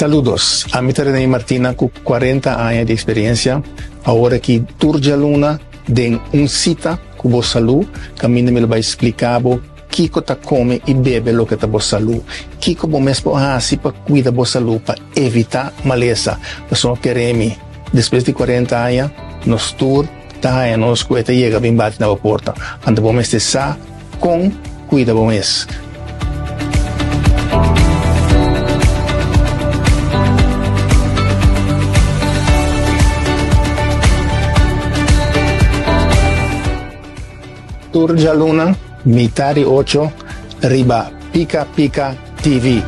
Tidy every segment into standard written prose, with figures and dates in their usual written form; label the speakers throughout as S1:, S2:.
S1: Saludos, ami ta Rene Martina ku 40 aña di eksperensia. Awor aki tur djaluna den Un Sita ku Bo Salú kaminda mi lo bai splika bo kiko ta kome i bebe loke ta bo salú, kiko bo mes por hasi pa kuida bo salú pa evitá malesa. Pasobra kere mi, despues di 40 aña nos tur ta haña nos ku e ta yega bin bati na bo porta. Anto bo mester sa kon kuida bo mes. Tur djaluna mitá di ocho riba Pika Pika TV.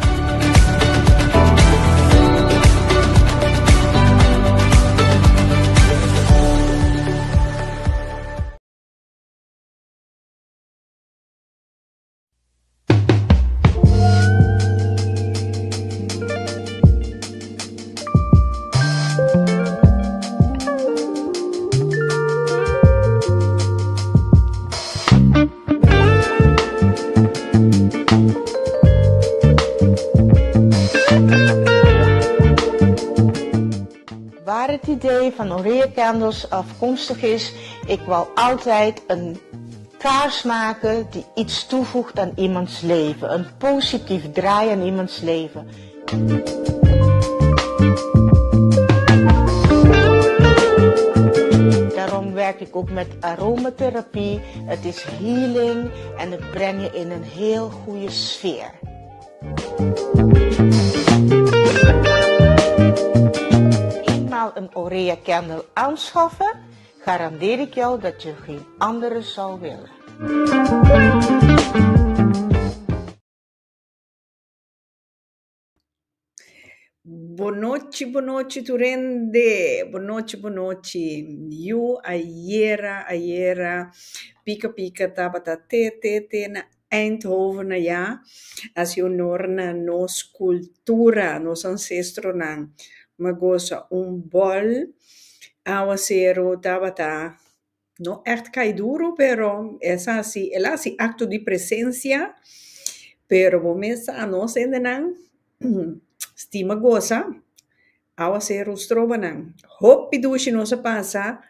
S2: Waar het idee van Orea Candles afkomstig is, ik wou altijd een kaars maken die iets toevoegt aan iemands leven. Een positief draai aan iemands leven. Daarom werk ik ook met aromatherapie. Het is healing en het brengt je in een heel goede sfeer. Eenmaal een Orea candle aanschaffen, garandeer ik jou dat je geen andere zal willen.
S3: Bonochi bonochi tur hende, bonochi bonochi. Yu ayera ayera pika pika tabata te te te na Eindhoven ayá, hasi honor na nos kultura, nos ansestronan. Mi a gosa un bòl, awaseru tabata no ègt kai duru pero es a hasi el a hasi akto di presensia, pero bo mes sa nos hendenan stima gosa awaseru stroba nan. Hopi dushi nos a pasa,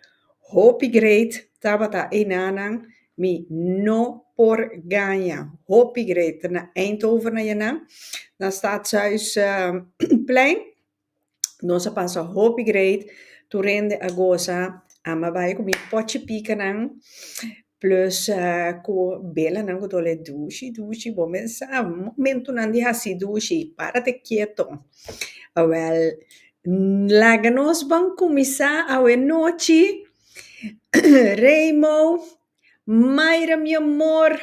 S3: hopi great tabata einanan, mi no por gaña, hopi great ta na Eindhoven ayanan na Stadshuisplein. Nos a pasa hopi great, tur hende a gosa, ami a bai ku mi pochi pikanan plus ku belanan ku ta ole dushi dushi, bo mes sa momentunan di hasi dushi, párate keto. Awèl, laga nos ban kuminsá awe nochi, Raymo, Mayra mi amor.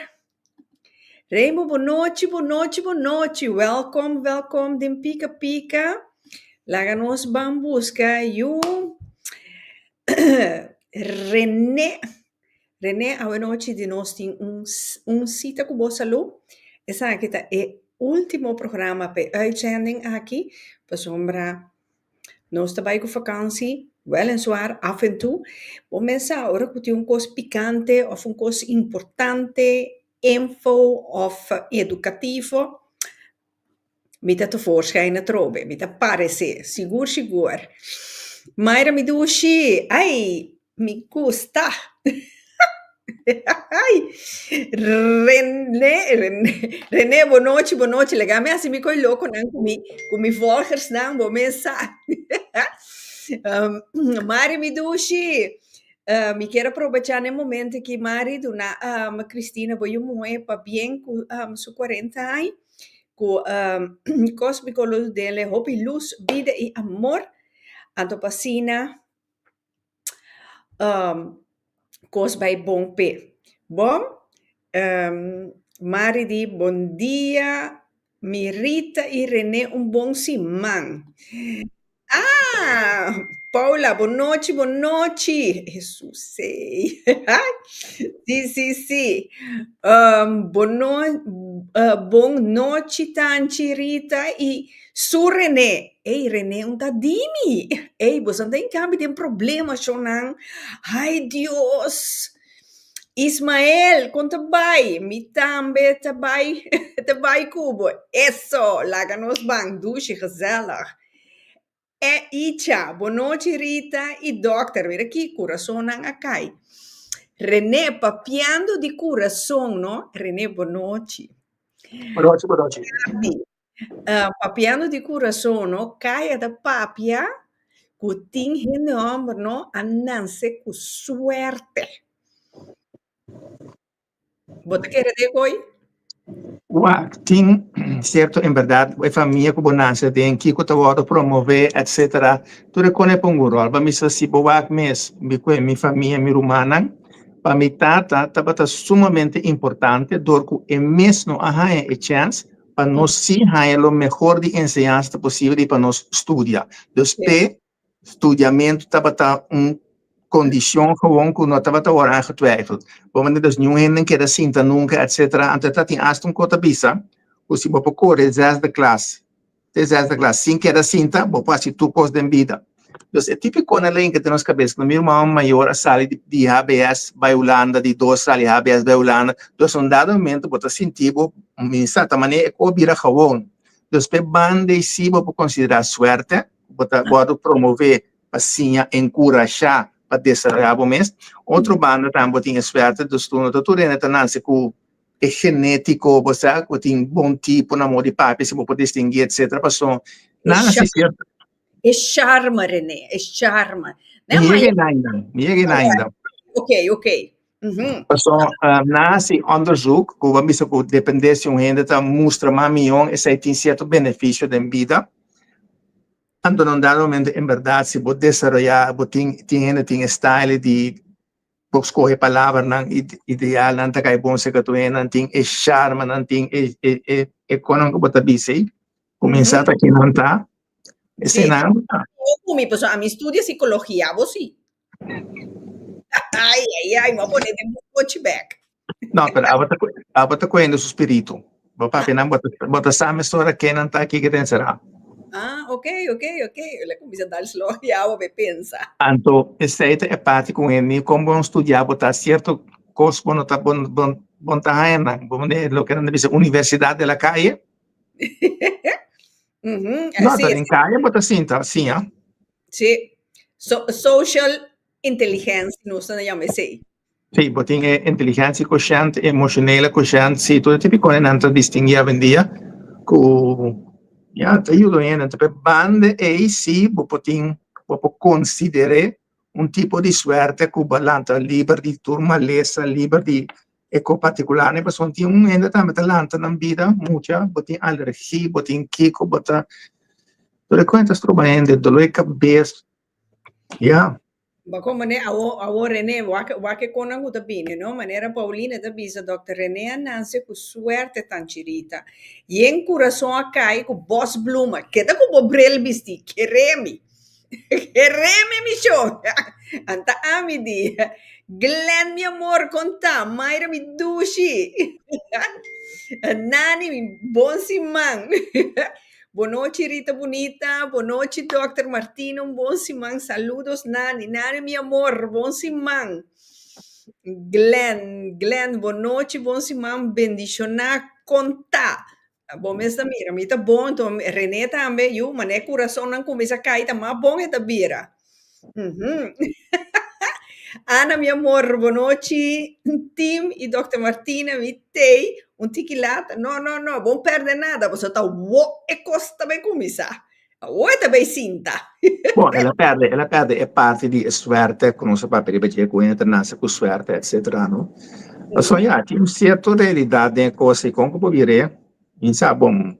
S3: Remo, bonochi, bonochi, bonochi. Welkom, welkom den Pika Pika. Laga nos ban buska yu René. René, awenochi di nos tin un, un sita ku bo salú. Esaki ta e último programa pa e uitzending aki, pasobra Nos ta bai ku vakansi, wèl en suar, af en toe. Bo mes sa ora ku tin un kos pikante òf un kos importante, info òf edukativo, mi ta tevoorschijn atrobe, mi ta paresé, sigur sigur. Mayra mi dushi, ai, mi gusta. René, René, René, bonochi, bonochi. Laga mi hasi mi koi lokonan ku mi, ku mi volgersnan, bo mes sa. Um, Mari mi dushi, uh, mi kier a probecha n'e momento aki, Mari, duna um, Cristina bo yu muhe pabien ku um, su 40 aña, ku um, Cosmico lo dele hopi luz, bida i amor, anto pa asina Kos bai bon p'e. Bon, Mari di bon dia mi Rita i Rene un bon siman. Ah! Paula, bon nochi, bon nochi. Hesus ei. Si, si, si. Bon no, bon nochi tanchi Rita i su Rene. Ey Rene un ta di mi. Ey boso ta hinca mi den problema shownan. Ay Dios. Ismael kon ta bai? Mi tambe ta bai ta bai ku bo. Eso, laga nos ban dushi gezellig. E Icha, bonochi Rita i Dòkter, mira ki kurasonnan a kai. René, papiando di kurason, no? René, bonochi.
S1: Bonochi, bonochi.
S3: Gabi, papiando di kurason, no? Kaya ta papia ku tin hende hòmber, no? A nanse ku suerte. Bo ta kere den hoy?
S1: Wak, tin cierto en berdad e famia cu bo nace aden, kico ta wordo promove, etcetera, tur e cone pongo rol. Pa mi sa si bo wak mes, mi cu mi famia, mi rumannan, pa mi tata tabata sumamente importante dor cu e mes no a haña e chance pa nos si haña lo mehor di enseñansa ta posibel y pa nos studia. Dus p'e Studiamentu tabata un kondishon gewoon ku no tabata wòrdu aangetwijfeld. Bo manda dus niun hende keda sinta nunka etcetera. Anto ta tin asta un kos ta bisa ku si bo por kore zesde klas te zesde klas sin keda sinta bo por hasi tur kos den bida. Dus e tipiko nan lei den nos kabes. Mi ruman mayor a sali di HBS bai Hulanda, di dos sali HBS bai Hulanda. Dus un dado momento bo ta sinti bo mi sa ta manera e kos bira gewoon. Dus p'e banda ei si bo por konsiderá suerte. Bo ta wòrdu promové pa siña, enkurashá pa desaroyá bo mes. Otro banda tambe bo tin e suerte, dus tur no ta tur hende ta nase ku e genétiko, bo sa, ku tin bon tipo na modo di papia, si bo por distinguí etcétera, paso nan a sierto.
S3: E charma, René, e charma.
S1: Mi yega e ainda, mi yega e ainda.
S3: Ok, ok.
S1: Paso nan a hasi onderzoek ku bo a bisa ku depende si un hende ta mustra mas mion esei tin sierto benefisio den bida. Anto na un dado momento en bèrdat si bo desaroyá bo tin tin hende tin e style di bo skohe palabranan ideal nan ta kai bon serka tur hende nan tin e sharma nan tin e e e konan ku bo ta bisa ei kuminsá ta kinan ta eseinan.
S3: Mi pasobra ami studia sikologia abo si. Ai, ai, ai, m'a pone den bo cochi bek.
S1: No, pero abo ta, abo ta cogiendo su spiritu. Bo papia nan, bo ta, bo ta sa mesora ken nan ta aki ke ta encerá.
S3: Ah, ok, ok, ok. El a cuminsa dal slog di awa pe pensa.
S1: Anto, esei ta e parti cu hende, con bo studia, bo ta cierto cos bo no ta, bo, bo, bo no ta haña nan. Bo mende loke nan ta bisa universidad de la calle. No, ta den calle bo ta sinta, siña.
S3: Sí. So, social intelligentie, nos ta yama esei.
S1: Sí, bo tin e inteligentie quotient, emotionele quotient, sí, tur e tipo di cosnan ta distinguí awendia cu ya ta yuda un hende. Entonces, banda ei sí bo por tin, bo por consider'é un tipo di suerte cu bo a lanta liber di tur malesa, liber di e cos particularnan, pasobra tin un hende tambe ta lanta nan bida mucha, bo tin alergie, bo tin kico, bo ta Tur e cuenta stroba hende, dolor di cabes, ya.
S3: Bo con mane awo awo Rene wak wak e conan cu ta bini no manera Paulina ta bisa Dòkter Rene a nance cu suerte Tanchirita yen curason a cay cu bos bluma keda cu bo bril bisti kere mi kere mi mi shon anta ami di Glen mi amor con ta Mayra mi dushi Nani mi bon siman. Bonochi Rita bunita, bonochi Dòkter Martina, un bon siman, saludos Nani, Nani mi amor, bon siman. Glen, Glen, bonochi, bon siman, bendishoná, kontá. Bo mes ta mira, mi ta bon, anto René tambe, yu, manera e kurasonnan kuminsá kai ta mas bon e ta bira. Uhum. Ana, mi amor, bonochi, Tim i Dòkter Martina, mi tei un tiki lata. No, no, no, bo no pèrdè nada, pasobra ta awó e kos ta bai kuminsá. Awó e ta bai sinta.
S1: Bon, el a pèrdè, el a pèrdè e parti di e suerte ku nos a papia riba dje, ku hende ta nase ku suerte, etsetera, no? Pasobra ya, tin un sierto realidat den e kos ei, kon ku bo bir'é, mi sa bon.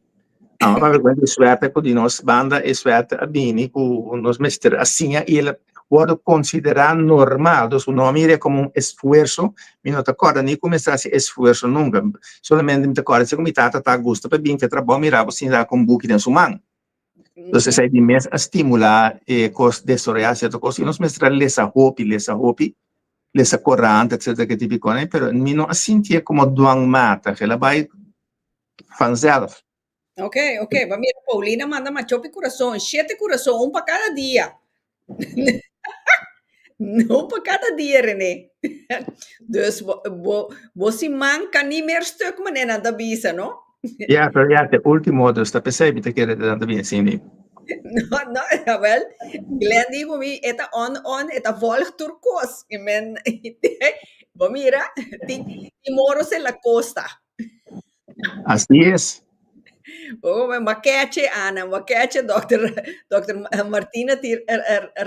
S1: Amo papia ku di suerte ku di nos banda e suerte a bini ku nos mester a siña i el a wòrdu konsiderá normal. Dus no a mir'é komo un esfuerso, mi no ta kòrda ni ku mi mester hasi esfuerso nunka. Solamente mi ta kòrda si ku mi tata ta gusta pa bin fe trabou mira bo sinta ku un buki den su man. Dus esei di mes a stimulá e kos desaroyá sierto kos i nos mester a lesa hopi, lesa hopi, lesa korant etcetera ke tipo di kos, pero mi no a sintié komo dwangmatig, el a bai vanzelf.
S3: Ok, ok. Ba mira, Paulina manda machopi corazón. Siete corazón, un pa cada dia. Un pa cada dia, René. Dus bo, bo, bo siman kan niet meer stuk, meneer nan ta bisa, no?
S1: Ja, pero ja, te último, dus ta pesei mi ta kere nan ta bien sini.
S3: No, no, jawel. Glenn di ku mi, e ta on on, e ta volg tur kos. I men, bo mira, tin, tin moros en la costa.
S1: Así es.
S3: Oh, ma keche, Ana, ma keche, dokter, dokter Martina tin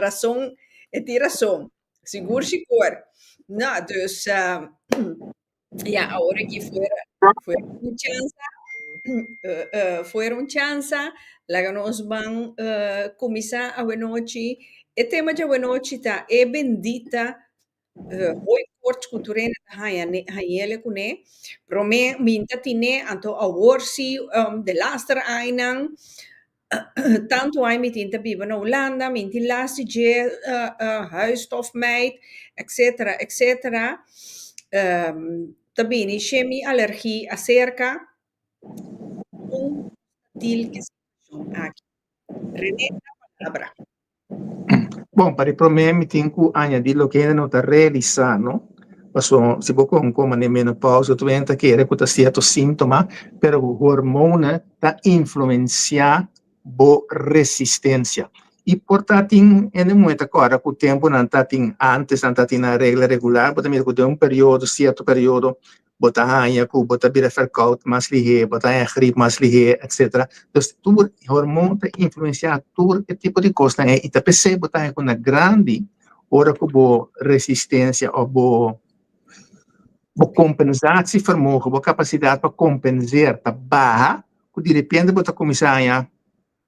S3: rason, e tin rason. Sigur, sigur. No, dus, uh, ja, awor aki fuera, fuera un chansa, uh, uh, fuera un chansa, laga nos ban uh, kuminsá awenochi. E tema di awenochi ta e bendita uh, hooikoorts ku tur hende ta haña hañele kuné. Promé mi ta tine, anto awor si um, de laster añanan tantu ai mi tin ta biba na Hulanda, mi tin last di dje uh, uh, huisstofmijt, etcetera, etcetera. Ta bini she mi alergie acerca un til ke situacion aki. René, ta palabra.
S1: Bon, pa di promé mi tin ku añadí loke hende no ta realisá, no? Paso si bo kon koma den menopausa tur hende ta kere ku ta sierto síntoma, pero hormona ta influensiá bo resistensia. I por ta tin hende muhé ta kòrda ku tempu nan ta tin ántes nan ta tin nan regla regular, bo ta mira ku den un periodo, sierto periodo, bo ta haña ku bo ta bira verkoud mas lihé, bo ta haña grip mas lihé, etcetera. Dus tur hormon ta influensiá tur e tipo di kosnan ei i ta p'esei bo ta haña ku na grandi ora ku bo resistensia òf bo bo kompensatievermogen, bo kapasidat pa kompenser ta baha, ku direpente bo ta kuminsá haña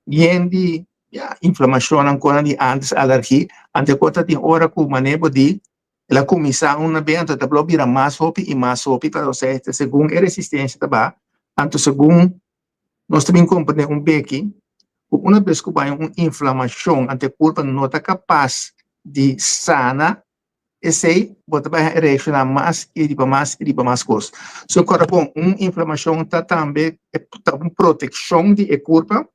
S1: yen di ya inflamashonnan ku nan di antes alergi, anto e kos ta tin ora ku manera bo di El a kuminsá una be, anto ta blo bira mas hopi i mas hopi, pero osea ta segun e resistensia ta baha, anto segun nos ta bin komprendé un beki ku una bes ku bai un inflamashon anto e kurpa no ta kapas di sana esei, bo ta bai reakshoná mas i riba mas i riba mas kos. So kòrda bon, un inflamashon ta tambe ta un protekshon di e kurpa.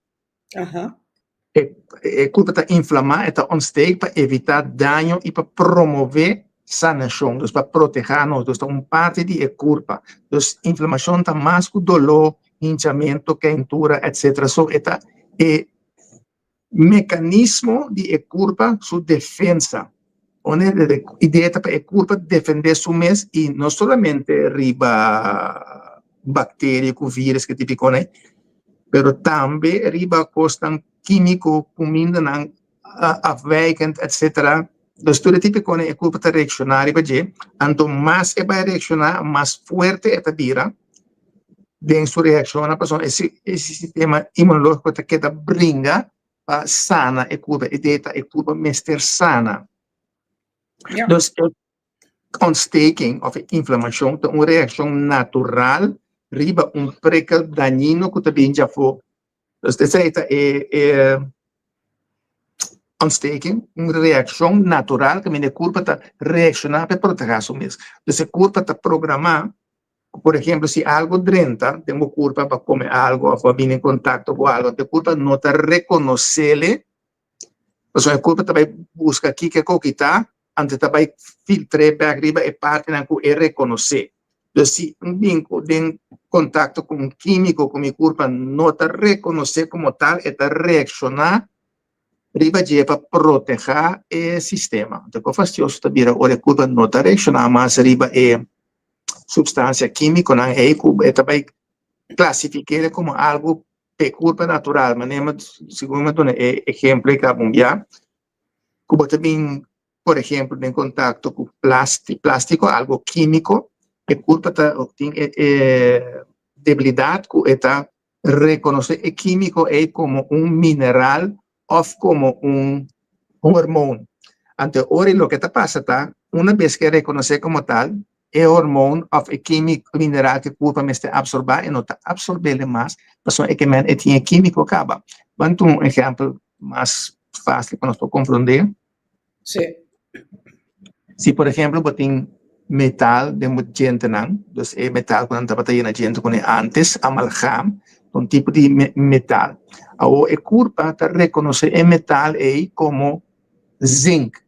S1: E e kurpa ta inflamá, e ta ontsteek pa evitá daño i pa promové sanashon, dus pa protehá nos, dus ta un parti di e kurpa. Dus inflamashon ta mas ku doló, hinchamentu, keintura, etcetera. So e ta e mekanismo di e kurpa su defensa. One idea ta pa e kurpa defendé su mes i no solamente riba bakteria ku virus ku tipiko nei, pero tambe riba kosnan kímiko, kumindanan afwijkend etcetera. Dus tur e tipiko nei e kurpa ta reakshoná riba dje, anto mas e bai reakshoná mas fuerte e ta bira den su reakshonnan pasobra e sistema inmunológiko ta keda bringa pa sana e kurpa, e idea ta e kurpa mester sana.
S3: Ja.
S1: Dus e ontsteking of e inflamashon ta un reakshon natural riba un prikkel dañino ku ta bin djafó. Dus esei ta e e ontsteking, un reakshon natural kaminda e kurpa ta reakshoná pa e protehá su mes. Dus e kurpa ta programá Ku por ehemplo si algo drenta den bo kurpa pa kome algo òf bo a bini en kontakto ku algo te kurpa no ta rekonosele pasobra e kurpa ta bai buska kiko e koki ta anto ta bai filtr'é bèk riba e partinan ku e rekonosé. Dus si un bin ku den kontakto ku un kímiko ku mi kurpa no ta rekonosé komo tal e ta reakshoná riba dje pa protehá e sistema. Anto ku fastioso ta bira ora e kurpa no ta reakshoná mas riba e substancia químiconan ei cu e ta bay clasifiquele como algo p'e curpa natural, manera segun mi a duna e ehemplo ei caba un bia, cu bo ta bin por ehemplo den contacto cu plastico, algo químico, e curpa ta tin e debilidad cu e ta reconoce e químico ei como un mineral of como un hormoon. Anto ora loke ta pasa ta, una bes ke rekonosé komo tal, e hormoon of e kímiko, mineral ke kurpa mester absorbá, e no ta absorb'é mas, pasobra e ke men e tin e kímiko kaba. Ban tuma un ehèmpel mas fásil pa nos por komprondé.
S3: Sí.
S1: Si por ehemplo bo tin metal den bo djentenan, dus e metal ku nan tabata yena djente kuné antes, amalgam, ta un tipo di metal. Awor e kurpa ta rekonosé e metal ei komo zink.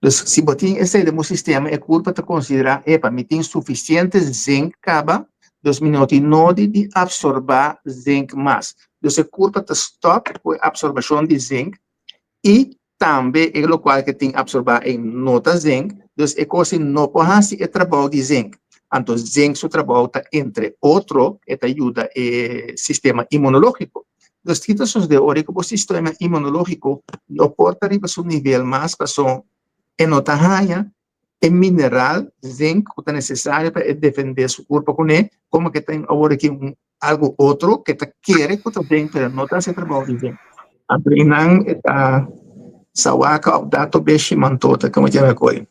S1: Dus si bo tin esei den bo sistema e kurpa ta konsiderá, epa, mi tin sufisiente zink kaba, dus mi no tin nodi di apsorbá zink mas. Dus e kurpa ta stòp ku e apsorbashon di zink i tambe e lokual ke tin apsorbá ei no ta zink, dus e kos ei no por hasi e trabou di zink. Anto zink su trabou ta entre otro e ta yuda e sistema inmunológiko. Dus ki ta sosodé ora ku bo sistema inmunológiko no por ta riba su nivel mas paso e no ta haña e mineral zinc ku ta nesesario pa e defendé su kurpa kuné, komo ke tin awor aki un algu otro ke ta kere ku ta zinc pero no ta hasi e trabou di zinc. Anto i nan e ta sawaka òf dato beshi mantota komo dje mekoi.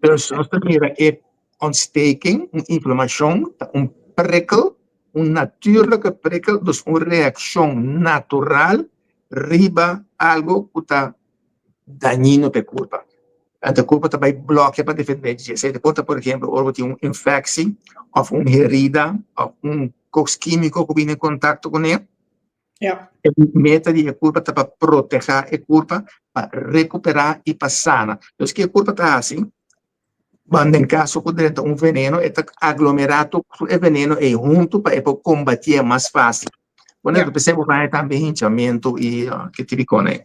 S1: Dus nos ta mira e ontsteking, un inflamashon ta un prikkel, un natuurlijke prikkel, dus un reakshon natural riba algu ku ta dañino pa e kurpa. Anto e kurpa ta bai blòkia pa defendé dje. Esei ta por ta, por ehempel, ora bo tin un infeksi òf un herida òf un kos kímiko ku bini en kontakto kuné. E meta di e kurpa ta pa protehá e kurpa, pa rekuperá i pa sana. Dus ke e kurpa ta hasi? Ban den kaso ku drenta un veneno, e ta aglomerá tur e veneno ei huntu pa e por kombatié mas fásil. Bueno, yeah. P'esei bo haña tambe hinchamentu i uh, ke tirikon ei.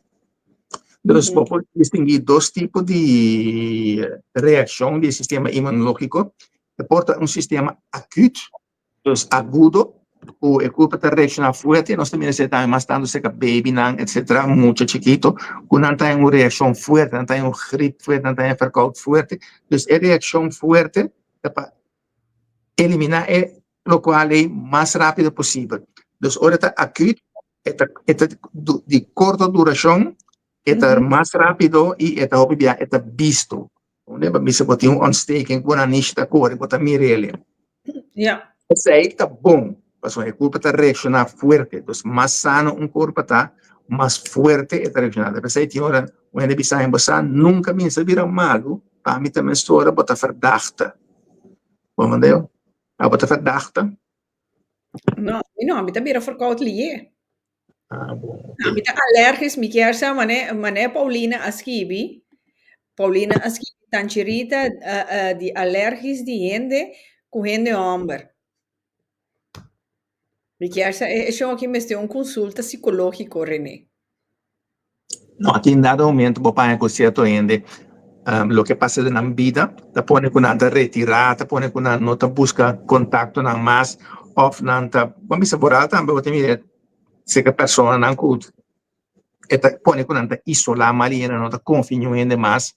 S1: Dus bo por distinguí dos tipo di reakshon di e sistema inmunológiko. E por ta un sistema akut, Dus agudo, ku e kurpa ta reakshoná fuerte, nos ta mira esei tambe mas tantu serka babynan etsetera, mucha chikito, ku nan ta den un reakshon fuerte, nan ta den un grip fuerte, nan ta den verkoud fuerte. Dus e reakshon fuerte ta pa eliminá e lokual ei mas rápido posibel. Dus ora e ta akut, e ta e ta di korto durashon, e ta mas rápido i e ta hopi bia e ta bisto. Unde bo bisa bo tin un ontsteking ku bo nanishi ta kore, bo ta mir'el.
S3: Ja.
S1: Esei ta bon, pasobra e kurpa ta reakshoná fuerte. Dus mas sano un kurpa ta, mas fuerte e ta reakshoná. Ta p'esei tin ora un hende bisa mi, bo sa nunka mi sa bira malu, pa mi ta mesora bo ta verdachte. Bo mandeo? Abo ta verdachte?
S3: No, mi no, mi ta bira verkoud lié.
S1: Ah, bon.
S3: No, mi ta alergisch, mi kier sa mane, mane Paulina a skibi. Paulina a skibi tancherita uh, uh, di alergisch di hende ku hende homber. Mi kier sa e, e shon aki mester un consulta psicológico, René.
S1: No, tin dado momento bo paña ku sierto hende loke pasa den nan bida ta pone ku nan ta retirá, ta pone ku nan no ta buska kontaktonan mas òf nan ta, bo a bisa boral tambe bo ta mira serka personanan ku e ta pone ku nan ta isolá mal i nan no ta konfia niun hende mas.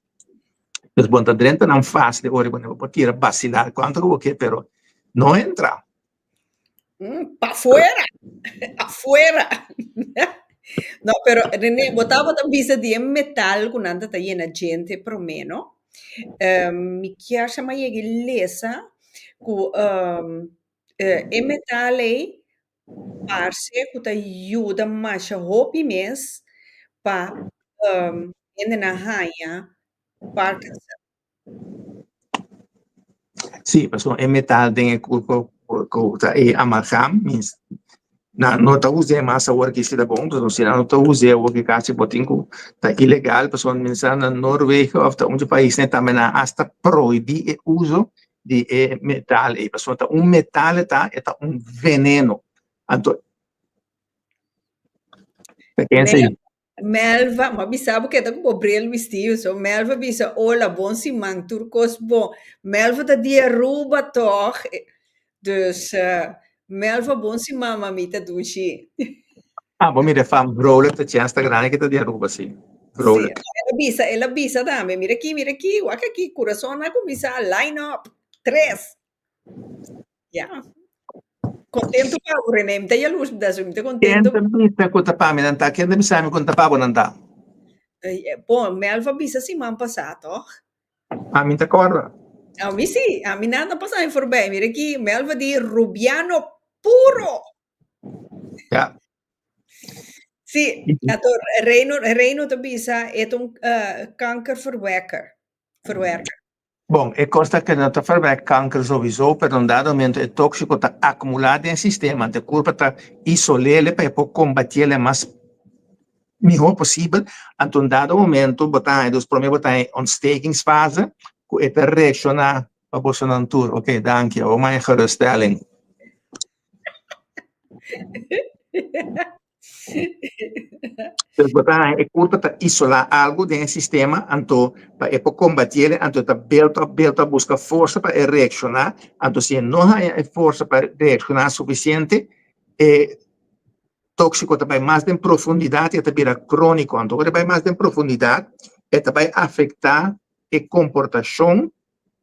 S1: Dus bo no ta drenta nan fásil ora bo por tira basilá kuantu ku bo ke pero no entra.
S3: Mm, pa fuera, afuera. No, pero René, bo tabata bisa di e metal ku nan ta yena djente promé, no? Um, mi kier sa ma yega lesa ku um, e metal ei parse ku ta yuda masha hopi mes pa um, hendenan haña Parkinson.
S1: Sí, pasobra e metal den e kurpo ku ta e amalgam means nan no ta us'é mas awor ki si ta bon, pasobra si nan no ta us'é awor ki kasi bo tin ku ta ilegal pasobra mi sa na Noorwegen òf ta un otro paisnan tambe nan a asta prohibí e uso di e metal ei pasobra ta un metal e ta, e ta un veneno anto ta kense ei.
S3: Melva, m'a bisa bo keda ku bo bril bisti, so Melva bisa hola, bon siman, tur kos bon. Melva ta di Aruba tòg? Dus Melva bon siman mamita dushi.
S1: Ah, bo mira e fam vrolijk ta chèns ta grandi ke ta di Aruba si. Vrolijk.
S3: Si, el a bisa, el a bisa tambe, mira aki, mira aki, wak aki, kurason a kuminsá line up, tres. Ya. Contento pa bo, René. Mi ta jaloers, mi ta mi ta
S1: Ken
S3: contento.
S1: ta bisa ku ta pa mi nan ta? Ken ta bisa mi ku ta pa bo nan ta?
S3: Eh, bon, Melva bisa siman pasá, toch?
S1: A mi ta kòrda.
S3: A mi sí, a mi nada pasa mi voorbij. Mira aquí, Melva di Rubiano puro.
S1: Ja.
S3: Sí, anto Reino, Reino ta bisa, e ta un uh, kankerverwekker. Verwerker.
S1: Bon, e kos ta ku no ta verwek kanker souiso, pero un dado momento e tóksiko ta akumulá den e sistema, anto e kurpa ta isol'é pa e por kombatié mas mihó posibel, anto un dado momento bo ta haña, dus promé bo ta haña e ontstekingsfase ku e ta reakshoná pa bosonan tur. Oké, danki, awor mi haña geruststelling. Dus bo ta haña e kurpa ta isolá algu den e sistema, anto pa e por kombatié, anto ta build up, build up, buska forsa pa e reakshoná, anto si e no haña e forsa pa reakshoná sufisiente, e tóksiko ta bai mas den profundidat i e ta bira króniko. Anto ora e bai mas den profundidat, e ta bai afektá e komportashon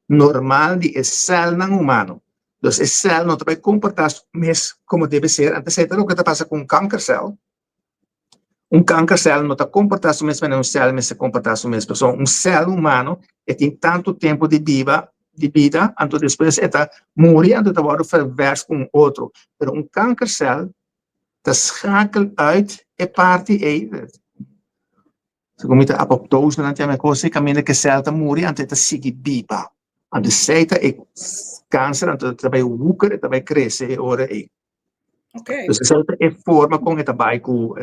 S1: normal di e sèlnan humano. Dus e sèl no ta bai komportá su mes komo debe ser. Anto esei ta loke ta pasa ku un kankersèl. Un kankersèl no ta komportá su mes manera un sèl mester komportá su mes. Pasobra un sèl humano e tin tantu tempu di biba, di bida, anto despues e ta muri, anto e ta wòrdu ververs ku un otro. Pero un kankersèl ta schakel uit e parti ei. Segun mi ta apoptose nan ta yama e kos ei, kaminda ku e sèl ta muri anto e ta sigui biba. Anto esei ta e kanser, anto e ta bai woeker, e ta bai krese e ora ei. Dus esei ta e forma kon e ta bai ku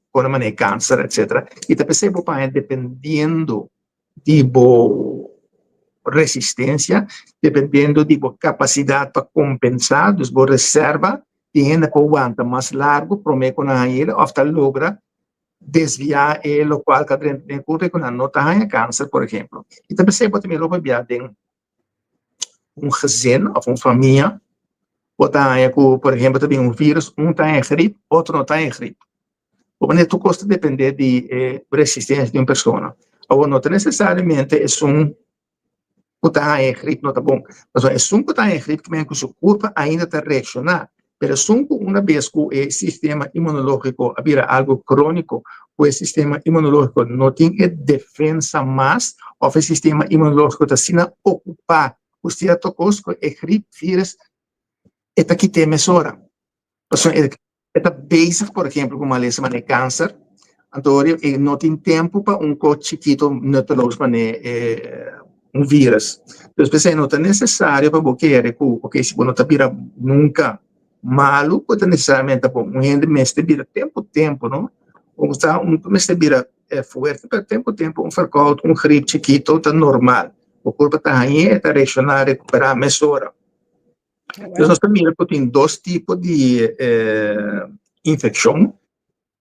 S1: kon a manera e kanser etsetera. I ta p'esei bo paña dependiendo di bo resistencia, dependiendo di bo capacidad pa compensa, dus bo reserva, tin hende por wanta mas largo prome cu nan haña of ta logra desvia e locual ta drenta den e curpa y cu nan no ta haña cancer, por ejemplo. Y ta p'esey bo ta mira hopi bia den un gezin of un famia, bo ta haña cu, por ejemplo, ta bin un virus, un ta haña grip, otro no ta haña grip. Bo manera tur cos ta depende di e resistencia di un persona. Awor no ta necesariamente esun cu ta haña e grip no ta bon, pasobra esun cu ta haña e grip kimen cu su curpa ainda ta reacciona, pero esun cu una bes cu e sistema inmunologico a bira algo cronico, cu e sistema inmunologico no tin e defensa mas of e sistema inmunologico ta asina ocupa cu cierto cos cu e grip virus e ta kite mesora. Pasobra e e ta bezig por ehempel ku malesa manera kanser, anto ora e no tin tempu pa un kos chikito nutteloos manera e un virus. Dus p'esei no ta nesesario pa bo kere ku oke si bo no ta bira nunka malu ku ta nesesariamente bon. Un hende mester bira tempu tempu no, un sa un mester bira fuerte pero tempu tempu un verkoud, un grip chikito ta normal. Bo kurpa ta hañ'é e ta reakshoná rekuperá mesora. Entonces nos ta mira ku tin dos tipo di infekshon.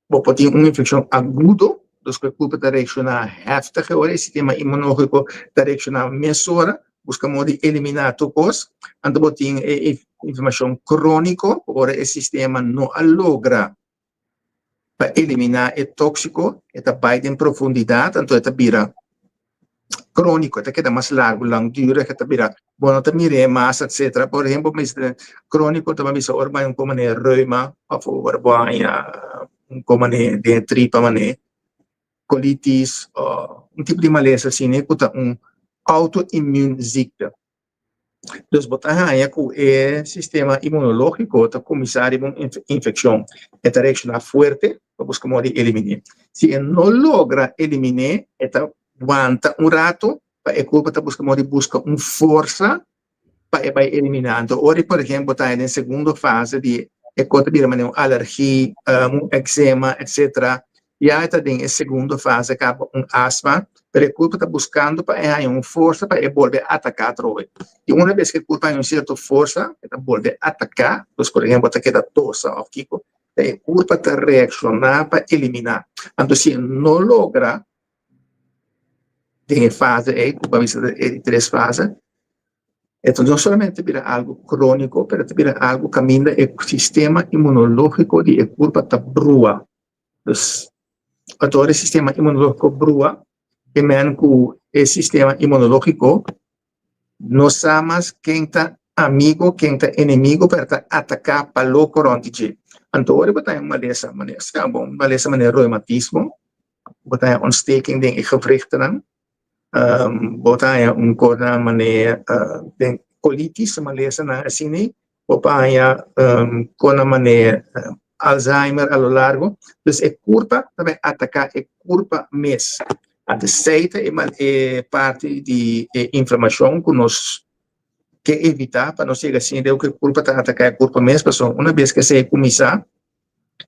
S1: Bo por tin un infekshon agudo, dus ku e kurpa ta reakshoná heftig e ora, e sistema inmunológiko ta reakshoná mesora, buska modo di eliminá tur kos. Anto bo tin e inflamashon króniko, ora e sistema no a logra pa eliminá e tóksiko, e ta bai den profundidat, anto e ta bira króniko, e ta keda mas largu, langdurig, e ta bira, bo no ta mir'é mas, etsetera. Por ehempel, mester króniko ta bisa ora bo haña un kon manera reuma òf ora bo haña un kon manera den e tripa manera kolitis òf un tipo di malesa asina ku ta un auto-immuunziekte. Dus bo ta haña ku e sistema inmunológiko ta kuminsá riba un infekshon. E ta reakshoná fuerte pa buska moda di elimin'é. Si e no logra elimin'é, e ta wanta un ratu pa e kurpa ta buska moda di buska un forsa pa e bai eliminá. Anto ora por ehempel ta den segundo fase di e kos ta bira manera un alergi, un eczema, etcetera, Ya e ta den e segundo fase kaba un asma, pero e kurpa ta buskando pa e haña un forsa pa e bolbe ataká atrobe. I una bes ku e kurpa haña un sierto forsa, e ta bolbe ataká, pues por ehempel ta keda tosa òf kiko, ta e kurpa ta reakshoná pa eliminá. Anto si e no logra den e fase ei, ku bo a bisa ta e di tres fase, e ta no solamente bira algu króniko, pero ta bira algu kaminda e sistema inmunológiko di e kurpa ta brua. Dus pasobra e sistema inmunológiko brua, e men ku e sistema inmunológiko no sa mas ken ta amigo, ken ta enemigo, pero ta ataká pa loko rònt di dje. Anto ora bo ta haña un malesa manera sea bo un malesa manera reumatismo, bo ta haña ontsteking den e gewrichtennan, bo ta haña un kos manera den kolitis, malesanan asina ei, bo por haña kon nan manera Alzheimer a lo largo. Dus e kurpa ta bai ataká e kurpa mes. Anto esei ta e parti di e inflamashon ku nos ke evitá pa nos yega asina leu ku e kurpa ta ataká e kurpa mes, pasobra una bes ku esei kuminsá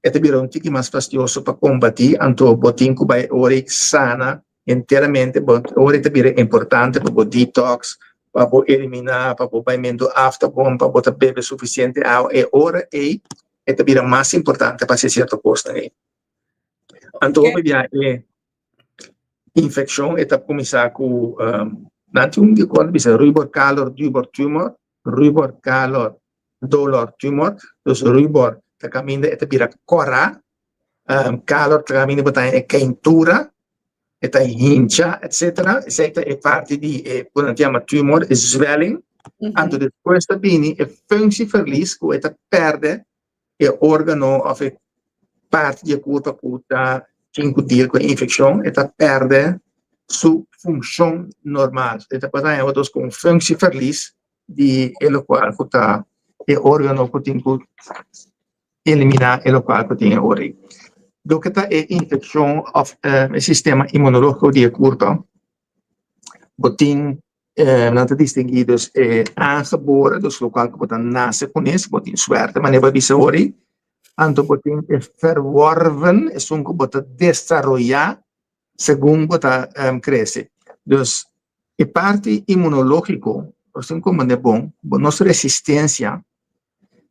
S1: e ta bira un tiki mas fastioso pa kombatí, anto bo tin ku bai ora i sana enteramente, bo ora i ta bira importante pa bo detox, pa bo eliminá, pa bo baimentu afta bon, pa bo ta bebe sufisiente awa, e ora ei. E ta bira mas importante pa hasi sierto kosnan ei. Anto hopi bia e infekshon e ta kuminsá ku nan tin un di kos bisa rubor kalor dubor tumor, rubor kalor dolor tumor. Dus rubor ta kaminda e ta bira kòrá, kalor ta kaminda bo ta haña e keintura, e ta hincha etcetera. Esei ta e parti di e ku nan ta yama tumor, e zwelling. Anto despues ta bini e functieverlies ku e ta pèrdè e órgano òf e parti di e kurpa ku ta tin ku deal ku e infekshon, e ta pèrdè su funshon normal. E ta por haña otros ku un functieverlies di e lokual ku ta e órgano ku tin ku eliminá e lokual ku tin e ora ei. Loke ta e infekshon òf e sistema inmunológiko di e kurpa, bo tin nan ta distinguí dus e aangeboren, dus lokual ku bo ta nase kuné, si bo tin suerte manera bo a bisa ora ei, anto bo tin e verworven, esun ku bo ta desaroyá segun bo ta krese. Dus e parti inmunológiko, nos tin ku komprendé bon, bo nos resistensia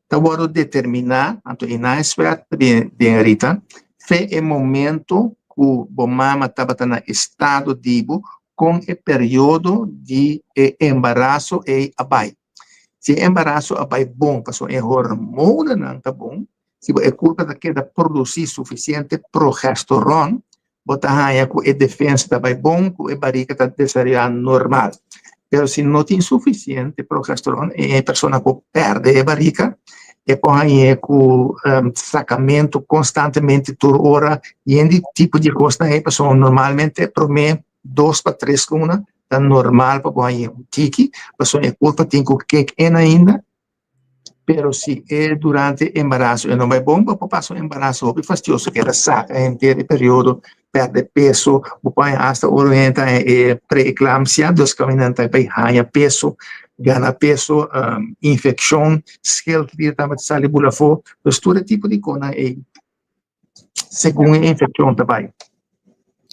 S1: ta wòrdu determiná, anto e nan espèrt ta bini den Rita, fe e momento ku bo mama tabata na estado di bo, kon e periodo di e embaraso ei a bai. Si e embaraso a bai bon, pasobra e hormonanan ta bon, si bo e kurpa ta keda produsí sufisiente progesteron, bo ta haña ku e defensa ta bai bon, ku e barika ta desaroyá normal. Pero si no tin sufisiente progesteron, e persona por pèrdè e barika, e por hañ'é ku sakamentu konstantemente tur ora, yen di tipo di kosnan ei, pasobra normalmente promé dos pa tres luna ta normal pa bo hañ'é un tiki, pasobra e kurpa tin ku kek en ainda. Pero si e durante embaraso e no bai bon, bo por pasa un embaraso hopi fastioso, keda saka henter e periodo, perde peso, bo por haña hasta ora un hende ta haña e preeclampsia, dus kaminda nan ta bai haña peso, gana peso, infeccion, schildklier tambe ta sali bula afó, dus tur e tipo di konan ei segun e infeccion ta bai.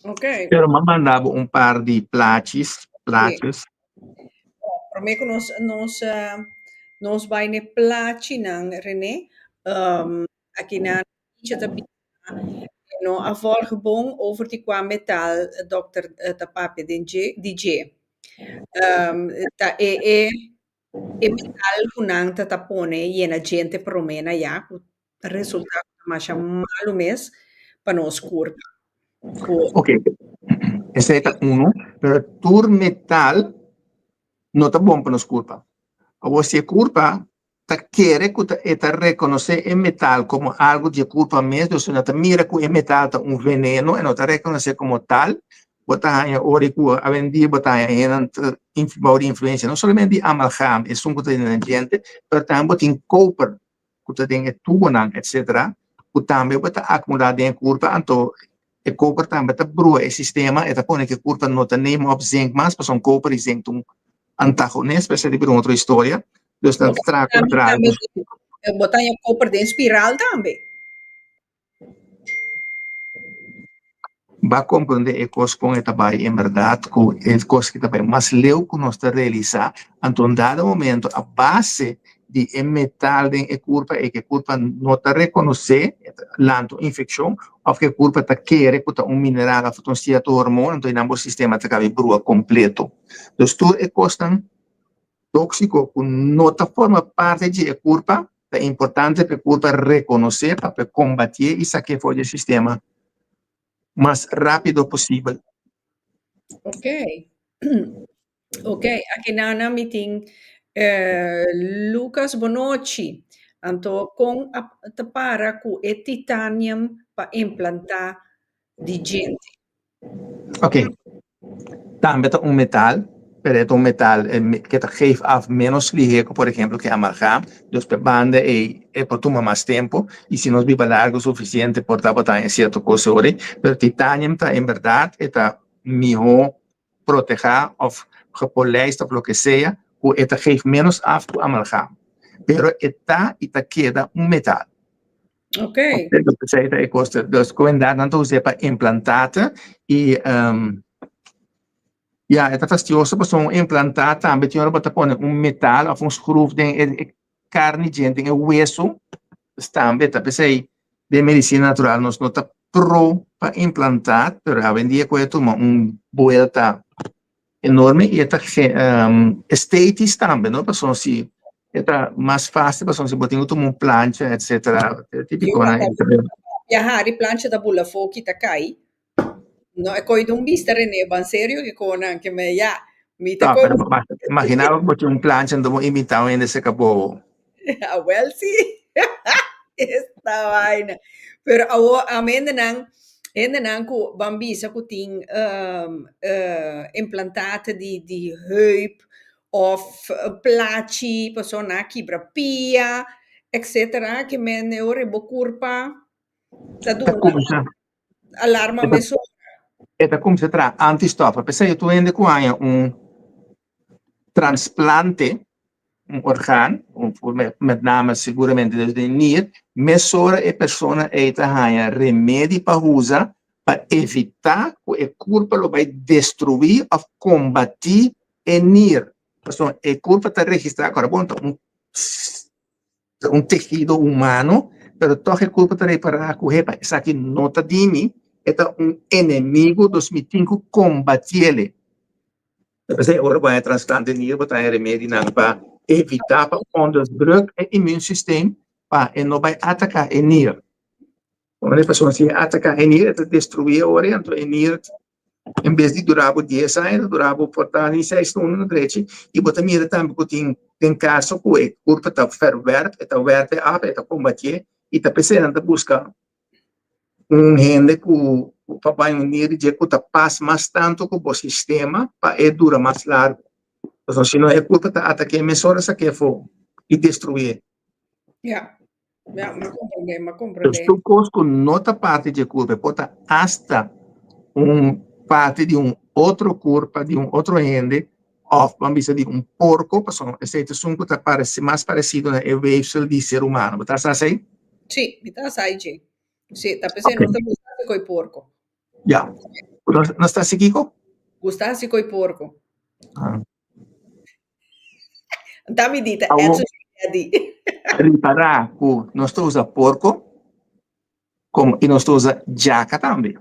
S3: Okay.
S1: Pero m'a manda bo un par di plachis, plaatjes.
S3: Promé ku nos nos nos bai n'e plachinan, René, um, aki nan Icha ta bisa e no a volg bon over di kua metal dokter ta papia den dje di dje. Um, ta e e E metal ku nan ta ta pone yena djente promé na ya ku ta resultá ku ta masha malu mes pa nos kurpa. Ku.
S1: Ok, esei ta unu, pero tur metal no ta bon pa nos kurpa. Awor si e kurpa ta kere ku ta e ta rekonosé e metal komo algu di e kurpa mes, dus e no ta mira ku e metal ta un veneno, e no ta rekonosé komo tal, Bo ta haña ora ku awendia bo ta haña hendenan ta bou di influensia no solamente di amalgam, esun ku ta den nan djente, pero tambe bo tin koper ku ta den e tubonan etcetera ku tambe bo ta akumulá den e kurpa, anto e koper tambe ta brua e sistema, e ta pone ku e kurpa no ta neem op zink mas pasobra koper i zink ta un antagonist, pero esei ta bira un otro historia, dus nan ta traha kontra.
S3: Bo ta haña koper den spiral tambe.
S1: Ba comprende e cos con e ta bay en berdad cu e cos ki ta bay mas leu cu nos ta realisa, anto un dado momento a base di e metal den e curpa e ke curpa no ta reconoce, e ta lanta un infeccion of ke curpa ta kere cu ta un mineral of ta un cierto hormon, anto eynan bo sistema ta caba brua completo. Dus tur e cosnan tóksiko ku no ta forma parti di e kurpa, ta importante pa e kurpa rekonosé pa por kombatié i sak'é for di e sistema mas rápido posibel.
S3: Ok. Ok, aki nana mi tin Lucas Bonochi. Anto kon a ta para ku e titanium pa implantá di djente?
S1: Ok. Tambe ta un metal, pero e ta un metal ke ta geef af menos lihé ku por ehemplo ke amalgam. Dus p'e banda ei e por tuma mas tempu i si nos biba largu sufisiente por tabata haña sierto kos ori. Pero titanium ta en bèrdat e ta mihó protehá òf gepolijst òf loke sea ku e ta geef ménos af ku amalgam. Pero e ta i ta keda un metal.
S3: Ok.
S1: Esei ta e kos. Dus ku inderdaad nan ta us'é pa implantaten i ya e ta fastioso pasobra un implantat tambe tin ora bo ta pone un metal òf un skruf den e karni djente, den e wesu. Tambe ta p'esei den medisina natural nos no ta pro pa implantat, pero awendia ku e tuma un buelta enorme i e ta estetis tambe, no? Pasobra si e ta mas fácil pasobra si bo tin ku tuma un plancha etcetera, e típikonan ei ta.
S3: Ya hari plancha ta bula afó kita kai. No e koi dun bista Rene, ban serio ke konan ke me ya. Mi ta
S1: No, pero imagina bo ku bo tin un plancha anto bo invita un hende serka bo.
S3: Awel si. Esta vaina. Pero awo am hendenan, hendenan ku ban bisa ku tin implantaten di di heup of plachi pasobra nan a kibra pia etcetera ke men e ora bo kurpa ta
S1: Ta
S3: duna
S1: kuminsá.
S3: alarma mesora.
S1: E ta kuminsá traha antistòf. P'esei tur hende ku haña un transplante, un orgaan, met name seguramente dus den nier, mesora e persona ei ta haña remedi pa usa pa evitá ku e kurpa lo bai destruí òf kombatí e nier. Pasobra e kurpa ta registrá ku ora bon ta un Ta un tehido humano, pero tòg e kurpa ta repará ku, hepa, esaki no ta di mi, e ta un enemigo, dus mi tin ku kombatiele. Ta p'esei ora bo haña transplante nier bo ta haña remedinan pa evitá pa onderdruk e immuunsysteem pa e no bai ataká e nier. Ora e persona si e ataká e nier e ta destruí e ora anto e nier en bes di dura bo dies aña ta dura bo por ta ni seis luna na drechi i bo ta mira tambe ku tin den kaso ku e kurpa ta verwerp e ta werp e af e ta kombatié i ta p'esei nan ta buska un hende ku pa bai un nier di dje ku ta pas mas tantu ku bo sistema pa e dura mas largu pasobra si no e kurpa ta ataké mesora sak'é afó i destruié.
S3: Ya. Ja, m'a comprende, m'a comprende.
S1: Dus tur kos ku no ta parti dje kurpa, e por ta asta un parti di un otro kurpa, di un otro hende, òf ban bisa di un porko, pasobra esei ta esun ku ta paresi mas paresido na e weefsel di ser humano. Bo ta sa esei?
S3: Sí, mi ta sa dje. Sí, ta p'esei nos ta gusta hasi koi porko.
S1: Ya. Nos ta hasi kiko?
S3: Gusta hasi koi porko. Ah. Ta mi di, ta Edson a di.
S1: Ripará ku nos ta usa porko komo i nos ta usa djaka tambe.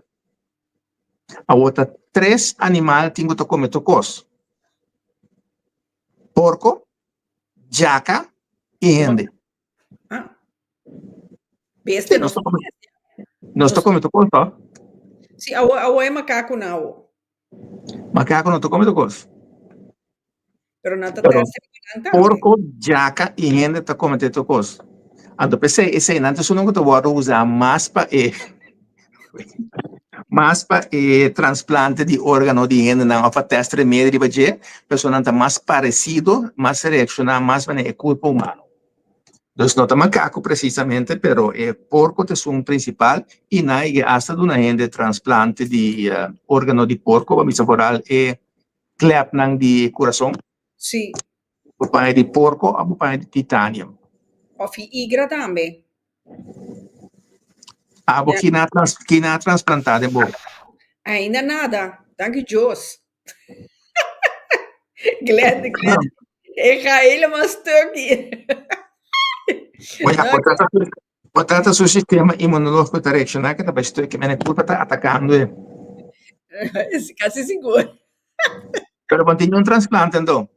S1: Awor ta tres animal tin ku ta kome tur kos, porko, djaka i hende.
S3: Ah. Bestia
S1: nos ta kome, nos ta kome tur kos to.
S3: Si, awor awor e makakunan awor.
S1: Makaku no ta kome tur kos.
S3: Pero nan ta test riba nan tambe.
S1: Porko, djaka i hende ta kome tur kos. Anto p'esei eseinan ta esunnan ku ta wòrdu usá mas pa e mas pa e transplante di órgano di hendenan òf pa tèst remedi riba dje, pasobra nan ta mas paresido, mas reakshoná mas manera e kurpo humano. Dus no ta makaku presisamente, pero e porko ta esun prinsipal i nan a yega asta duna hende transplante di órgano di porko, pa bisa foral e klepnan di kurason.
S3: Sí.
S1: Bo paña di porko òf bo paña di titanium.
S3: Òf i igra tambe.
S1: Abo kina a transplantá den bo?
S3: Ainda nada, danki Dios. Glenn, Glenn, ik ga helemaal stuk hier.
S1: Oye, bo trata, bo trata su sistema inmunológico ta reaccioná que ta bai stuk, men e culpa ta atacando e.
S3: Casi sigur.
S1: Pero bo tin un trasplante anto?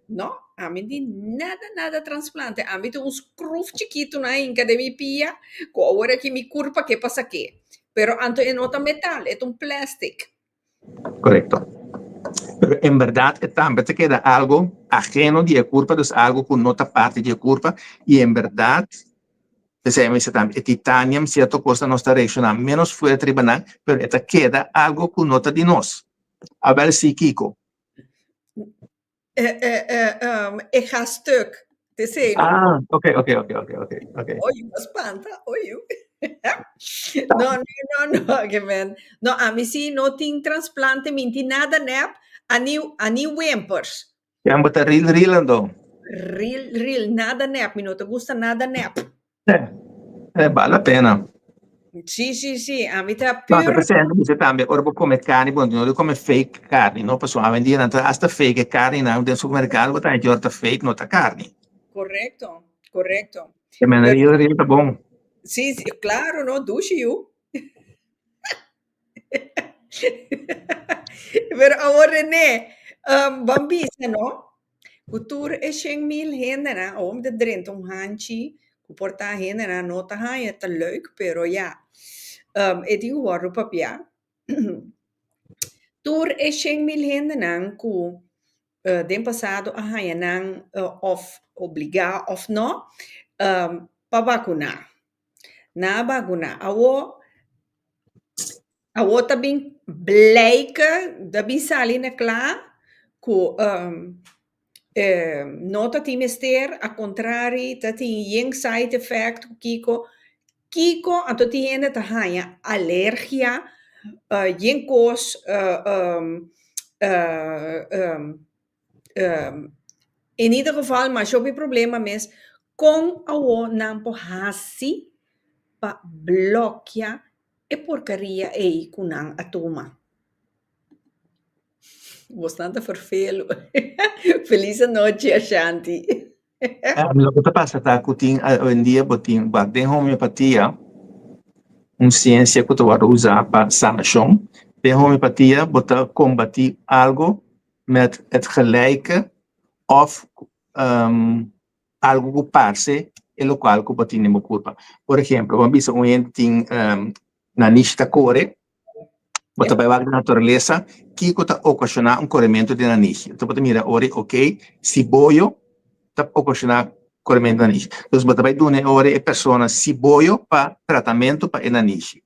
S3: No, ami di nada, nada trasplante. Ami tin un skruf chikitu na hinka den mi pia, ku awor aki mi kurpa ke pa sak'é. Pero anto e no ta metal, e ta un plastic.
S1: Korekto. Pero en bèrdat e tambe ta keda algu ageno di e kurpa, dus algu ku no ta parti di e kurpa, i en bèrdat, p'esei mi bisa tambe, e titanium sierto kosnan nos ta reakshoná ménos fuerte riba nan, pero e ta keda algu ku no ta di nos. Awèl si kiko?
S3: Eh, eh, eh, um, e ga stuk. Te sei, no?
S1: Ah, ok, ok, ok, ok, ok, ok.
S3: Oye, me espanta, oye. No, no, no, no, que men. No, a mi sí no tin trasplante, mi tin nada nep, ani, ani wimpers.
S1: Yan bo ta real, real anto?
S3: Real, real, nada nep, mi no te gusta nada nep.
S1: Eh, eh, bal la pena.
S3: Sí, sí, sí, a mi ta
S1: No, ta
S3: pur.
S1: presente dice tambe, ora bo come carne, bon, no di come fake carne, no, pasobra awendia nan ta hasta fake e carne nan den supermercado, bo ta haña ta fake, no ta carne.
S3: Correcto, correcto.
S1: E men
S3: Pero
S1: real, real ta bon.
S3: Sí, sí, claro, no, dushi yu. Pero awor René, um, ban bisa, no? Ku tur e 100.000 hendenan, awor mi ta drenta un hanchi ku por ta hendenan no ta haña ta leuk, pero ya, um, e tin ku wòrdu papiá. Tur e 100.000 hendenan ku den pasado a haña nan òf obligá òf no pa bakuná. Nan a bakuná. Awor, awor ta bin blijke, ta bin sali na kla ku no ta tin mester, a kontrari ta tin yen side effect ku kiko. Kiko anto tin hende ta haña alergia, yen kos in ieder geval masha hopi problema mes kon awo nan por hasi pa blokia e porkeria ei ku nan a tuma. Bosnan ta ferfelu. Feliz anochi Ashanti.
S1: Loke ta pasa ta ku tin awendia bo tin wak den homeopatia un siensia ku ta wòrdu usá pa sanashon. Den homeopatia bo ta kombatí algu met het gelijke òf algu ku parse e lokual ku bo tin den bo kurpa. Por ehemplo, bo a bisa un hende tin nanishi ta kore, Bo ta bai wak den naturalesa, kiko ta okashoná un korementu di nanishi? Enton bo ta mira ora i okey, siboyo ta okashoná korementu di nanishi. Dus bo ta bai duna e ora e persona siboyo pa tratamentu pa e nanishi.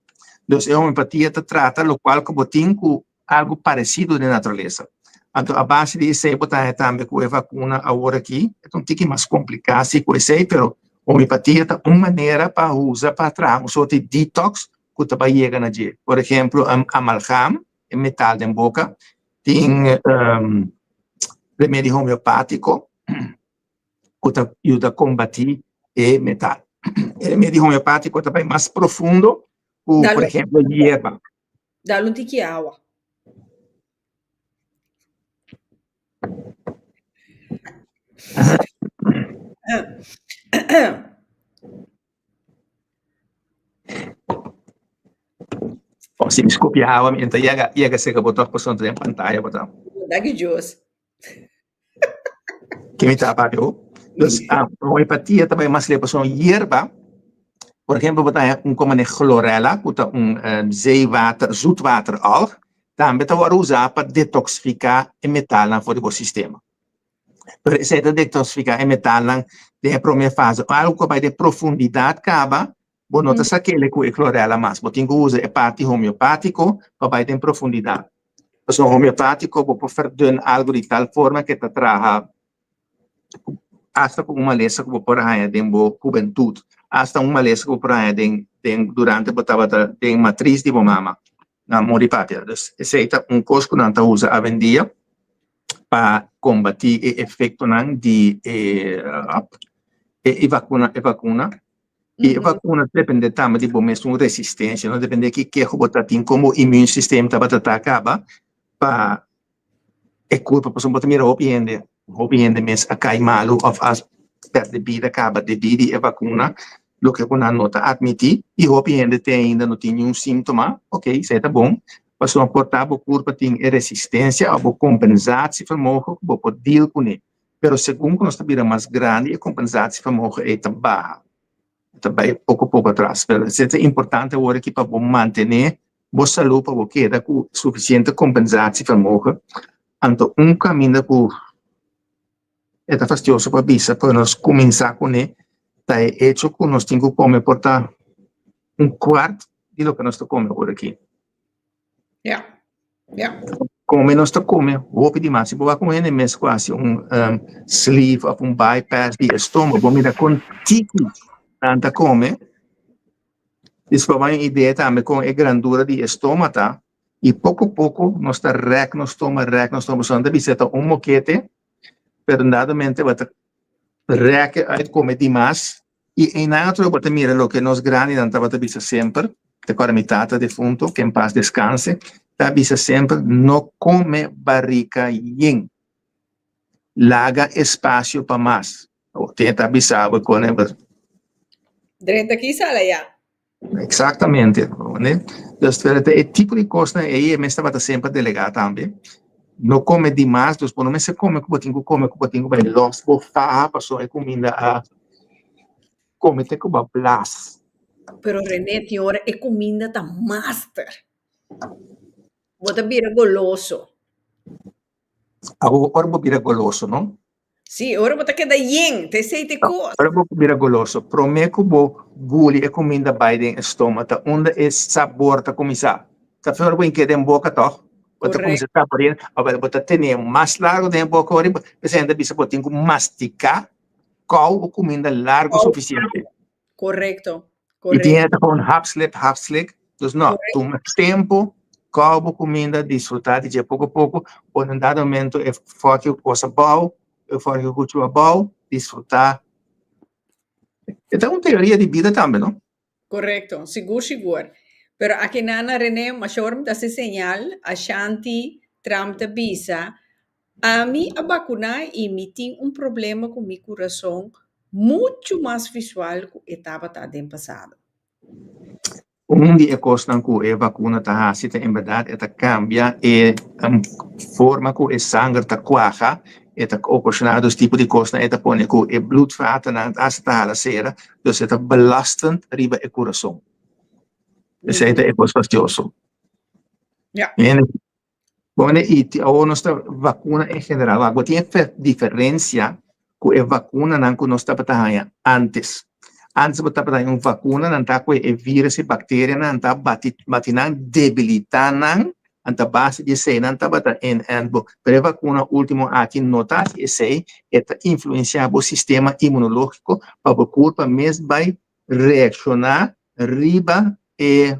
S1: Dus e homeopatia ta trata lokual ku bo tin ku algu paresido den naturalesa. Anto a base di esei bo ta haña tambe ku e vakuna awor aki, e ta un tiki mas kompliká si ku esei, pero homeopatia ta un manera pa usa pa traha un sorti di detox ku ta bai yega na dje. Por ehemplo, amalgam, e metal den boka, tin remedi homeopátiko ku ta yuda kombatí e metal. E remedi homeopátiko ta bai mas profundo ku, por ehemplo, yerba.
S3: Dal un tiki awa.
S1: Oh, si mi scopi awa, mi ta yega, yega seca bo toch pasobra den pantalla bo ta.
S3: Danki Dios.
S1: Ke mi ta papia ho? Dus, ah, homeopatia ta bai mas leu pasobra yerba, por ejemplo, bo ta haña un como chlorella, ku ta un zeewater, zoetwateralg, tambe ta wòrdu usá pa detoxifiká e metalnan for di bo sistema. Pero esei ta detoxifiká e metalnan den e promé fase. Algu ku a bai den profundidat kaba, bo no ta sak'el ku e chlorella mas. Bo tin ku usa e parti homeopátiko pa bai den profundidat. Pasobra homeopátiko bo por verdun algu di tal forma ke ta traha asta ku un malesa ku bo por haña den bo hubentut, asta un malesa ku bo por haña den den durante bo tabata den matris di bo mama. Nan muri papia. Dus esei ta un kos ku nan ta usa awendia pa kombatí e efektonan di e e vakuna e vakuna. I e vakuna ta depende tambe di bo mesun resistensia, no depende ki keho bo ta tin, kon bo immuunsysteem tabata ta kaba pa e kurpa pasobra bo ta mira hopi hende, hopi hende mes a kai malu òf a pèrdè bida kaba debí di e vakuna, loke ku nan no ta atmití i hopi hende te ainda no tin niun síntoma, ok, esei ta bon, pasobra por ta bo kurpa tin e resistensia òf bo kompensatievermogen ku bo por deal kuné, pero segun ku nos ta bira mas grandi e kompensatievermogen ei ta baha, ta bai poko poko atras, pero esei ta importante awor aki pa bo mantené bo salú pa bo keda ku sufisiente kompensatievermogen, anto un kaminda ku e ta fastioso pa bisa pero nos kuminsá kuné ta e echo ku nos tin ku kome por ta un kuart di loke nos ta kome ora aki.
S3: Ja, ja.
S1: Kome nos ta kome hopi di mas. Si bo wak un hende mes ku hasi un sleeve of un bypass di estómago, bo mira kon tiki nan ta kome. Dis pa bo haña un idea tambe kon e grandura di estoma ta. I poko poko nos ta rèk nos stoma, rèk nos stoma. Pasobra nan ta bisa ta un mokete, pero indadamente bo ta rèk e uit kome dimas. I einan atrobe bo ta mira loke nos grandinan tabata bisa semper, te kòrda mi tata defunto, ke en pas deskanse, ta bisa semper, no kome barika yen, laga espasio pa mas. Awor tin e ta bisa bo kone.
S3: Drenta aki sali aya.
S1: Exactamente. Ne? Dus pero e tipo di kosnan ei e mes tabata semper delegá tambe. No kome di mas, dus bo no mester kome ku bo tin ku kome, ku bo tin ku bai lòs bo faha pasobra e kuminda a kome te ku bo a blas.
S3: Pero René, tin ora e kuminda ta master. Bo ta bira goloso.
S1: Awor ora bo bira goloso, no?
S3: Sí, ora bo ta keda yen, ta esei ta e kos.
S1: Ora bo bira goloso, promé ku bo guli e kuminda bai den e stoma ta unda e sabor ta kuminsá. Ta fe ora bo hink'é den boka tòg, bo ta kuminsá saboreá, awor bo ta ten'é mas largu den e boka ora p'esei nan ta bisa bo tin ku mastiká kou bo kuminda largu sufisiente.
S3: Korekto,
S1: I tin hende ta kon hap slip, hap slik. Dus no, tuma tempu, kou bo kuminda, disfrutá di dje poko poko, por un dado momento e fòrki ku kos abou, e fòrki ku kuchu abou, disfrutá. E ta un teoria di bida tambe, no?
S3: Korekto, sigur sigur. Pero aki nan Rene, mashor mi ta hasi señal, Ashanti Trump ta bisa, Ami a bakuná i mi tin un problema ku mi kurason muchu mas visual ku e tabata den pasado.
S1: Un di e kosnan ku e vakuna ta hasi ta enbèrdat e ta kambia e forma ku e sanger ta kuaha, e ta okashoná dos tipo di kosnan, e ta pone ku e bloedvatennan hasta ta hala sera, dus e ta belastend riba e kurason. Esei ta e kos fastioso.
S3: Ja.
S1: Bon, i awor nos ta vakuna en general. Wak, bo tin e diferensia ku e vakunanan ku nos tabata haña ántes. Ántes bo tabata haña un vakuna, nan ta kohe e vírus, e bakterianan, nan ta bati bati nan, debilitá nan, anto a base di esei nan tabata en en bo. Pero e vakuna último aki no ta hasi esei, e ta influensiá bo sistema inmunológiko pa bo kurpa mes bai reakshoná riba e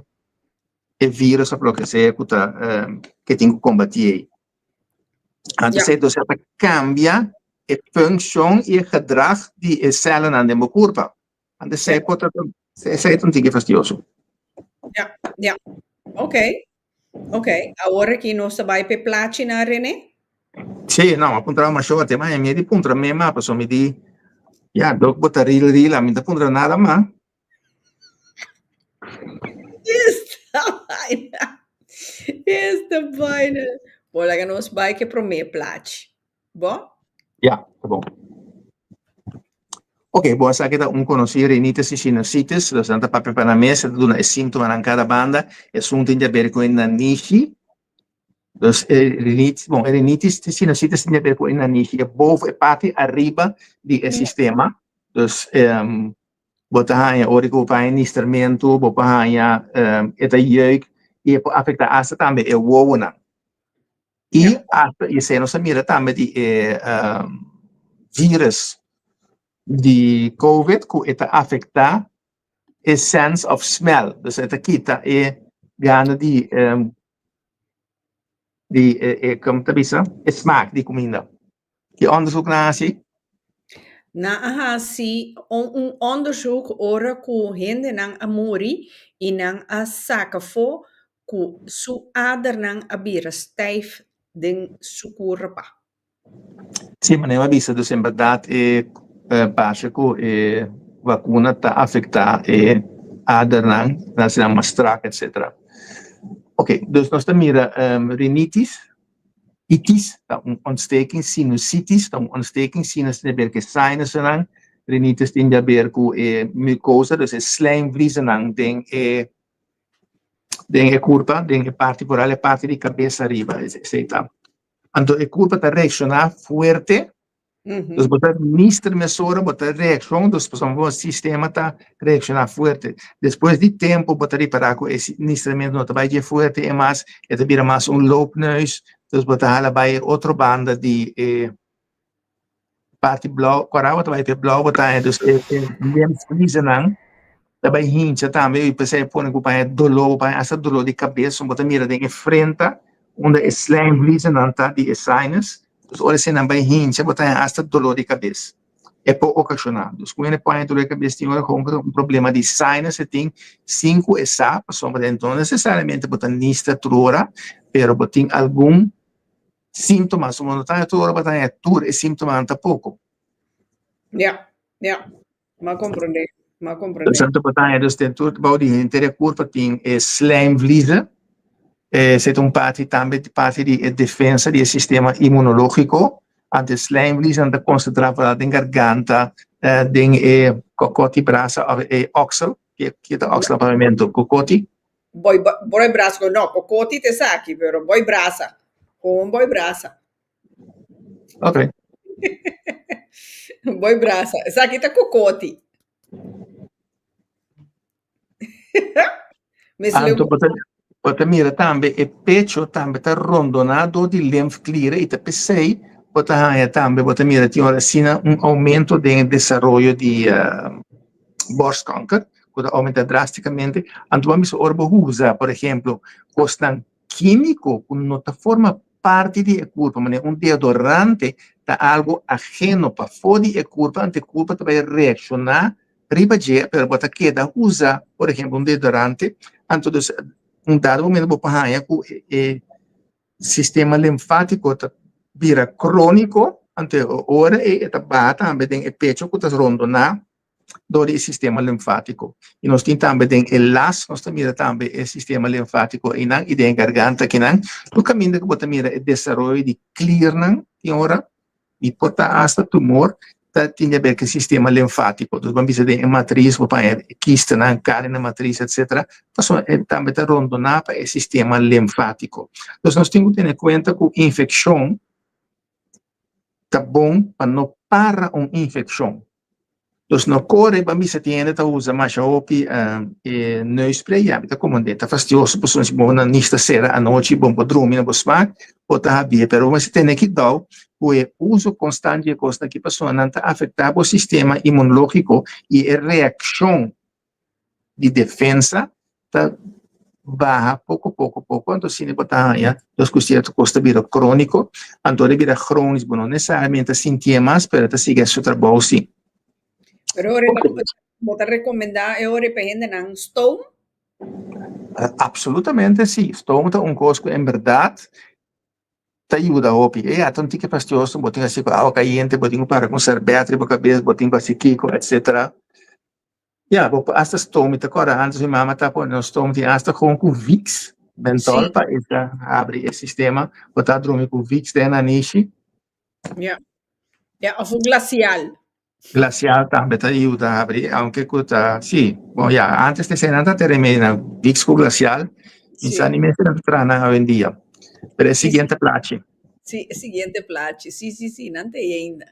S1: e virus of loke sea ku ta ke tin ku kombatí ei. Anto esei ta ta kambia e funshon i e gedrag di e sèlnan den bo kurpa. Anto esei por ta esei ta un tiki fastioso.
S3: Ja, ja. Oké. Oké. Awor aki nos ta bai p'e plachinan, René?
S1: Sí, no, a puntra mas short, ma mi di puntra me ma, paso mi di, ya, dok bo ta ril ril, a mi ta puntra nada ma.
S3: Esta vaina. Esta vaina. Bo laga nos bai ke promé plachi. Bo?
S1: Ja, ta bon. Ok, bo a sa ke ta un konosí rinitis i sinusitis, los nan ta papia pa nan mes, e ta duna e síntomanan kada banda. Esun tin di haber ku e nanishi. Dus e rinitis, bon, e rinitis i sinusitis tin di haber ku e nanishi, e boven, e parti ariba di e sistema. Dus Bo ta haña ora ku bo por haña nistermentu, bo por haña e ta jeuk i e por afektá asta tambe e wowonan. I asta i esei nos a mira tambe di e virus di covid ku e ta afektá e sense of smell, dus e ta kita e gana di di e komo ta bisa e smaak di kuminda. Ki onderzoek nan a hasi?
S3: Nan a hasi un onderzoek ora ku hendenan a muri i nan a saka afó ku su adernan a bira stijf den su kurpa.
S1: Sí, manera mi a bisa, dus en bèrdat e parse ku e vakuna ta afektá e adernan, nan hasi nan mas strak, etsetera. Oké, dus nos ta mira rinitis. Itis ta un ontsteking, sinusitis ta un ontsteking, sinus tin di haber ku e sinusennan, rinitis tin di haber ku e mucosa, dus e slijmvliezennan den e den e kurpa, den e parti vooral e parti di kabes ariba, esei ta. Anto e kurpa ta reakshoná fuerte. Dus bo ta nister mesora, bo ta reaccion, dus pasobra bo sistema ta reacciona fuerte. Despues di tempo bo ta ripara cu e nistermento no ta bay dje fuerte e mas, e ta bira mas un loopneus, dus bo ta hala bay e otro banda di e parti blauw, cora bo ta bay p'e blauw bo ta haña dus e lymfkliernan ta bay hincha tambe y p'esey e pone cu bo haña dolor, bo haña hasta dolor di cabes, bo ta mira den e frenta unda e slijmvliezennan ta di e sinus. Dus ora eseinan bai hincha bo ta haña asta doló di kabes. E por okashoná. Dus ku hende por haña doló di kabes tin ora kon ku un problema di sinus e tin sin ku e sa pasobra no nesesariamente bo ta nista tur ora pero bo tin algun síntoma. So bo no ta haña tur ora bo ta haña tur e síntomanan tampoko.
S3: Ya, ya. M'a komprondé. M'a komprendé.
S1: Dus anto bo ta haña dus den tur bou di henter e kurpa tin e slijmvliezen. Esei ta un parti tambe parti di e defensa di e sistema inmunológiko. Anto e slijmvliezen ta konsentrá vooral den garganta, den e kokoti brasa òf e oksel. Ke ta oksel na papiamentu? Kokoti?
S3: Boi boi brasa, no, kokoti ta esaki, pero boi brasa. Gewoon boi brasa.
S1: Ok.
S3: Boi brasa. Esaki ta kokoti.
S1: Anto bo ta, bo ta mira tambe e pecho tambe ta rondoná dor di lymfklieren i ta p'esei bo ta haña tambe bo ta mira tin ora asina un oumento den e desaroyo di borstkanker ku ta oumentá drástikamente. Anto bo a bisa ora bo usa por ehemplo kosnan kímiko ku no ta forma parti di e kurpa, manera un deodorante ta algu ageno pafó di e kurpa, anto e kurpa ta bai reakshoná riba dje, pero bo ta keda usa, por ehemplo, un deodorante, anto dus un dado momento bo por haña ku e sistema linfátiko ta bira króniko, anto e ora ei e ta baha tambe den e pecho ku ta rondoná dor di e sistema linfátiko. I nos tin tambe den e las, nos ta mira tambe e sistema linfátiko einan i den e garganta akinan. Tur kaminda ku bo ta mira e desaroyo di kliernan tin ora i por ta asta tumor ta tin di aber ku e sistema linfátiko. Dus bo a bisa den e matris bo paña e kistenan, kari na matris etsetera, pasobra e tambe ta rondoná pa e sistema linfátiko. Dus nos tin ku tene kuenta ku infekshon ta bon pa no para un infekshon. Dus no kore pa misa tin hende ta usa masha hopi e neusspray, ya mi ta komand'é, ta fastioso pasobra si bo na nis ta sera anochi bon por drumi na bo smak bo ta habié, pero bo mester tene kidou ku e uso konstant di e kosnan aki pasobra nan ta afektá bo sistema imunológiko i e reakshon di defensa ta baha poko poko poko anto asina bo ta haña los ku sierto kos ta bira króniko anto ora e bira krónis bo no nesesariamente ta sintié mas pero e ta sigui hasi su trabou si.
S3: Pero ora bo ta rekomendá e ora pa hendenan stoom?
S1: Absolutamente si, stoom ta un kos ku en bèrdat ta yuda hopi. E ya ta un tiki fastioso, bo tin hasi ku awa kayente, bo tin ku para ku un sèrbèt riba kabes, bo tin ku hasi kiko etsetera. Ya, bo por hasta stoom, mi ta kòrda antes mi mama ta pone nos stoom tin hasta kon ku Vicks, mentol pa e ta habri e sistema, bo ta drumi ku Vicks den nanishi.
S3: Ya, ya, òf un glasial.
S1: Glasial tambe ta yuda habri, aunke ku ta, si, bon ya, antes esei nan ta te remedinan, Vicks ku glasial, mi sa ni mester nan ta traha nan awendia. Pero e siguiente plachi.
S3: Si, e siguiente plachi, si, si, si, nan ta ei ainda.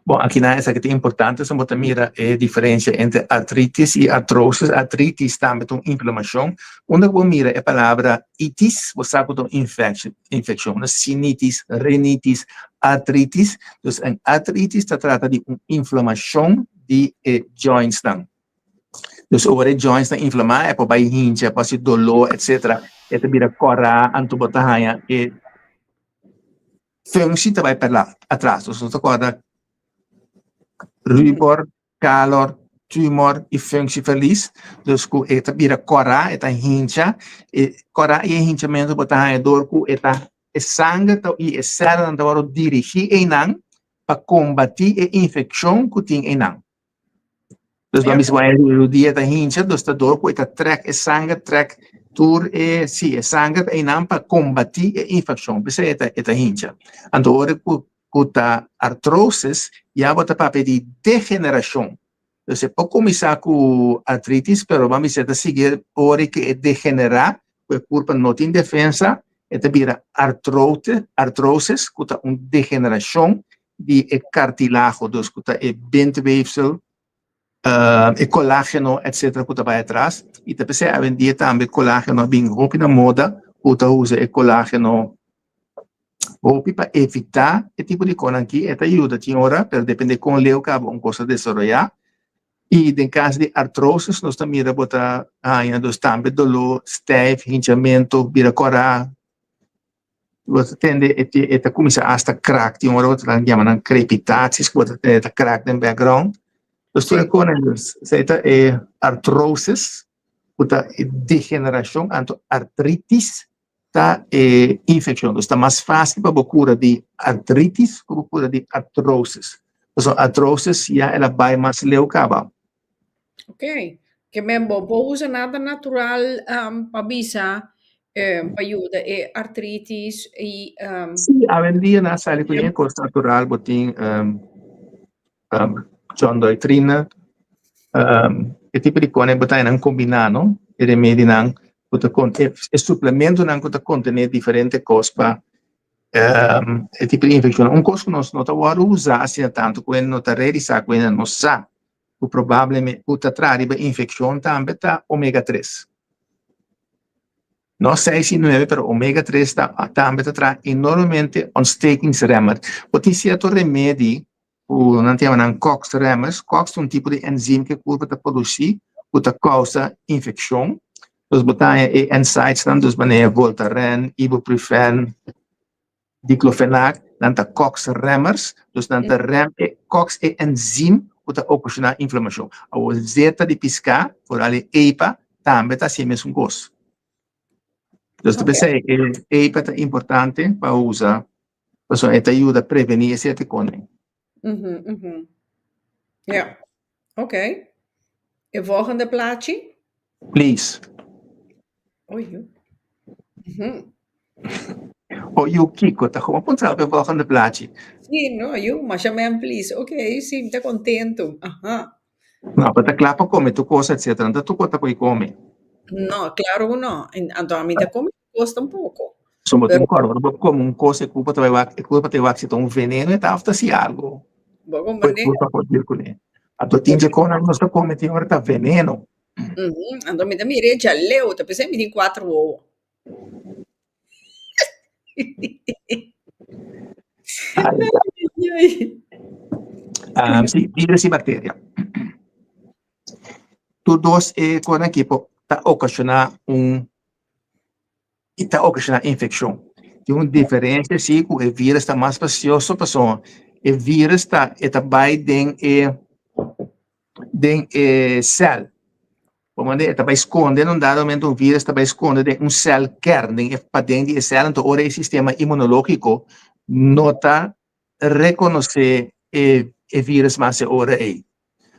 S1: Bon, akinan esaki ta importante, so bo ta mira e diferencia entre artritis y artrosis. Artritis tambe ta un inflamacion. Unda ku bo mira e palabra itis, bo sa ku ta un infection, infeccion. Una sinitis, rinitis, artritis. Dus un artritis ta trata di un inflamacion di e jointsnan. Dus ora e jointsnan inflamá, e por bai hincha, e por hasi doló, etcetera. E ta bira kòrá, anto bo ta haña e Functie ta bai per atras. Dus nos ta kòrda rubor, kalor, tumor i functieverlies. Dus ku e ta bira kòrá, e ta hincha. E kòrá i e hinchamentu bo ta haña dor ku e ta e sanger ta i e sèlnan ta wòrdu dirigí einan pa kombatí e infekshon ku tin einan. Dus bo a bisa bo e rudia ta hincha, dus ta dor ku e ta trèk e sanger, trèk tur e, si, e sanger ta einan pa kombatí e infekshon, p'esei e ta e ta hincha. Anto ora ku ku ta artrosis, ya bo ta papia di degenerashon. Dus e por kuminsá ku artritis, pero bo a bisa e ta sigui ora ku e degenerá, ku e kurpa no tin defensa, e ta bira artrote, artrosis, ku ta un degenerashon di e kartilago, dus ku ta e bindweefsel, e kolágeno etcetera ku ta bai atras. I ta p'esei awendia tambe kolágeno a bin hopi na moda, ku ta usa e kolágeno hopi pa evitá e tipo di konan aki. E ta yuda tin ora, pero depende kon leu kaba un kos a desaroyá. I den kaso di artrosis nos ta mira bo ta haña dus tambe doló stijf, hinchamentu, bira kòrá. Bo ta tende e te e ta kuminsá asta krak, tin ora bo ta yama nan crepitaties ku bo ta tende ta krak den background. Dus tur e konan dus esei ta e artrosis ku ta e degenerashon anto artritis ta e infekshon. Dus ta mas fásil pa bo kura di artritis ku bo kura di artrosis. Pasobra artrosis ya el a bai mas leu kaba.
S3: Ok. Ke men bo por usa nada natural pa bisa pa yuda e artritis i.
S1: Sí, awendia nan a sali ku yen kos natural. Bo tin chondroitrina, e tipo di kos bo ta haña nan kombiná no, e remedinan ku ta e suplementonan ku ta kontené diferente kos pa e tipo di infekshon. Un kos ku nos no ta wòrdu usa asina tantu ku hende no ta realisá ku hende no sa ku probablemente ku ta traha riba infekshon tambe ta omega tres. No seis i nuebe pero omega tres ta tambe ta traha enormemente ontstekingsremmer. Bo tin sierto remedi ku nan ta yama nan COX remmers. COX ta un tipo di enzym ku e kurpa ta produsí ku ta kousa infekshon. Dus bo ta haña e NSAIDs nan, dus manera Voltaren, Ibuprofen, Diclofenac, nan ta COX remmers, dus nan ta rem e COX e enzym ku ta okashoná inflamashon. Awor zeta di piská, foral e EPA, tambe ta hasi e mesun kos. Dus ta p'esei e EPA ta importante pa usa, pasobra e ta yuda prevení e sierto konen.
S3: Ja, oké. E volgende plaatje?
S1: Please.
S3: Oei, joh.
S1: O yu kiko ta como puntra op e volgende plaatje?
S3: Sí, no, yu, masha men please. Oké, sí, mi ta contento. Aha.
S1: No, bo ta kla pa come tur cosa, etcetera. No ta tur cosa ta por come.
S3: No, claro cu no. Anto ami ta come tur cos tampoco.
S1: So bo tin kòrda, ora bo kome un kos e kurpa ta bai wak, e kurpa ta bai wak si ta un veneno e ta òf ta si algu
S3: Bo
S1: ku e
S3: komprendé?
S1: kurpa por deal kuné. Anto tin dje kosnan ku nos ta kome tin ora ta veneno.
S3: Anto mi ta mira e djaleu, ta pensé mi tin kuater wowo.
S1: Ai,
S3: Ai, ai.
S1: Si, virus i bakteria. Tur dos e kosnan aki por ta okashoná un i ta okashoná infekshon. Tin un diferensia si ku e virus ta mas pasioso pasobra e virus ta e ta bai den e den e sèl. Por manera e ta bai skonde en un dado momento un virus ta bai skonde den un sèl kern den e paden di e sèl anto ora e sistema inmunológiko no ta rekonosé e e virus mas e ora ei.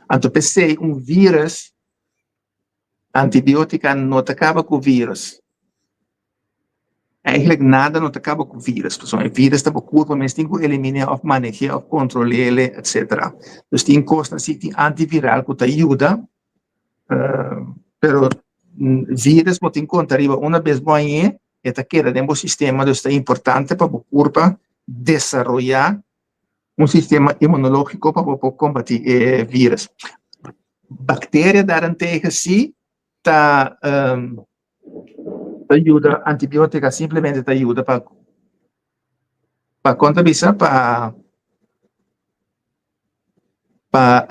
S1: Anto p'esei un virus Antibiotica no ta caba cu virus. Eigenlijk nada no ta caba cu virus, pasobra e virus ta bo curpa mes tin cu elimine of manehe of controlele etcetera. Dus tin cosnan si tin antiviral cu ta yuda, pero virus bo tin conta riba una bes bo hañe e ta keda den bo sistema, dus ta importante pa bo curpa desaroya un sistema inmunológiko pa bo por kombatí e vírus. Bakteria daarentegen sí ta ta yuda, antibiótika simplemente ta yuda pa pa kon ta bisa pa pa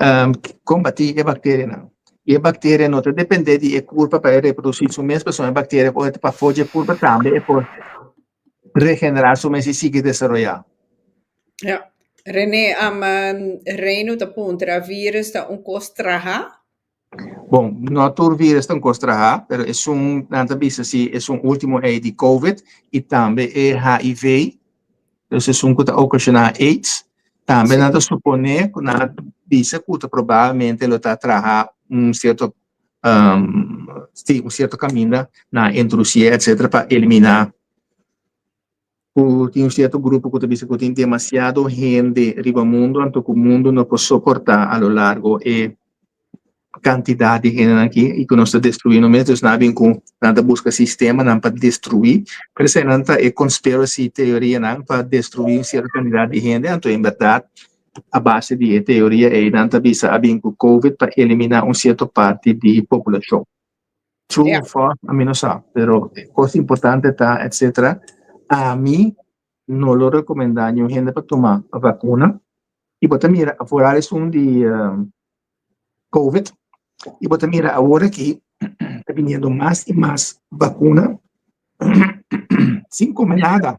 S1: kombatí e bakterianan. I e bakteria no ta dependé di e kurpa pa e reprodusí su mes, pasobra e bakteria por ta pafó dje kurpa tambe e por regenerá su mes i sigui desaroyá.
S3: Ja. René, um, Reino ta puntra, virus ta un kos traha?
S1: Bon, no tur virus ta un kos traha, pero esun, nan ta bisa si esun último ei di COVID i tambe e HIV, dus esun ku ta okashoná AIDS, tambe nan ta suponé ku nan a bisa ku ta probablemente lo ta traha un sierto, um, sí, un sierto kaminda nan a introdusié etcétera pa eliminá ku tin un sierto grupo ku ta bisa ku tin demasiado hende riba mundu anto ku mundu no por soportá a lo largo e kantidat di hendenan aki i ku nos ta destruí nos mes, dus nan a bin ku nan ta buska sistemanan pa destruí, pero eseinan ta e conspiracy teorianan pa destruí un sierto kantidat di hende, anto en bèrdat a base di e teoria ei nan ta bisa a bin ku covid pa eliminá un sierto parti di populashon. True
S3: Ja.
S1: of false, ami no sa, pero e kos importante ta etcetera. Ami no lo rekomendá niun hende pa tuma vakuna i bo ta mira vooral esun di covid i bo ta mira awor aki ta biniendo mas i mas vakuna sin kome nada.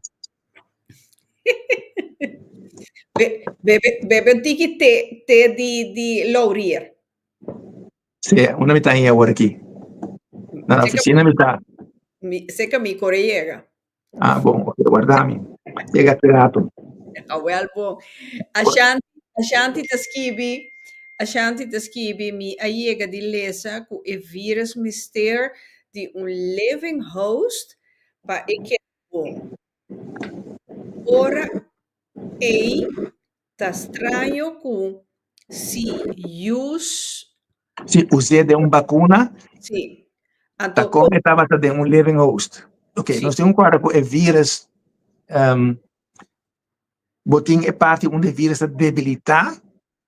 S3: Be, bebe, bebe un tiki te, te di, di laurier.
S1: Sí, unda mi ta haña awor aki? Na la oficina mi ta.
S3: Mi, seca mi kore yega.
S1: Ah, bon, ok, warda mi. Yega te rato.
S3: Ah, wel bon. Ashanti, Ashanti ta skibi, Ashanti ta skibi, mi a yega di lesa ku e virus mester di un living host pa e keda bon. Ora ei ta straño ku si use.
S1: Si us'é den un bakuna.
S3: Si.
S1: Ta
S3: Anto
S1: kon e tabata den un living host. Ok,
S3: Si.
S1: nos tin un kuadra ku e virus Bo tin e parti unda e virus ta debilitá,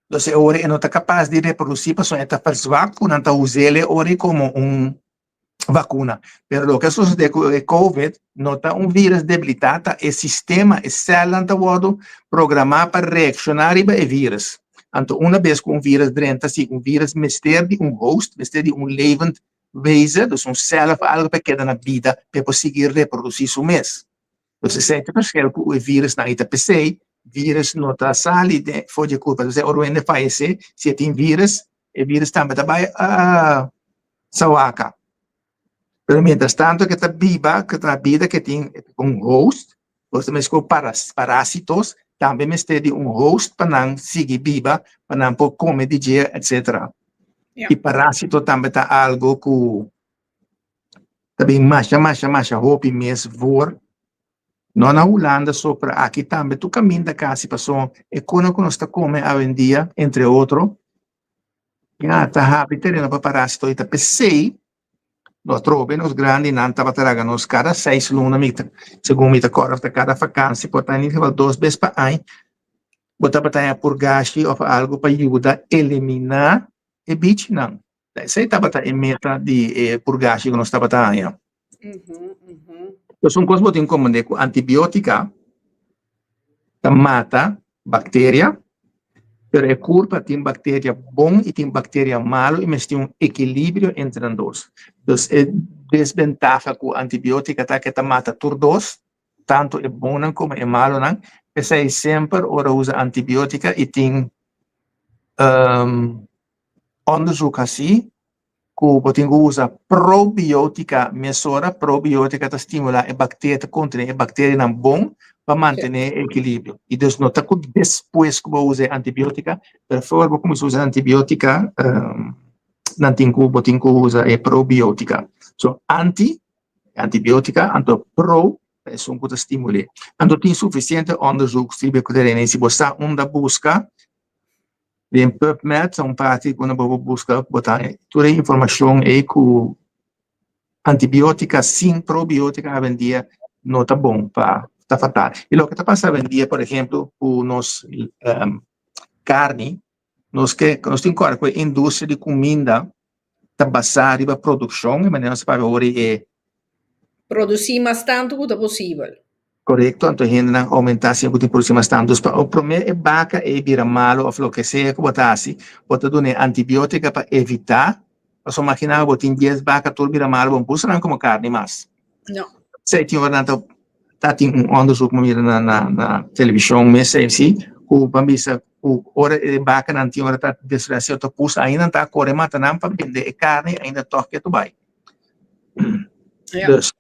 S1: dus e ora e no ta kapas di reprodusí pasobra e ta verzwakt ku nan ta us'el e ora komo un vakuna. Pero loke a sosodé ku e covid no ta un virus debilitá, ta e sistema, e sèlnan ta wòrdu programá pa reakshoná riba e virus. Anto una bes ku un virus drenta, si un virus mester di un host, mester di un levend wezen, dus un sèl òf algu pa e keda na bida pa e por sigui reprodusí su mes. Dus esei ta verschil ku e virusnan i ta p'esei virus no ta sali den for di e kurpa. Entonces ora un hende fayesé, si e tin virus, e virus tambe ta bai sawaka. Pero mientras tanto ke ta biba, ke ta na bida, ke tin un host, por eso meskos parásitos tambe mester di un host pa nan sigui biba, pa nan por kome di dje, etcetera. I parásito tambe ta algo ku Ta bin masha masha masha hopi mes voor, no na Hulanda so pero aki tambe tur caminda casi paso e cona cu nos ta come awendia entre otro ya ta habri tereno pa parasito y ta pesey no atrobe nos grandinan tabata laga nos cada seis luna mi ta segun mi ta corda ta cada vakantie por ta en ieder geval dos bes pa aña bo tabata haña purgashi of algo pa yuda elimina e bichinan. Esei tabata e meta di e purgashi ku nos tabata haña. Pues un kos bo tin komprendé ku antibiótika ta mata bakteria, pero e kurpa tin bakteria bon i tin bakteria malu i mester tin un ekilibrio entre nan dos. Dus e desbentaha ku antibiótika ta ke ta mata tur dos, tantu e bonnan komo e malunan. P'esei semper ora usa antibiótika i tin Onderzoek hasi ku bo tin ku usa probiotika mesora. Probiotika ta stimulá e bakteria, ta kontené e bakterianan bon pa mantené e ekilibrio. I dus no ta ku despues ku bo usa e antibiotika, pero for bo kuminsá usa e antibiotika nan tin ku bo tin ku usa e probiotika. So anti antibiotika anto pro ta esun ku ta stimul'é. Anto tin sufisiente onderzoek riba e tereno i si bo sa unda buska Den PubMed ta un parti unda bo por buska bo ta haña tur e informashon ei ku antibiotika sin probiotika awendia no ta bon pa ta fatal. I loke ta pasa awendia por ehemplo ku nos karni nos ke nos tin kòrda ku e industria di kuminda ta basá riba produkshon e manera nos ta papia ora e
S3: Produsí mas tantu ku ta posibel.
S1: Korekto, anto hendenan oumentá siña ku tin produsí mas tantu. Dus pa promé e baka ei bira malu òf loke sea ku bo ta hasi, bo ta duna e antibiótika pa evitá. Pasobra maginá bo tin dies baka tur bira malu, bo no por usa nan komo karni mas.
S3: No.
S1: Esei tin ora nan ta ta tin un òndersuk mi mira na na na televishon mes ei si ku ban bisa ku ora e bakanan tin ora ta destruí sierto pus ainda nan ta kore mata nan pa bende e karni ainda tòg ke ta bai.
S3: Ja.
S1: Dus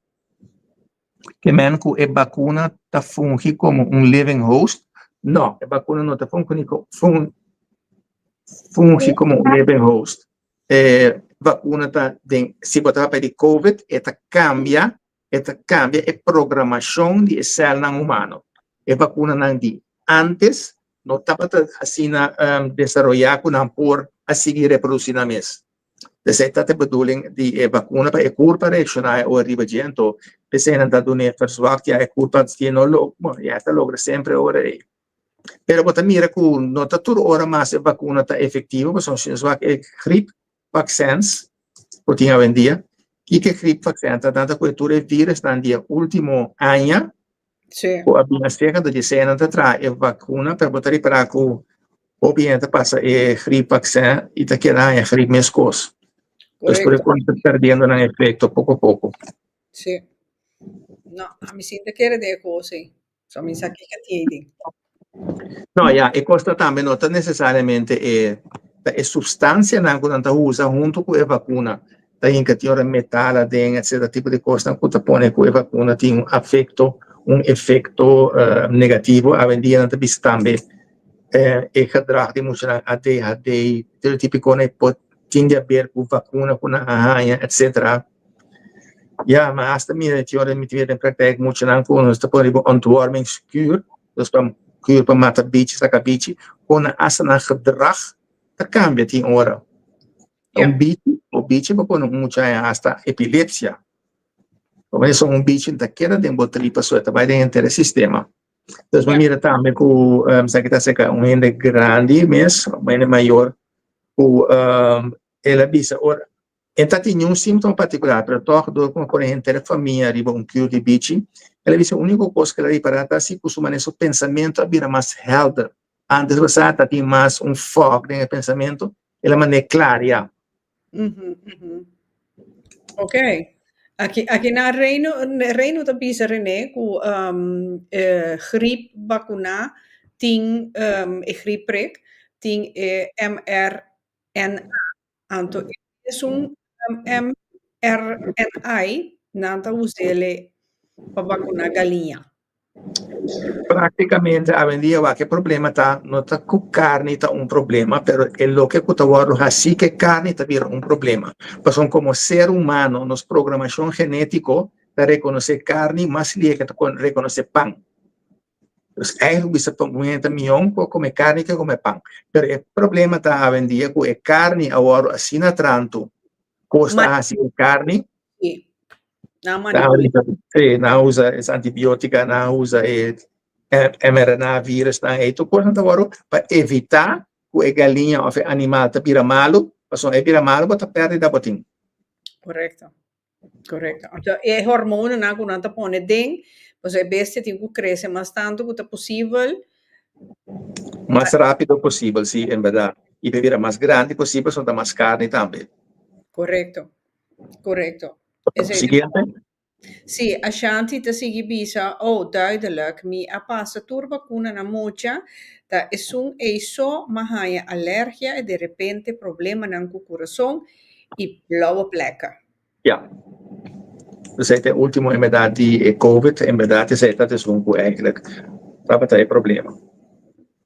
S1: ke men ku e bakuna ta fungi komo un living host? No, e bakuna no ta fungi fun fungi komo un living host. E bakuna ta den si bo ta papia di covid e ta kambia e ta kambia e programashon di e sèlnan humano. E bakunanan di ántes no tabata asina desaroyá ku nan por a sigui reprodusí nan mes. P'esei ta e bedoeling di e bakuna pa e kurpa reakshoná e ora riba dje. Anto p'esei nan ta dun'é verzwakt ya e kurpa si no lo, bueno, ya e ta logra semper e ora ei. Pero bo ta mira ku no ta tur ora mas e bakuna ta efektivo pasobra si nos wak e grip vaksèns ku tin awendia, kiko e grip vaksèn ta? Nan ta kohe tur e virusnan di e último aña
S3: Sí.
S1: ku a bini aserka, anto di esei nan ta traha e vakuna, pero bo ta ripará ku hopi hende ta pasa e grip vaksèn i ta keda haña grip meskos. Dus por e
S3: Korekto.
S1: kon ta perdiendo nan efekto poko poko.
S3: Sí. No, ami sin ta kere den e kos ei. So mi sa kiko tin ei den.
S1: No, ya, e kos ta tambe no ta nesesariamente e ta e supstansianan ku nan ta usa huntu ku e vakuna. Ta hinka tin ora metal aden, etcetera, tipo di kosnan ku ta pone ku e vakuna tin un afekto, un efekto negativo. Awendia nan ta bisa tambe. E gedrag di muchanan ADHD, tur e tipikonan e por tin di haber ku vakuna ku nan a haña etcetera. Ya, mi hasta mira tin ora mi ta mira den praktijk muchanan ku nos ta pone riba ontwormingskuur, dus pa kuur pa mata bichi, saka bichi, kon nan hasta nan gedrag ta kambia tin ora. Un bichi, un bichi por pone un mucha haña hasta epilepsia. Pasobra un bichi no ta keda den bo tripa so, e ta bai den henter e sistema. Dus mi mira tambe ku esaki ta aserka un hende grandi mes, un hende mayor ku el a bisa ora e ta tin niun símptoma partikular pero tòg dor ku a pone henter e famia riba un kuur di bichi, el a bisa úniko kos ku el a ripará ta si ku su manera su pensamentu a bira mas hèlder. Antes pasá ta tin mas un fòg den e pensamentu, el a manera klaria.
S3: Ok. Aki, aki na Reino, Reino ta bisa René ku um, e griep vakuná tin um, e griepprik tin e mRNA. Anto e esun um, mRNA nan ta us'ele pa vakuná galiña.
S1: Práktikamente awendia wak e problema ta no ta ku karni ta un problema pero e loke ku ta wòrdu hasí ku e karni ta bira un problema. Pasobra komo ser humano nos programashon genétiko ta rekonosé karni mas lie ke ta rekonosé pan. Dus eigenlijk bisa pa un hende ta mihó ku a kome karni ke kome pan. Pero e problema ta awendia ku e karni a wòrdu asina trantu kos ta hasi ku karni.
S3: Nan manipula.
S1: Sí, nan usa es antibiotica, nan usa e mRNA virus, nan e tur cosnan ta wòrdu pa evitá ku e galiña òf e animal ta bira malu, pasobra e bira malu bo ta pèrdè da bo tin.
S3: Korekto, korekto. Anto e hormonanan ku nan ta pone den, pasobra e bestia tin ku krese mas tantu ku ta posibel.
S1: Mas rápido posibel, sí, en bèrdat. I pa e bira mas grandi posibel, pasobra ta mas karni tambe.
S3: Korekto, korekto.
S1: Siguiente.
S3: Sí, Ashanti ta sigui bisa, Oh, duidelijk, mi a pasa tur bakuna na mucha, ta esun ei so m'a haña alergia i derepente problemanan ku kurason i blauwe plekken.
S1: Ja. Dus ei ta e ultimo en berdad di e covid, en berdad esei ta esun ku eigenlijk tabata e problema.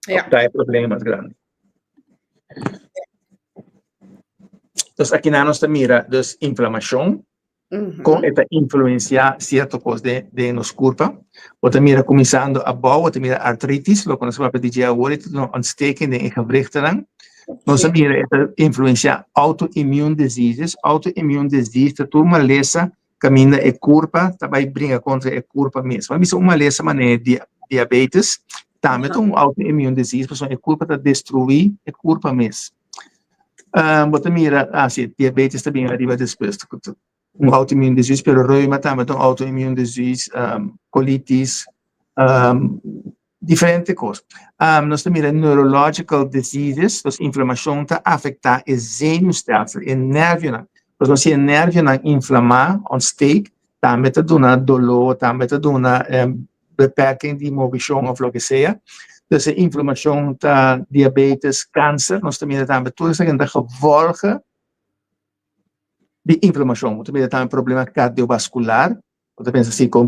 S3: Ja.
S1: Ta e problema mas grandi. Dus akinan nos ta mira dus inflamashon, kon e ta influensiá sierto kos den den nos kurpa. Bo ta mira kuminsando abou, bo ta mira artritis, loke nos a papia di dje awor, e ta duna ontsteking den e gewrichtennan. Nos a mira e ta influensiá autoimmune diseases. Autoimmune disease ta tur malesa kaminda e kurpa ta bai bringa kontra e kurpa mes. Bo a bisa un malesa manera di diabetes, tambe ta un autoimmune disease pasobra e kurpa ta destruí e kurpa mes. Bo ta mira, ah si, diabetes ta bin ariba despues, un autoimmune disease, pero reuma tambe ta un autoimmune disease, colitis, Diferente kos. Nos ta mira neurological diseases, dus inflamashon ta afektá e zenuwstelsel, e nervionan. Pasobra si e nervionan inflamá, ontsteek, tambe ta duna doló, tambe ta duna beperking di movishon òf loke sea. Dus e inflamashon ta diabetes, kanser, nos ta mira tambe tur esaki ta gevolgen di inflamashon. Bo ta mira tambe problema kardiovaskular, Bo ta pensa si kon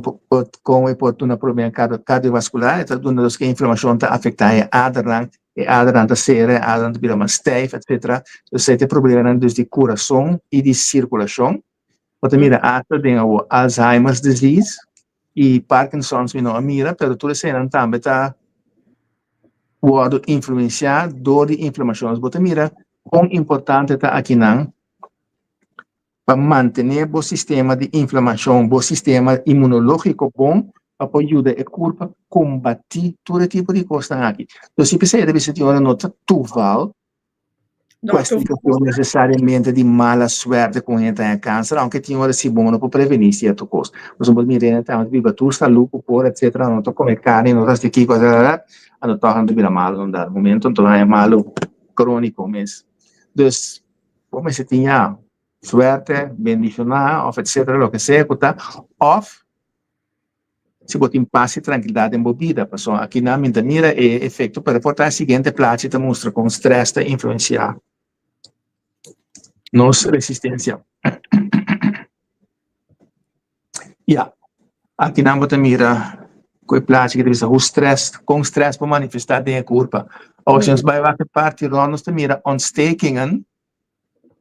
S1: kon e por duna problema kardiovaskular, e ta duna dos ke inflamashon ta afektá e adernan, e adernan ta sera, e adernan ta bira mas stijf, etsetera. Dus esei ta e problemanan dus di kurason i di sirkulashon. Bo ta mira asta den awor Alzheimer's disease i Parkinson's mi no a mira, pero tur eseinan tambe ta wòrdu influensiá dor di inflamashon. Dus bo ta mira kon importante ta akinan pa mantené bo sistema di inflamashon, bo sistema inmunológiko bon pa por yuda e kurpa kombatí tur e tipo di kosnan aki. Entonces si p'esei e ta bisa tin ora no ta toeval ku a situashon nesesariamente di mala suerte ku un hende ta haña kanser, aunke tin ora si bo no por prevení sierto kos. Pasobra bo mira hende ta biba tur salú ku por etcetera, no ta kome karni, no ta hasi kiko, anto tòg nan ta bira malu un dado momento, anto nan haña malu króniko mes. Dus bo mester tin ya suerte, bendishoná òf etcetera loke sea ku ta, òf si bo tin pas i trankilidat den bo bida, pasobra aki nan mi ta mira e efekto, pero por ta e siguiente plachi ta mustra kon strès ta influensiá nos resistensia. Ya, aki nan bo ta mira ku e plachi ki ta bisa hoe strès, kon strès por manifestá den e kurpa. Awor si nos bai wak e parti rond nos ta mira ontstekingen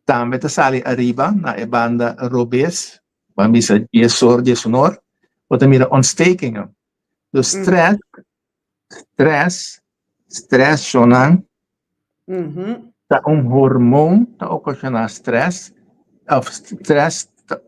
S1: tambe ta sali ariba na e banda robes, ban bisa diesor, diesunor, bo ta mira ontstekingen. Dus stress, stress, stress shownan ta un hormoon ta ocasiona stress of stress ta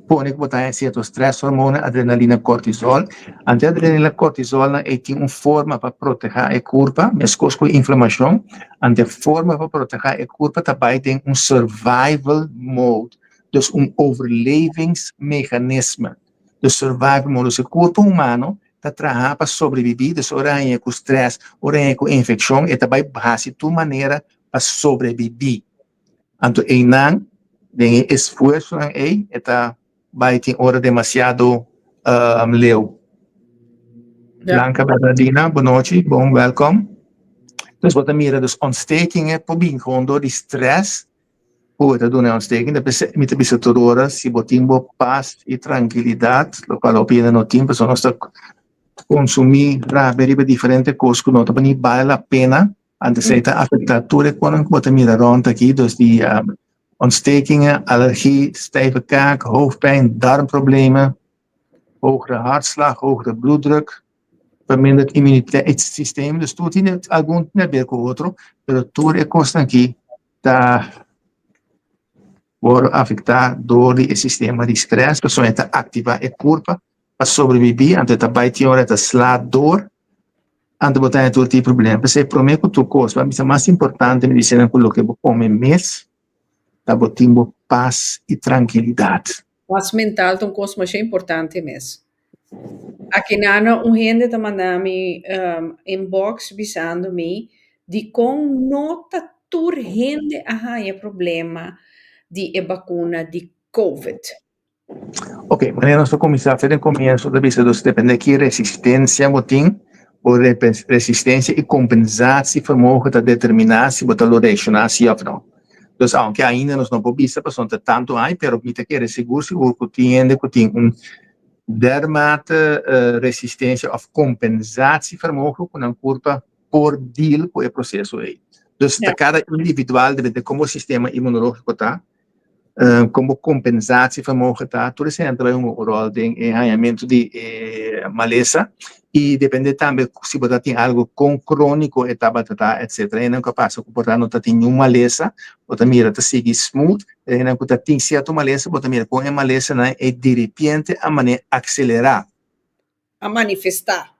S1: pone ku bo ta haña cierto stress hormonen, adrenalina, cortisol. Anto e adrenalina, cortisolnan ei tin un forma pa proteha e curpa, meskos ku inflamacion, anto e forma pa proteha e curpa ta bai den un survival mode, dus un overlevingsmechanisme. Dus survival mode, dus e curpa humano ta traha pa sobrebibí, dus ora haña ku stress, ora haña ku infekshon, e ta bai hasi tur manera pa sobrebibí. Anto einan, den e esfuersonan ei, e ta bai tin ora demasiado leu. Blanca Bernardina, bonochi, bon, wèlkòm. Dus bo ta mira, dus ontstekingen por bin gewoon dor di stress. Ku e ta duna e ontsteking, ta p'esei mi ta bisa tur ora, si bo tin bo pas i trankilidat, lokual hopi hende no tin, pasobra nos ta konsumí rabia riba diferente kos ku no ta ni bale la pena, antes ei ta afektá tur e konan ku bo ta mira rònt aki, dus di ontstekingen, alergi, stijve kaak, hoofdpijn, darmproblemen, hogere hartslag, hogere bloeddruk, verminderd immuniteitssysteem, dus tur tin algun tin haber ku otro, pero tur e kosnan aki ta wòrdu afektá dor di e sistema di strès, pasobra e ta aktivá e kurpa pa sobrebibí, anto e ta bai tin ora e ta sla dor, anto bo ta haña tur tipo problema. P'esei promé ku tur kos, pa mi ta mas importante mi di ku loke bo kome mes ta bo tin bo pas i trankilidat.
S3: Pas mental ta un kos masha importante mes. Akinana un hende ta manda mi inbox bisando mi dikon no ta tur hende a haña problema di e bakuna di covid.
S1: Ok, manera nos ta kuminsá fe den komienso ta bisa dus depende ki resistensia bo tin, bo resistensia i kompensatievermogen ta determiná si bo ta lo reakshoná si òf no. Dus aunke ainda nos no por bisa pasobra ta tantu ai, pero mi ta kere sigur sigur ku tin hende ku tin un dermate resistensia òf kompensatievermogen ku nan kurpa por deal ku e proseso ei. Dus ta kada individual depende kon bo sistema inmunológiko ta, Kon bo kompensatievermogen ta, tur esei ta bai hunga un ròl den e hañamentu di e malesa i depende tambe si bo ta tin algu kon króniko e tabata ta etcetera. Hendenan ku a pasa ku por ta no ta tin niun malesa bo ta mira ta sigui smooth, pero hendenan ku ta tin sierto malesa bo ta mira kon e malesanan e diripiente a manera akselerá.
S3: A manifestá.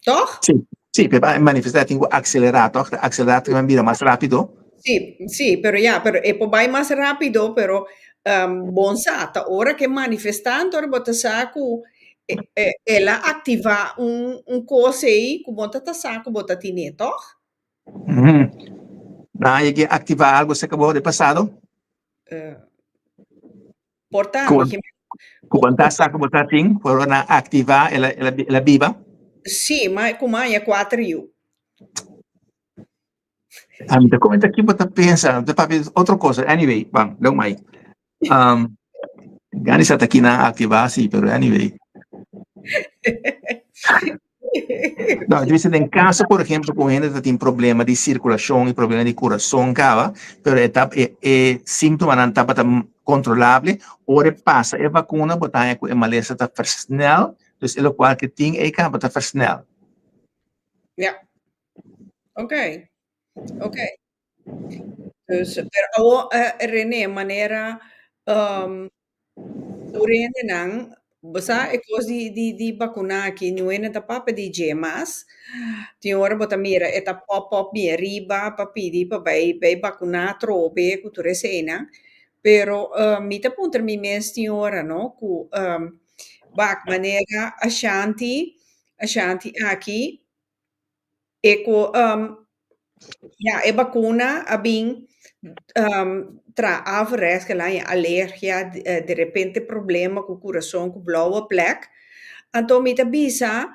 S3: Toch?
S1: Sí, sí, pero pa manifestá tin ku akselerá, toch? Ta akselerá ta bira mas rápido.
S3: Sí, sí, pero ya, pero e por bai mas rápido, pero um, bon sa, ta ora ke manifestá, anto bo ta sa ku el a aktivá un, un kos ei ku bo ta ta sa ku bo ta tine, toch?
S1: Mm -hmm. Nan a ke aktivá algo se kabo de pasado?
S3: Por ta,
S1: Ku, ku bo ta sa ku bo ta tin, por ora nan aktivá, el a, el a, el a biba.
S3: Sí, ma ku maña kuater yu.
S1: Ami ta komenta ki bo ta pensa, ta papia otro cosa. Anyway, ban, leu mai. Um, gani sa ta ki nan aktivá, sí, pero anyway. No, yo dice, den caso, por ejemplo, cu hende ta tin problema di circulacion y problema di corazon caba, pero e, tap, e, e síntomanan tabata controlable, ora e pasa e vacuna, bo ta haña cu e malesa ta versnel, dus e locual que tin ei caba ta versnel.
S3: Ja. Oké. Oké. Dus, pero awo, eh, René, manera um, Tur hendenan, bo sa e kos di di di bakuná aki, niun hende ta papia di dje mas. Tin ora bo ta mira e ta pòp pòp bien riba pa pidi pa bai bai bakuná atrobe ku tur eseinan. Pero mi ta puntra mi mes tin ora no ku wak manera Ashanti Ashanti aki E ku ya e bakuna a bin traha averechts ke nan alergia derepente problema ku kurason ku blauwe plek anto mi ta bisa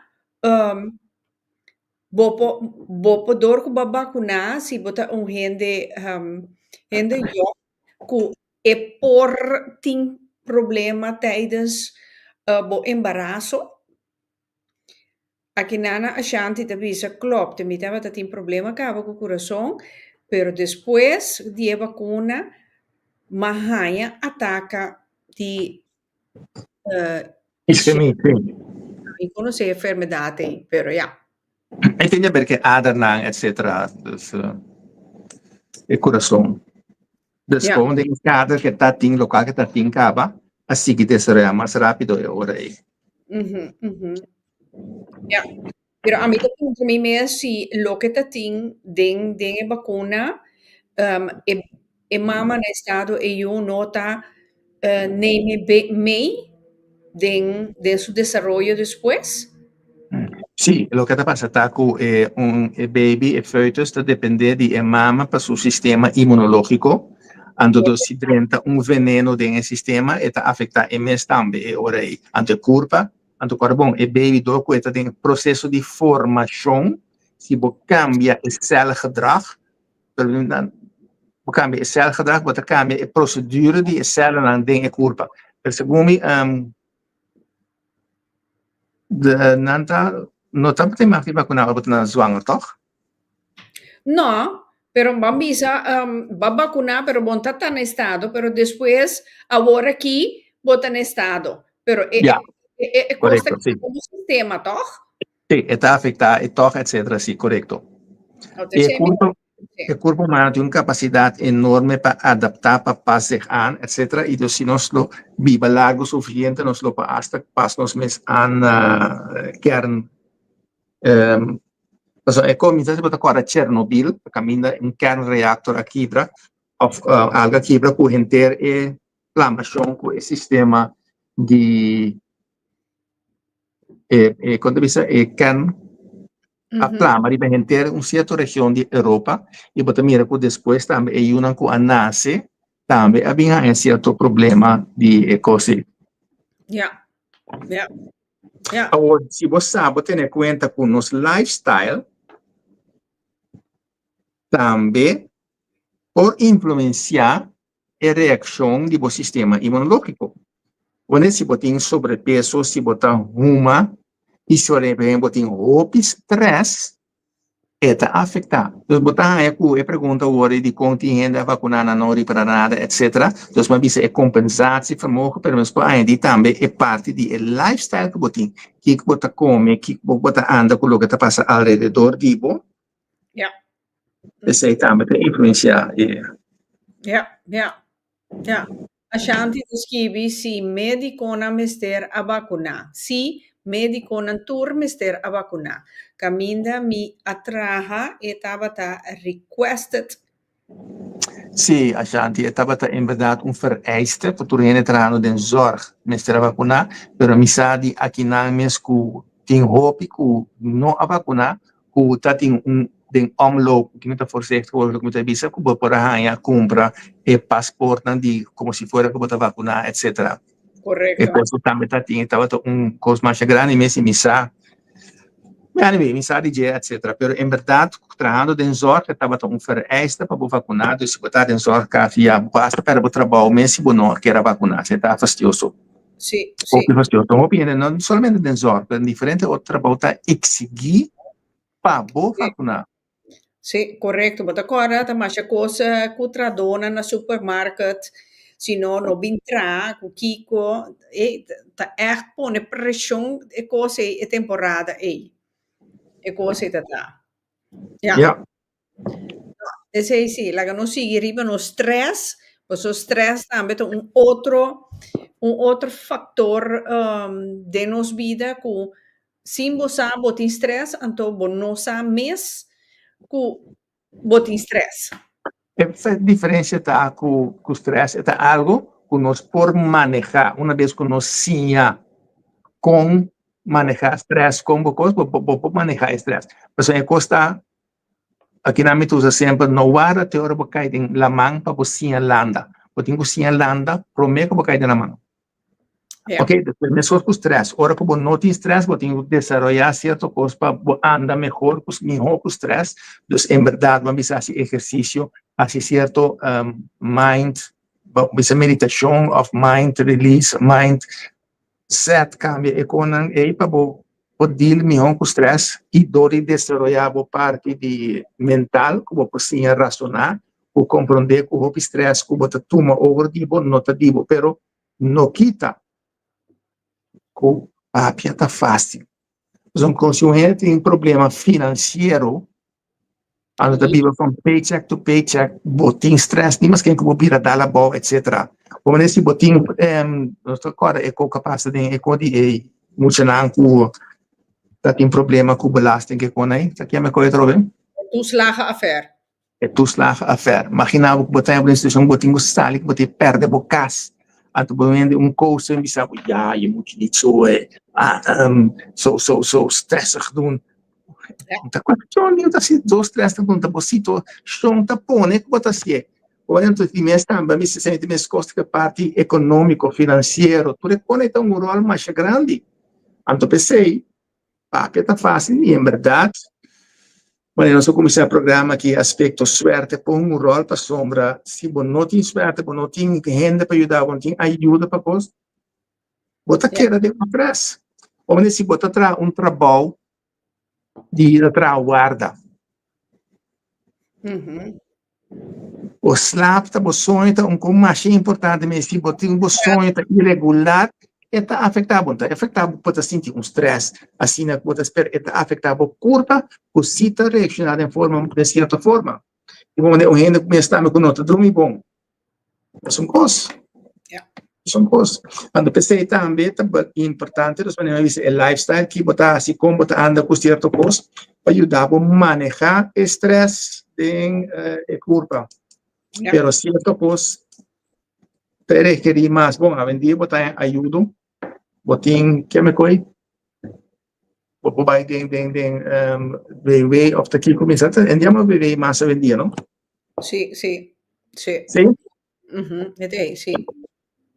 S3: bo por bo por dor ku bo a bakuna si bo ta un hende hende yòn ku e por tin problema tijdens bo embaraso. Akinana Ashanti ta bisa, Klopt, mi tabata tin problema kaba ku kurason, pero despues di e bakuna m'a haña ataka di
S1: Iskemia, sí.
S3: Mi konosé e enfermedat ei, pero ya.
S1: E tin di haber ku e adernan, etcetera, dus e kurason. Dus kon den e kader ku ta tin, lokal ku ta tin kaba, a sigui desaroyá mas rápido e ora ei.
S3: Ya. Pero ami ta puntra mi mes si loke ta tin den den e bakuna, e e mama na estado e yu no ta neem e mee den den su desaroyo despues?
S1: Sí, loke ta pasa ta ku e un e baby, e foetus ta depende di e mama pa su sistema inmunológiko, anto dus si drenta un veneno den e sistema e ta afektá e mes tambe e ora ei. Anto e kurpa Anto kòrda bon, e baby dor ku e ta den e proseso di formashon, si bo kambia e sèlgedrag, bo kambia e sèlgedrag, bo ta kambia e prosedura di e sèlnan den e kurpa. Pero segun mi, nan ta, no tabatin mag di bakuná ora bo ta na zwanger, tòg?
S3: No, pero ban bisa ba bakuná pero bon ta ta na estado, pero despues awor aki bo ta na estado. Pero e
S1: Ya,
S3: e e e kos ta
S1: korekto, si.
S3: como sistema, tòg?
S1: Sí, e ta afektá e tòg, etcetera, sí, korekto.
S3: No te
S1: E
S3: semi
S1: kurpo,
S3: sí.
S1: e kurpo humano tin un kapasidat enorme pa adaptá, pa pas zich aan, etcetera, i dus si nos lo biba largu sufisiente nos lo por asta pas nos mes aan na kern Pasobra e kominsa si bo ta kòrda Chernobyl, kaminda un kernreactor a kibra òf algu a kibra ku henter e plamashon ku e sistema di e e kon ta bisa e kern a plama riba henter un sierto region di Europa i bo ta mira ku despues tambe e yunan ku a nase tambe a bin haña sierto problema di e kos ei.
S3: Ja, ja. Ja.
S1: Awor, si bo sa, bo tene kuenta ku nos lifestyle tambe por influensiá e reakshon di bo sistema inmunológiko. Wanneer si bo tin sobrepeso, si bo ta huma i si bo tin hopi strès, E ta afektá. Dus bo ta haña ku e pregunta wòrdu dikon tin hende a vakuná nan no ripará nada etcetera. Dus mi a bisa e kompensatievermogen pero nos por añadí tambe e parti di e lifestyle ku bo tin. Kiko bo ta kome, kiko bo ta anda ku loke ta pasa alrededor di bo.
S3: Ja.
S1: Esei tambe ta influensiá e.
S3: Ja, ja, ja. Ashanti ta skibi si médikonan mester a bakuná. Sí, médikonan tur mester a bakuná. Kaminda mi a traha e tabata requested.
S1: Sí, Ashanti, e tabata en bèrdat un vereiste pa tur hende trahando den zòrg mester a bakuná, pero mi sa di akinan mes ku tin hopi ku no a bakuná ku ta tin un den omloop ku mi ta voorzichtig over loke mi ta bisa ku bo por a haña kumpra e pasportnan di komo si fuera ku bo ta vakuná etcetera.
S3: Korekto.
S1: E kos ku tambe ta tin e tabata un kos masha grandi mes i mi sa anyway mi sa di dje etcetera pero en bèrdat trahando den zòrg e tabata un vereiste pa bo vakuná dus si bo ta den zòrg kasi ya bo asta pèrdè bo trabou mes si bo no kier a vakuná esei ta fastioso.
S3: Sí, sí.
S1: Hopi fastioso. Hopi hende, no solamente den zorg, pero en diferente otro trabou ta exigí pa bo vacuná.
S3: Sí, correcto. Bo ta corda ta masha cos cu tradonan na supermarket, si no, no bin traha cu kico. E ta echt pone presion e cos ei, e temporada ei. E cos ei ta ta. Ja.
S1: Ja.
S3: Esei sí, laga nos sigui riba nos stress, pasobra stress tambe ta un otro, un otro factor den nos bida cu sin bo sa bo tin stress, anto bo no sa mes cu bo tin stress.
S1: E diferencia ta cu cu stress e ta algo cu nos por maneha una bes cu nos siña con maneha stress, con bo cos bo bo por maneha e stress. Pasobra e cos ta Akinan mi ta usa semper, no warda te ora bo kai den laman pa bo siña landa. Bo tin ku siña landa promé ku bo kai den laman.
S3: Ja.
S1: Ok, despues meskos ku stress. Ora ku bo no tin stress, bo tin ku desaroyá sierto kos pa bo anda mehor ku mihó ku stress. Dus en bèrdat bo a bisa hasi ehersisio, hasi sierto mind, bo bisa meditashon òf mind release, mind set, kambia e konan ei pa bo. Por deal mihó ku stress i dor di desaroyá bo parti di mental ku bo por siña rasoná ku komprondé ku hopi stress ku bo ta tuma over di bo no ta di bo pero no kita ku papia ta fásil. Pasobra kon si un hende tin problema finansiero Ando ta biba from paycheck to paycheck, bo tin stress, ni mas ken ku bo bira dal abou, etcetera. Bo manera si bo tin, nos ta kòrda e ko ku a pasa den e ko di e muchanan ku ta tin problema ku belasting ke kon ei, sa kier mi kòrda atrobe?
S3: E toeslagenaffaire.
S1: E toeslagenaffaire. Magina bo ku bo ta den un situashon ku bo tin ku sali, ku bo tin pèrdè bo kas, anto bo hende un kos ta bisa bo, ya, je moet je niet zo, zo, zo, zo stressig doen. Ta cuestion di ta si dos tres ta punta bo situacion ta pone cu bo ta hacié. Ora entonces di mes tambe mi sinti mescos cu e parti economico, financiero, tur e pone ta un rol masha grandi. Anto p'esey papia ta facil y en berdad wanneer nos a cuminsa e programa aki aspecto suerte pon un rol pasobra si bo no tin suerte, bo no tin hende pa yuda bo, no tin ayuda pa cos, Bo ta keda den un stress. Bo mester si bo ta traha un trabou di ta traha warda. Bo slaap ta, bo soño ta un kos masha importante, mi si bo tin bo soño ta iregular, e ta afecta bo, ta afecta bo, bo ta sinti un stress, asina ku bo ta spera, e ta afecta bo kurpa ku si ta reacciona den forma, den cierto forma. I bo manda un hende ku mes tambe ku no ta drumi bon. Es un kos.
S3: Ja.
S1: Es un kos. Anto p'esei tambe ta importante, dus wanneer mi bisa e lifestyle ki bo ta hasi, kon bo ta anda ku sierto kos, pa yuda bo maneha e stress den e kurpa.
S3: Ja.
S1: Pero sierto kos ta rekerí mas. Bon, awendia bo ta haña ayudo, bo tin ke mi koe, bo por bai den den den WW of ta kiko mi sa, en yama WW mas awendia, no?
S3: Sí, sí, sí.
S1: Sí?
S3: Mhm, het ei, sí.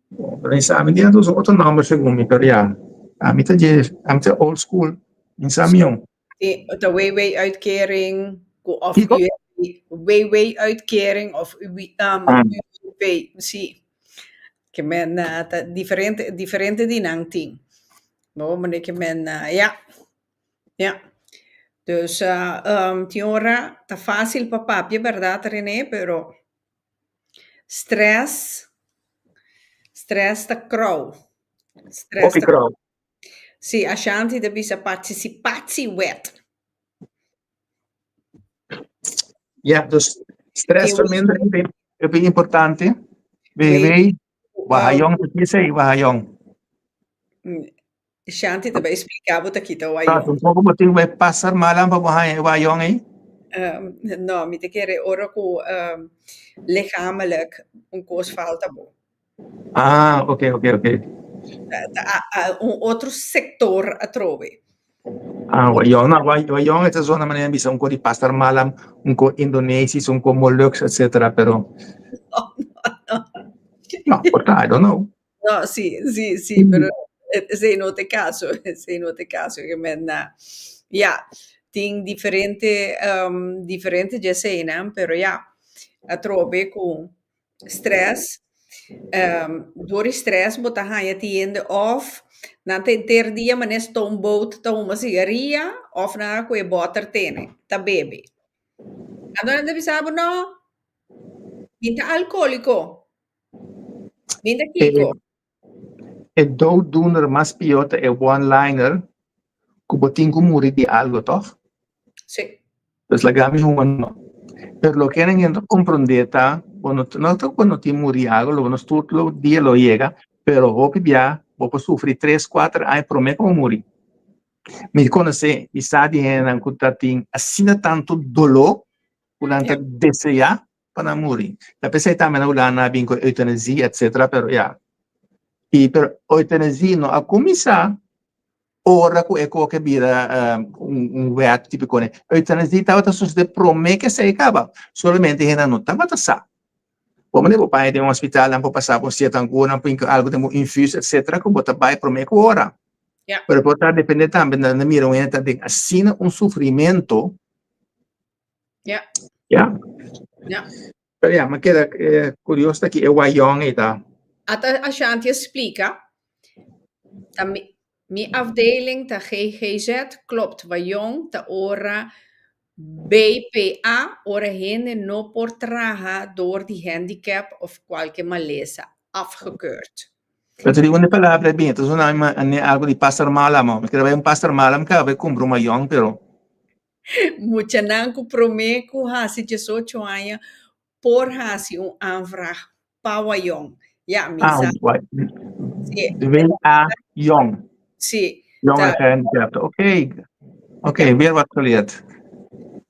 S1: Bon, pero mi sa awendia ta usa otro nomber segun mi, pero ya, ami ta dje, ami ta old school, mi sa mion.
S3: Sí, ta WW-uitkering ku of
S1: Kiko?
S3: WW-uitkering of
S1: Ah.
S3: UWV, sí. Ke men ta diferente, diferente di nan tin. Bo mane ke men, ja, ja. Dus tin ora ta fácil pa papia bèrdat Rene, pero stress, stress ta krou. Stress
S1: Hopi
S3: ta
S1: krou.
S3: Sí, Ashanti ta bisa participatiewet.
S1: Ja, dus stress vermindering hopi importante. WW, Wahayong, ta kisa ei Wahayong?
S3: Shanti ta bai splika bo ta kita Wahayong.
S1: Un poko bo tin bai pasar malam pa bo haña e Wahayong ei?
S3: No, mi ta kere ora ku lichamelijk un kos falta bo.
S1: Ah, ok, ok, ok.
S3: Ta un otro sector atrobe.
S1: Ah, Wayong. No, Wayong esta zona manera bisa un ko di pasar malam, un ko Indonesisch, un ko Molux, etcetera, pero
S3: No, no, no.
S1: No, por ta, I don't know.
S3: No, sí, sí, sí, pero esei no ta e caso, esei no ta e caso. Ke men na, ya, tin diferente, diferente dje eseinan, pero ya, atrobe ku Stress, Dor di stress bo ta haña tin hende òf nan ta henter dia manera stoomboot ta huma sigaria òf nan a kohe bòter tene ta bebe. Anto nan ta bisa bo no, mi ta alkoholiko, mi ta kiko.
S1: E dooddoener mas pió ta e one-liner ku bo tin ku muri di algo, tòg?
S3: Sí.
S1: Pues laga mi huma no. Pero loke nan hende ta komprondé ta, bo no no ta ku bo no tin muri algo, lo bo no tur lo dia lo yega, pero hopi bia bo por sufri tres, kuater aña promé ku bo muri. Mi konosé, mi sa di hendenan ku ta tin asina tantu doló ku nan ta deseá pa nan muri. Ta p'esei tambe na Hulanda a bin ku eutanasie etcetera pero ya. I pero eutanasie no a kuminsá ora ku e koke bira un wet tipiko ne. Eutanasie tabata sosodé promé ku esei kaba, solamente hende no tabata sa. Bo manera bo bai den un hospital nan por pasa bo sierto angu nan por hinka algu den bo infus etcetera ku bo ta bai promé ku ora. Pero por ta depende tambe nan ta mira un hende ta den asina un sufrimento.
S3: Ja.
S1: Ja.
S3: Ja.
S1: Pero ja, mi keda eh, curioso ta ki e wayong ei ta.
S3: Ata Ashanti a splika, ta mi. Mi afdeling ta GGZ, klopt, Wajong ta ora BPA, ora hende no por traha door di handicap of cualke malesa, afgekeurd.
S1: Pero di un palabra bin, entonces una ane algo di pasar mala mo. Mi kere bai un pasar mala, mi kere bai kumpra un mayong, pero
S3: Muchanan ku promé ku hasi 18 aña por hasi un aanvraag pa Wajong. Ja, mi
S1: ah,
S3: sa. Sí.
S1: W A Jong.
S3: Sí.
S1: Jong gehandicapten. Oké. Oké, weer wat geleerd.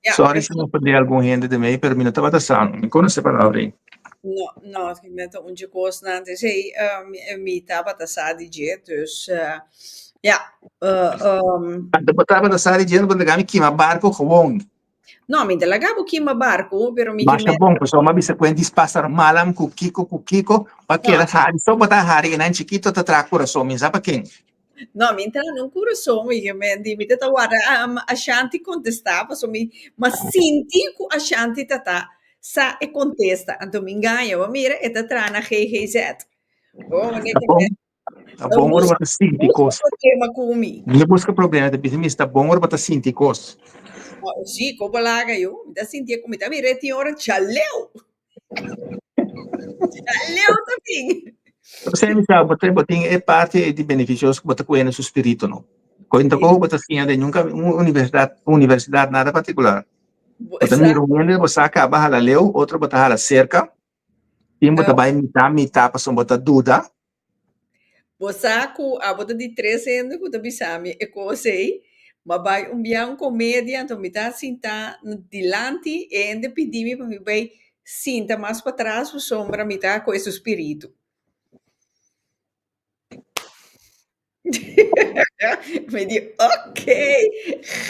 S3: Ja,
S1: Sorry si mi ofendé algun hende de mei, pero mi no tabata sa. Mi konosé palabra ei.
S3: No, no, met un kosnan. Dus hey, mi tabata sa di dje, dus ja.
S1: Anto bo tabata sa di dje, no bo laga mi kima barco gewoon.
S3: No, mi ta laga bo kima barco, pero mi
S1: Masha bon, pasobra mi a bisa ku hende pasar malam ku kiko ku kiko, pa keda hari. So bo ta hari e nan chikito ta traha kurason, mi sa pa ken.
S3: No, mi entra na un kurason, mi ke men di, mi ta ta warda Ashanti kontestá, pasobra mi m'a sinti ku Ashanti ta ta sa e kontesta. Anto mi ngaña, bo mira, e ta traha na GGZ. Bo,
S1: Ta bon, ta bon ora bo ta sinti kos.
S3: Problema ku mi.
S1: Mi no buska problema, ta bisa mi ta bon ora bo ta sinti kos.
S3: Sí, ko bo laga yo, mi ta sinti ku mi ta mira e tin ora chaleu. Chaleu ta bin.
S1: P'esei mi sa, bo bo tin e parti di beneficioso ku bo ta kohe na su spirito, no? Kointa ku bo ta siña den nunka un universidat, universidat nada partikular. Bo ta mira un hende, bo sa kaba hala leu, otro bo ta hala serka. Tin bo ta bai mitá mitá pasobra bo ta duda.
S3: Bo sa ku abo ta di tres hende ku ta bisa mi e kos ei. M'a bai un bia un komedia, anto mi ta sintá dilanti, e hende pidi mi pa mi bai sinta mas patras pasobra mi ta ku e su spiritu. Mi di, oké,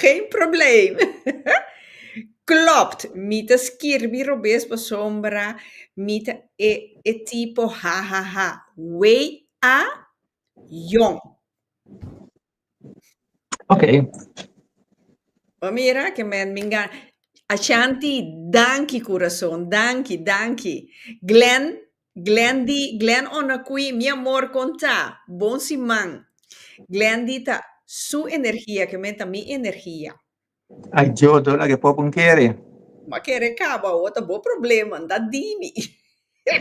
S3: geen probleem. Klopt, mi ta skirbi robes pasobra mi ta e, e tipo ha ha ha. W-A Jong.
S1: Oké.
S3: Bo mira ke men minga. Ashanti, danki kurason, danki, danki. Glenn, Glenn di, Glenn Onakui, mi amor kon ta? Bon siman. Glenn di ta su energia ke men ta mi energia.
S1: Ay Dios, do laga e popo nkere.
S3: Ma kere kaba awo ta bo problema, nta di mi.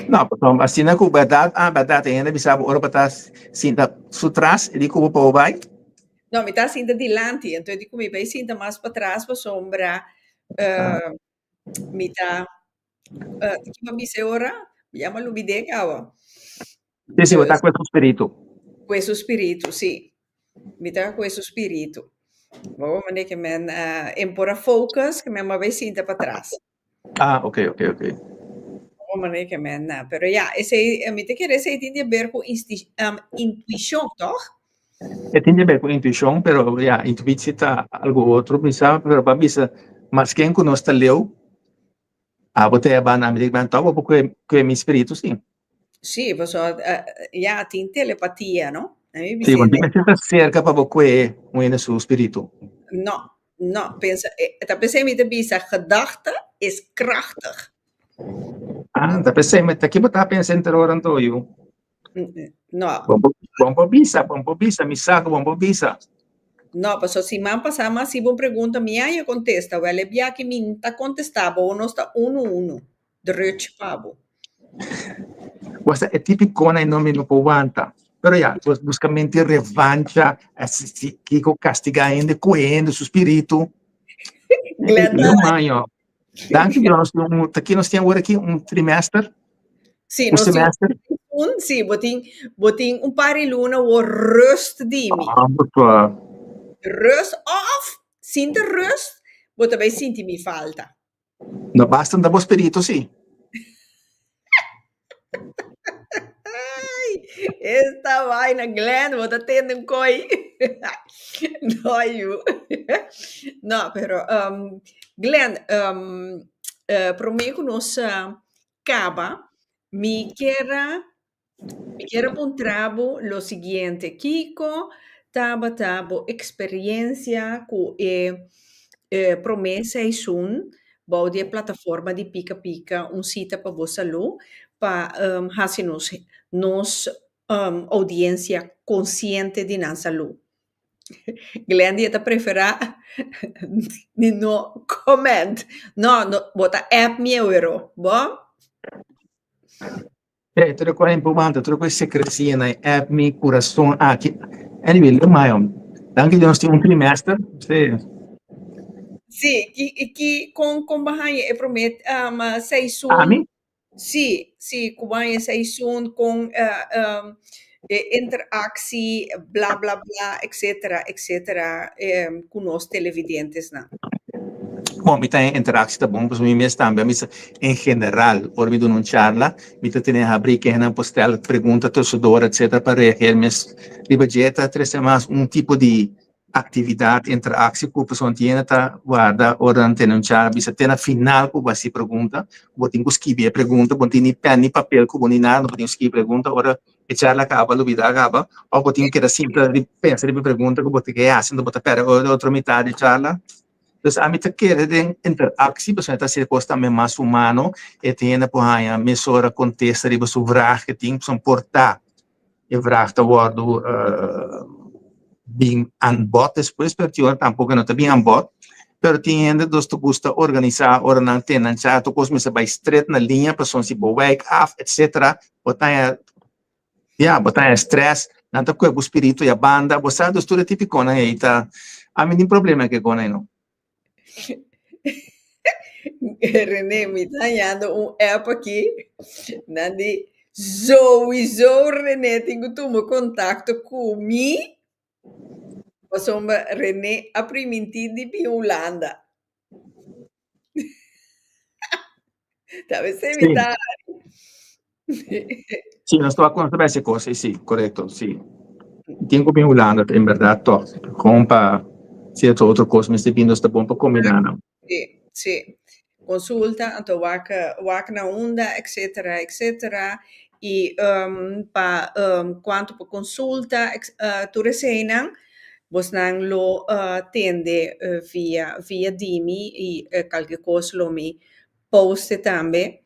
S1: No, pasobra asina ku bèrdat, ah bèrdat e hende bisa bo ora bo ta sinta su tras e di ku bo pa bo bai.
S3: No, mi ta sinta dilanti, anto e di ku mi bai sinta mas patras pasobra mi ta Ki bo a bisa e ora? Mi ya mi a lubid'é caba.
S1: Sí, sí, bo ta cu esun spiritu.
S3: Cu esun spiritu, sí. Mi ta cu esun spiritu. Bo mane ke men en por a focus, ke men a bay sinta patras.
S1: Ah, ok, ok, ok.
S3: Bo mane ke men, pero ya, esei, mi ta kere esei tin di haber cu intuicion, toch?
S1: E tin di haber cu intuicion, pero ya, intuitie ta algo otro, mi sa, pero pa bisa, mas ken cu nos ta leu, Abo ta e banda, ami ta e banda, tòg bo por kue mi spiritu sí.
S3: Sí, pasobra ya tin telepatia, no?
S1: Sí, bo no tin mester ta serka pa bo kue un hende su spiritu.
S3: No, no, pensa, ta p'esei mi ta bisa gedachte is krachtig.
S1: Ah, ta p'esei, ta ki bo ta pensa henter ora anto, yu?
S3: No.
S1: Bon por bisa, bon por bisa, mi sa ku bon por bisa.
S3: No, paso siman pasá mi a hasi bo un pregunta, mi a kontesta, wèl e biaha mi no ta kontestá bo, nos ta unu unu, drùch pa bo.
S1: Bo sa e típikonan ei no mi no por wanta. Pero ya, bo buska menti revancha, si kiko kastigá hende, kue hende su spiritu.
S3: Glenda.
S1: Maño. Danki Dios, nos tin un, ta ki nos tin awor aki? Un trimester?
S3: Sí,
S1: Un
S3: nos tin
S1: semester?
S3: un, sí, bo tin, bo tin un par di luna wo rust di mi.
S1: Ah, bo ta.
S3: Rust of, sinta rust, bo ta bai sinti mi falta.
S1: No basta ta bo spirito, sí.
S3: Ai, esta vaina, Glenn, bo ta tende un koi. No, yu. No, pero um, Glenn, um, uh, promé ku nos uh, kaba, mi kier a Mi kier a puntra bo lo siguiente, kiko tabata bo eksperiencia ku e promé seizoen bou di e plataforma di Pika Pika un sita pa bo salú pa hasi nos nos oudiensia konsiente di nan salú? Glendy e ta preferá di no comment. No, no, bo ta app mi awero, bo?
S1: Hey, tur e kos importante, tur e kos sekresia na e app mi kurason aki. Anyway, leu mai om. Danki Dios tin un trimester. Sí.
S3: Sí, ki, ki, kon, kon bo haña e promé um, seizoen?
S1: Ami?
S3: Sí, sí, ku bo haña e seizoen kon uh, um, e interactie, bla bla bla, etcetera, etcetera, um, ku nos televidentesnan.
S1: Bon, mi ta en interactie ta bon, pasobra mi mes tambe, mi sa, en general, ora mi duna un charla, mi ta tene habri kenan por stel pregunta tussendoor, etcetera, pa reageer mes riba dje. Ta trece mas un tipo di actividad, interactie cu persoon tiene ta warda ora nan tene un charla, bisa te na final cu bo haci pregunta, bo tin cu skibi e pregunta, bo no tin ni pen ni papel cu bo ni nada, bo tin cu skibi pregunta, ora e charla caba, lubida caba, of bo tin cu keda simpel pensa riba e pregunta cu bo ta ke haci, enton bo ta perde e otro mitad di charla. Dus ami ta kere den interactie, pasobra e ta haci e cos tambe mas humano, e tin hende por haña mesora contesta riba su vraag ke tin, pasobra por ta e vraag ta wordo bin aan bod despues, pero tin ora tampoco e no ta bin aan bod, pero tin hende dus ta gusta organisa ora nan tene nan charla, tur cos mester bay stret na liña, pasobra si bo wijk af etcetera, bo ta haña Ya, bo ta haña stress, nan ta kue bo spiritu ya banda, bo sa dus tur e tipikonan ei ta, ami tin problema ku e konan ei no.
S3: René, mi ta hañando un app aki, nan di souiso René tin ku tuma kontakto ku mi, pasobra René a primintí di bin Hulanda. Ta bes
S1: Sí.
S3: evitá.
S1: Sí, nos tabata conta ese cosa, sí, correcto, sí. Tin cu bin Hulanda, en berdad toch. Gewoon pa cierto otro cos mester bin, nos ta bon pa combiná nan.
S3: Sí, sí. Consulta, anto wak, wak na unda, etcetera, etcetera. I um, pa um, cuanto pa consulta, ex, uh, tur eseinan, bosnan lo uh, tende uh, via, via di mi i uh, kalke kos lo mi poste tambe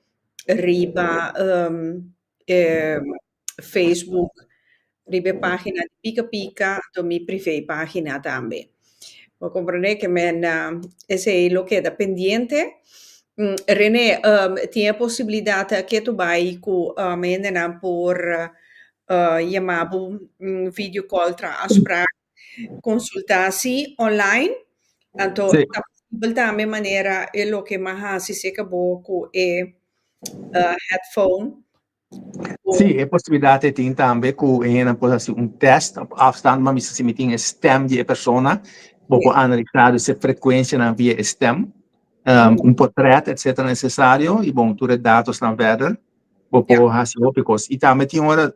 S3: riba um, eh, Facebook, riba e página di Pika Pika, anto mi privé página tambe. Bo comprende ke men uh, esei lo keda pendiente. Mm, René, um, tin e posibilidat ke tu bai ku um, hendenan por uh, yama bo mm, video call tra afspraak, konsulta si online. Anto
S1: Sí.
S3: ta posibel tambe manera e loke m'a hasi seka bo ku e uh, headphone. Ku
S1: Sí, e posibilidat ei tin tambe ku e hendenan por hasi un test op afstand, ma mester si mi tin e stem di e persona, bo por analisá dus e frekuensianan via e stem, um, un portret, etcetera, necesario, i bon, tur e datosnan verder, bo
S3: Ja.
S1: por hasi hopi kos. I tambe tin ora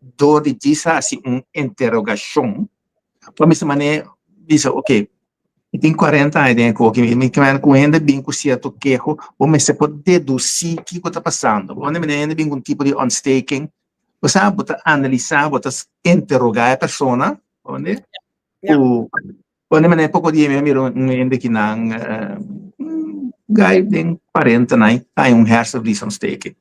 S1: dor di djis hasi un interogashon, bo mester manera bisa, oké, mi tin 40 aña den e koki, mi ke ku hende bin ku sierto keho, bo mester por dedusí kiko ta pasando. Bo mester hende bin ku un tipo di ontsteking, bo sa, bo ta analisá, bo ta interogá e persona, bo
S3: Ja.
S1: Ku bo manera poko dia mi a mira un hende kinan, un guy den kuarentanan, haña un hersenvliesontsteking.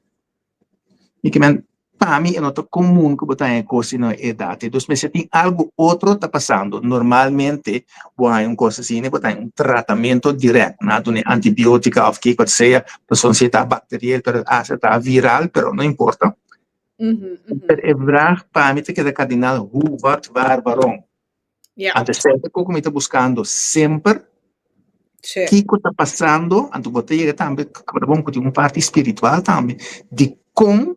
S1: Mi ke men, pa mi e no ta komun ku bo ta haña e kos na e edat ei. Dus mester tin algu otro ta pasando. Normalmente bo haña un kos asina bo ta haña un tratamentu dirèkt. Nan a duna e antibiotika òf kiko sea, pasobra si e ta bakterieel pero hasta ta viral, pero no importa. Pero e vraag pa mi ta keda kardinal, hoe, wat, waar, waarom?
S3: Ja.
S1: Anto esei ta ku mi ta buskando semper.
S3: Sí.
S1: Kiko ta pasando, anto bo ta yega tambe, ta bon ku tin un parti spiritual tambe, di kon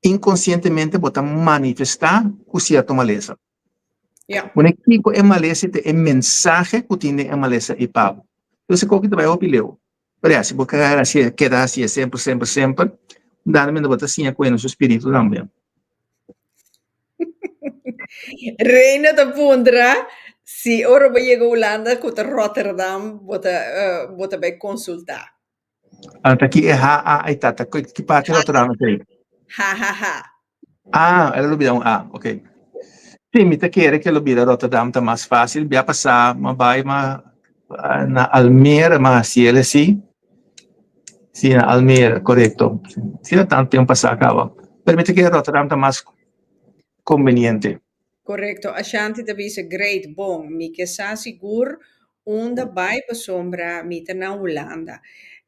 S1: inkonsientemente bo ta manifestá ku sierto malesa.
S3: Ja.
S1: Wanneer kiko e malesa ta e mensahe ku tin den e malesa ei pa bo. Entonces koki ta bai hopi leu. Pero ya, si bo keda hasi, keda hasi semper, semper, semper, dando bo ta siña ku su spiritu tambe.
S3: Reina ta puntra si ora bo yega Hulanda ku ta Rotterdam bo ta uh, bo ta bai konsultá.
S1: Anto ki e ha a ai tata, ki parti Rotterdam ta ei?
S3: Ha ha ha.
S1: Ah, el a lubida un A, ok. Sí, mi ta kere ke lo bira Rotterdam ta mas fácil. Bia pasá m'a bai ma na Almere m'a hasi el así. Sí, na Almere, korekto. Sí, no tantu tempu pasá kaba. Pero mi ta kere Rotterdam ta mas konveniente.
S3: Korekto, Ashanti ta bisa great, bon, mi ke sa sigur unda bai pasobra mi ta na Hulanda.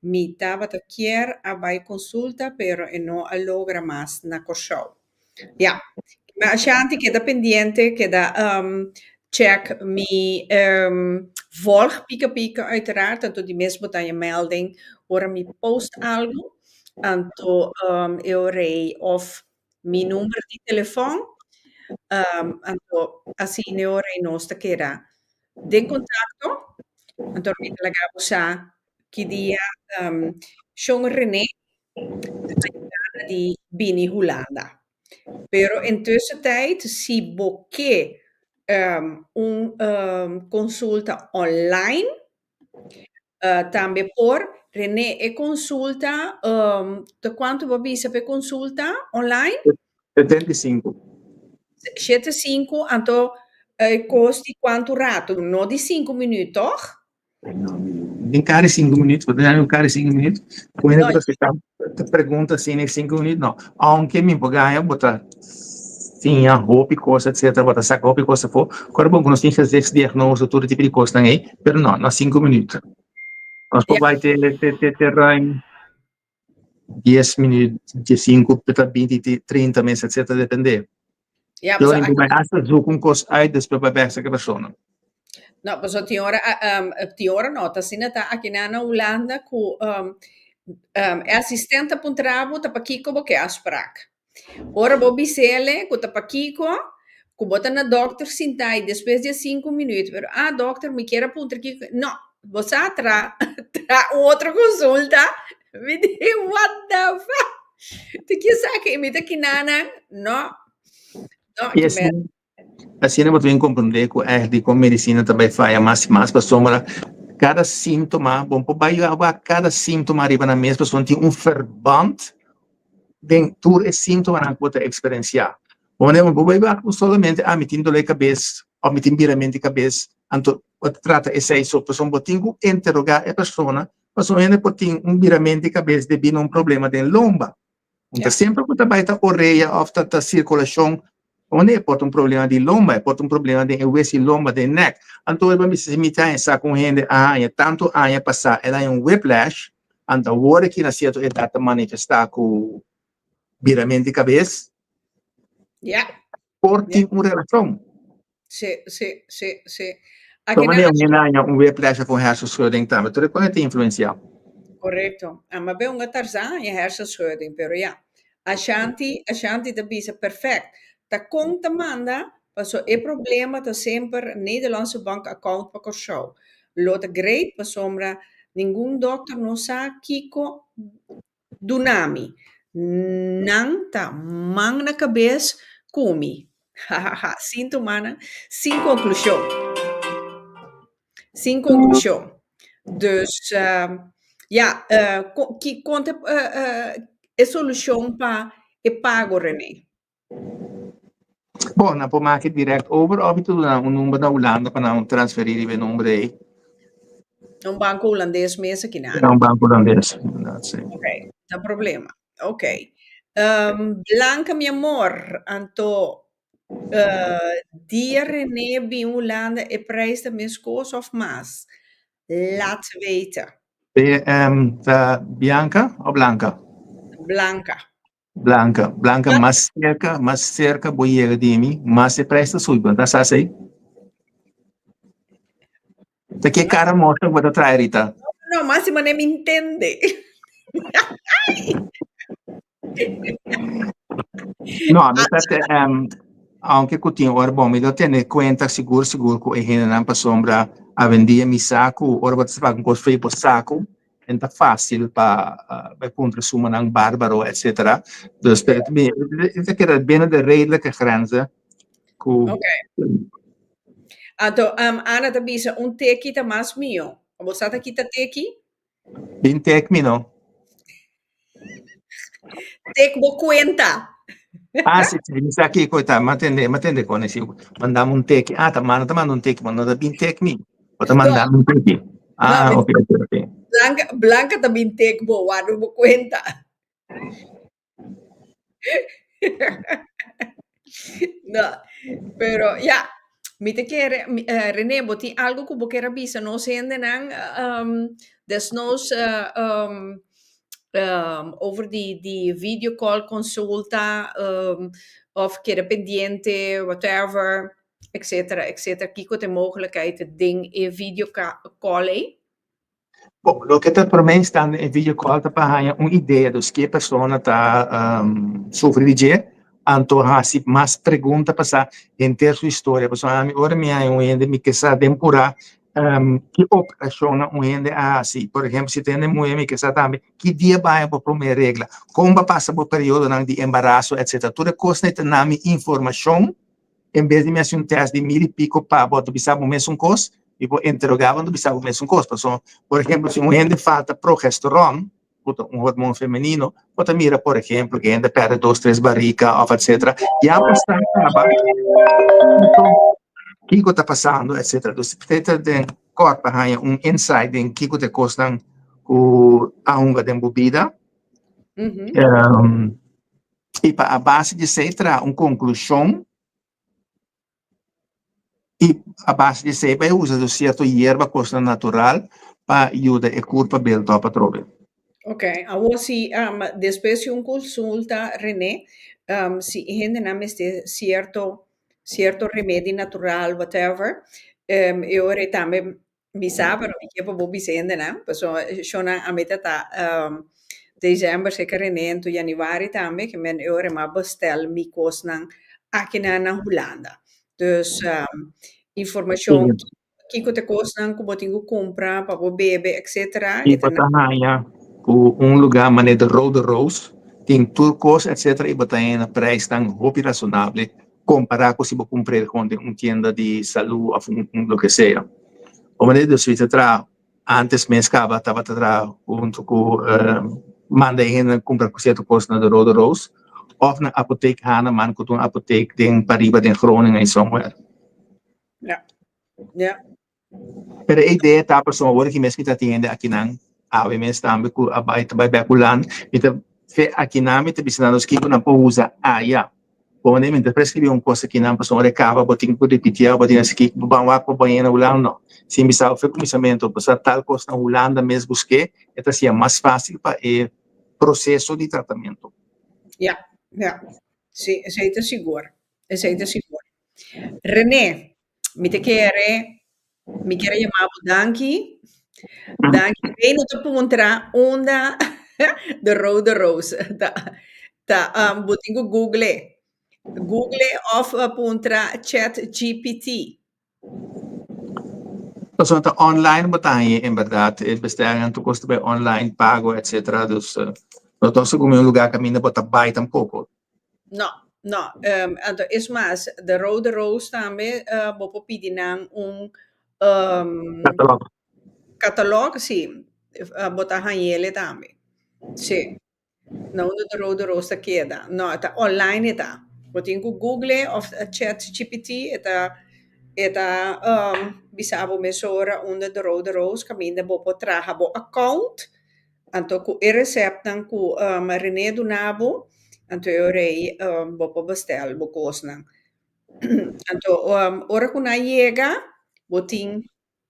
S3: Mi tabata kier a bai konsulta pero e no a logra mas na Kòrsou. Ya, Ashanti keda pendiente, keda check mi volg Pika Pika uiteraard, anto di mes bo ta haña melding ora mi post algu, anto e ora ei of mi number di telefòn, anto asina e ora ei nos ta keda den kontakto, anto mi ta laga bo sa ki dia Shon René ta gana di bini Hulanda. Pero intussentijd si bo ke un konsulta online, Tambe por, René, e consulta, ta cuanto bo bisa p'e consulta online?
S1: 75.
S3: Shete sinku, anto e kos di kuantu ratu? No di sinku minuut, tòg?
S1: No, den kari sinku minuut, bo ta djami un kari sinku minuut? Ku hende ku ta seta ta pregunta asina e sinku minuut? No, aunke mi por gaña bo ta siña hopi kos etcetera, bo ta saka hopi kos afó, kor bon ku nos tin gezichtsdiagnose tur e tipo di kosnan ei, pero no, no sinku minuut. Nos por bai te te te te ruim dies minuut, diesinku, te ta binti, 30 mes etcetera depende.
S3: Ja,
S1: Yo
S3: paso
S1: ni bai hasta zoek un kos uit despues bai bek saka persona.
S3: No, paso tin ora, um, tin ora no, ta asina ta aki na na Hulanda ku um, um, e asistent ta puntra bo ta pakiko bo ke afspraak. Ora bo bis'ele ku ta pakiko, ku bo ta na dokter sintá i despues di e sinku minuut, pero ah dokter mi kier a puntra kiko, no, bo sa tra tra un otro konsulta, mi di what the fuck, ta kiesaki mi ta kinanan, no, no,
S1: I asina, asina bo ta bin komprendé ku ègt dikon medisina ta bai faya mas i mas pasobra kada síntoma, bo por bai wak kada síntoma riba nan mes pasobra tin un verband den tur e síntomanan ku bo ta eksperensiá. Bo manera bo bai wak solamente ah mi tin doló di kabes òf mi tin birament di kabes, anto bo ta trata esei so pasobra bo tin ku interogá e persona pasobra un hende por tin un birament di kabes debí na un problema den lomba. Un ta semper ku ta bai ta orea òf ta ta sirkulashon Unda e por ta un problema di lomba, e por ta un problema den e wesi lomba, den nek. Anto e por bisa si mi ta haña sa ku un hende a haña tantu aña pasá el haña un whiplash, anto awor aki na sierto edat ta manifestá ku birament di kabes.
S3: Ja.
S1: Por tin un relashon.
S3: Sí, sí, sí, sí.
S1: Toma manera un hende haña un whiplash of un hersenschudding tambe, tur e kon e ta influensiá.
S3: Korekto. Ama be un a Tarzan haña hersenschudding, pero ya. Ashanti, Ashanti ta bisa perfect. Ta kon ta manda, paso e problema ta semper Nederlandse Bank account pa Kòrsou. Lo ta great pasobra ningun dokter no sa kiko duna mi. Nan ta man na kabes ku mi. Hahaha, sin tuma nan, sin konklushon. Sin konklushon. Dus ja, ki kon ta e solushon pa e pago, René?
S1: Bon, nan por maki direct over of ta duna un number na Hulanda pa nan transferi riba e number ei.
S3: Na un banko hulandes mes aki nan.
S1: Na un banko hulandes, inderdaad, si.
S3: Ok, ta problema. Ok. Blanca mi amor, anto dia René bin Hulanda e prijs ta meskos of mas? Laat weten.
S1: Ta Bianca of Blanca?
S3: Blanca.
S1: Blanca, Blanca, mas cerca, mas cerca bo yega di mi, mas e prijs ta subi. Bo ta sa esei? Ta ke cara mostra bo ta trae, Rita?
S3: No, mas si mane mi intende.
S1: No, mi ta te, um, aunque ku tin ora bon, mi lo tene cuenta sigur sigur ku e hendenan pasobra awendia mi sa ku ora bo ta paga un kos for bo saku, en ta fácil pa bai puntra sumanan bárbaro etcétera. Dus pero mi ta keda binnen de redelijke grenzen ku
S3: Ok. Anto um, Ana ta bisa un teki ta mas mio. Bo sa ta kita teki?
S1: Bin tek mi no.
S3: Tek bo cuenta.
S1: Ah, sí, sí, mi sa kiko ta, ma tende, ma tende con esi. Mandame un teki. Ah, ta manda, ta manda un teki, ma no ta bin tek mi. Bo ta manda un teki. Ah,
S3: No,
S1: ok, ok, ok.
S3: Blanca, Blanca ta bin tek bo, warda bo cuenta. No, pero ja, mi ta kere, mi, eh, René, bo tin algo ku bo kier a bisa nos hendenan, um, desnoods eh, um, um, over di, di video call consulta, um, of keda pendiente, whatever, etcetera, etcetera. Kiko ta e mogelijkheid den e video call ei?
S1: Bon, loke ta promé instante e video call ta pa haña un idea dus ke persona ta sufri di dje, anto hasi mas pregunta pa sa henter su historia. Pasobra ami ora mi haña un hende mi ke sa den purá ki operashonnan un hende a hasi. Por ehempel si ta hende muhé mi ke sa tambe ki dia bo haña bo promé regla, kon bo a pasa bo periodonan di embaraso etcetera. Tur e kosnan ei ta na mi informashon. En bes di mi hasi un tèst di mil i piko pa bo ta bisa bo mesun kos, mi por interogá bo, ta bisa bo mesun kos. Pasobra, por ehempel, si un hende falta progesteron, ku ta un hormon femenino, bo ta mira, por ehempel, ku e hende pèrdè dos, tres barika òf etsetera. Ya bo sa kaba kiko ta pasando, etsetera. Dus te ta den kòrt pa haña un insight den kiko ta e kosnan ku a hunga den bo bida. I pa a base di esei traha un konklushon i a base di esei bai usa su sierto yerba, kosnan natural pa yuda e kurpa build up atrobe.
S3: Ok, awor si despues di un konsulta Rene, si e hendenan mester sierto sierto remedi natural whatever, e ora ei tambe Mi sa, pero mi ke pa bo bisa hendenan, pasobra shownan a meta ta december seka Rene en tu januari tambe, ke men e ora mi a bestel mi kosnan akinan na Hulanda. Dus informashon kiko ta e kosnan ku bo tin ku kumpra pa bo bebe etcetera.
S1: I bo ta haña ku un lugá manera de Rode Roos tin tur kos etcetera i bo ta haña na prijsnan hopi rasonable Kompará ku si bo kumpr'é kon den un tienda di salú òf un loke sea. Bo manera di Suiza traha antes mes kaba tabata traha huntu ku manda e hendenan kumpra ku sierto kos na de Rode Roos òf na apotek Haneman ku ta un apotek den pariba den Groningen ei somewhere.
S3: Ja, ja.
S1: Pero e idea ta pasobra awor aki mes mi ta tin hende akinan awe mes tambe ku a bai ta bai bek Hulanda mi ta fe akinan mi ta bisa nan nos kiko nan por usa aya bo manera mi ta prescribi un kos akinan pasobra ora e kaba bo tin ku repitié bo tin hasi kiko bo ban wak bo baña na Hulanda no si mi bisa bo fe kuminsamentu pasobra tal kos na Hulanda mes busk'é e ta hasié mas fásil pa e proseso di tratamentu.
S3: Ya, ya. Si, esei ta sigur. Esei ta sigur. René, Mi ta kere, mi kere yama bo danki. Danki. Rey no ta puntra unda de rode roos ta. Ta um, bo tin ku google. Google of puntra chat GPT.
S1: Pasobra ta online bo ta haña en berdad e bestellingen tur kos ta bai online pago etcetera dus no ta segun un lugar kaminda bo ta bai tampoko.
S3: No, no. Um, anto es mas, de Rode Roos tambe uh, bo por pidi nan un um,
S1: Katalog.
S3: katalog, sí. Uh, bo ta hañele tambe. Sí. Na unda de Rode Roos ta keda. No, e ta online e ta. Bo tin ku Google of chat GPT, e ta e ta um, bisa bo mesora unda de Rode Roos kaminda bo por traha bo account. Anto ku e resèptnan ku René duna bo, anto e ora ei bo por bestèl bo kosnan. Anto ora ku nan yega, bo tin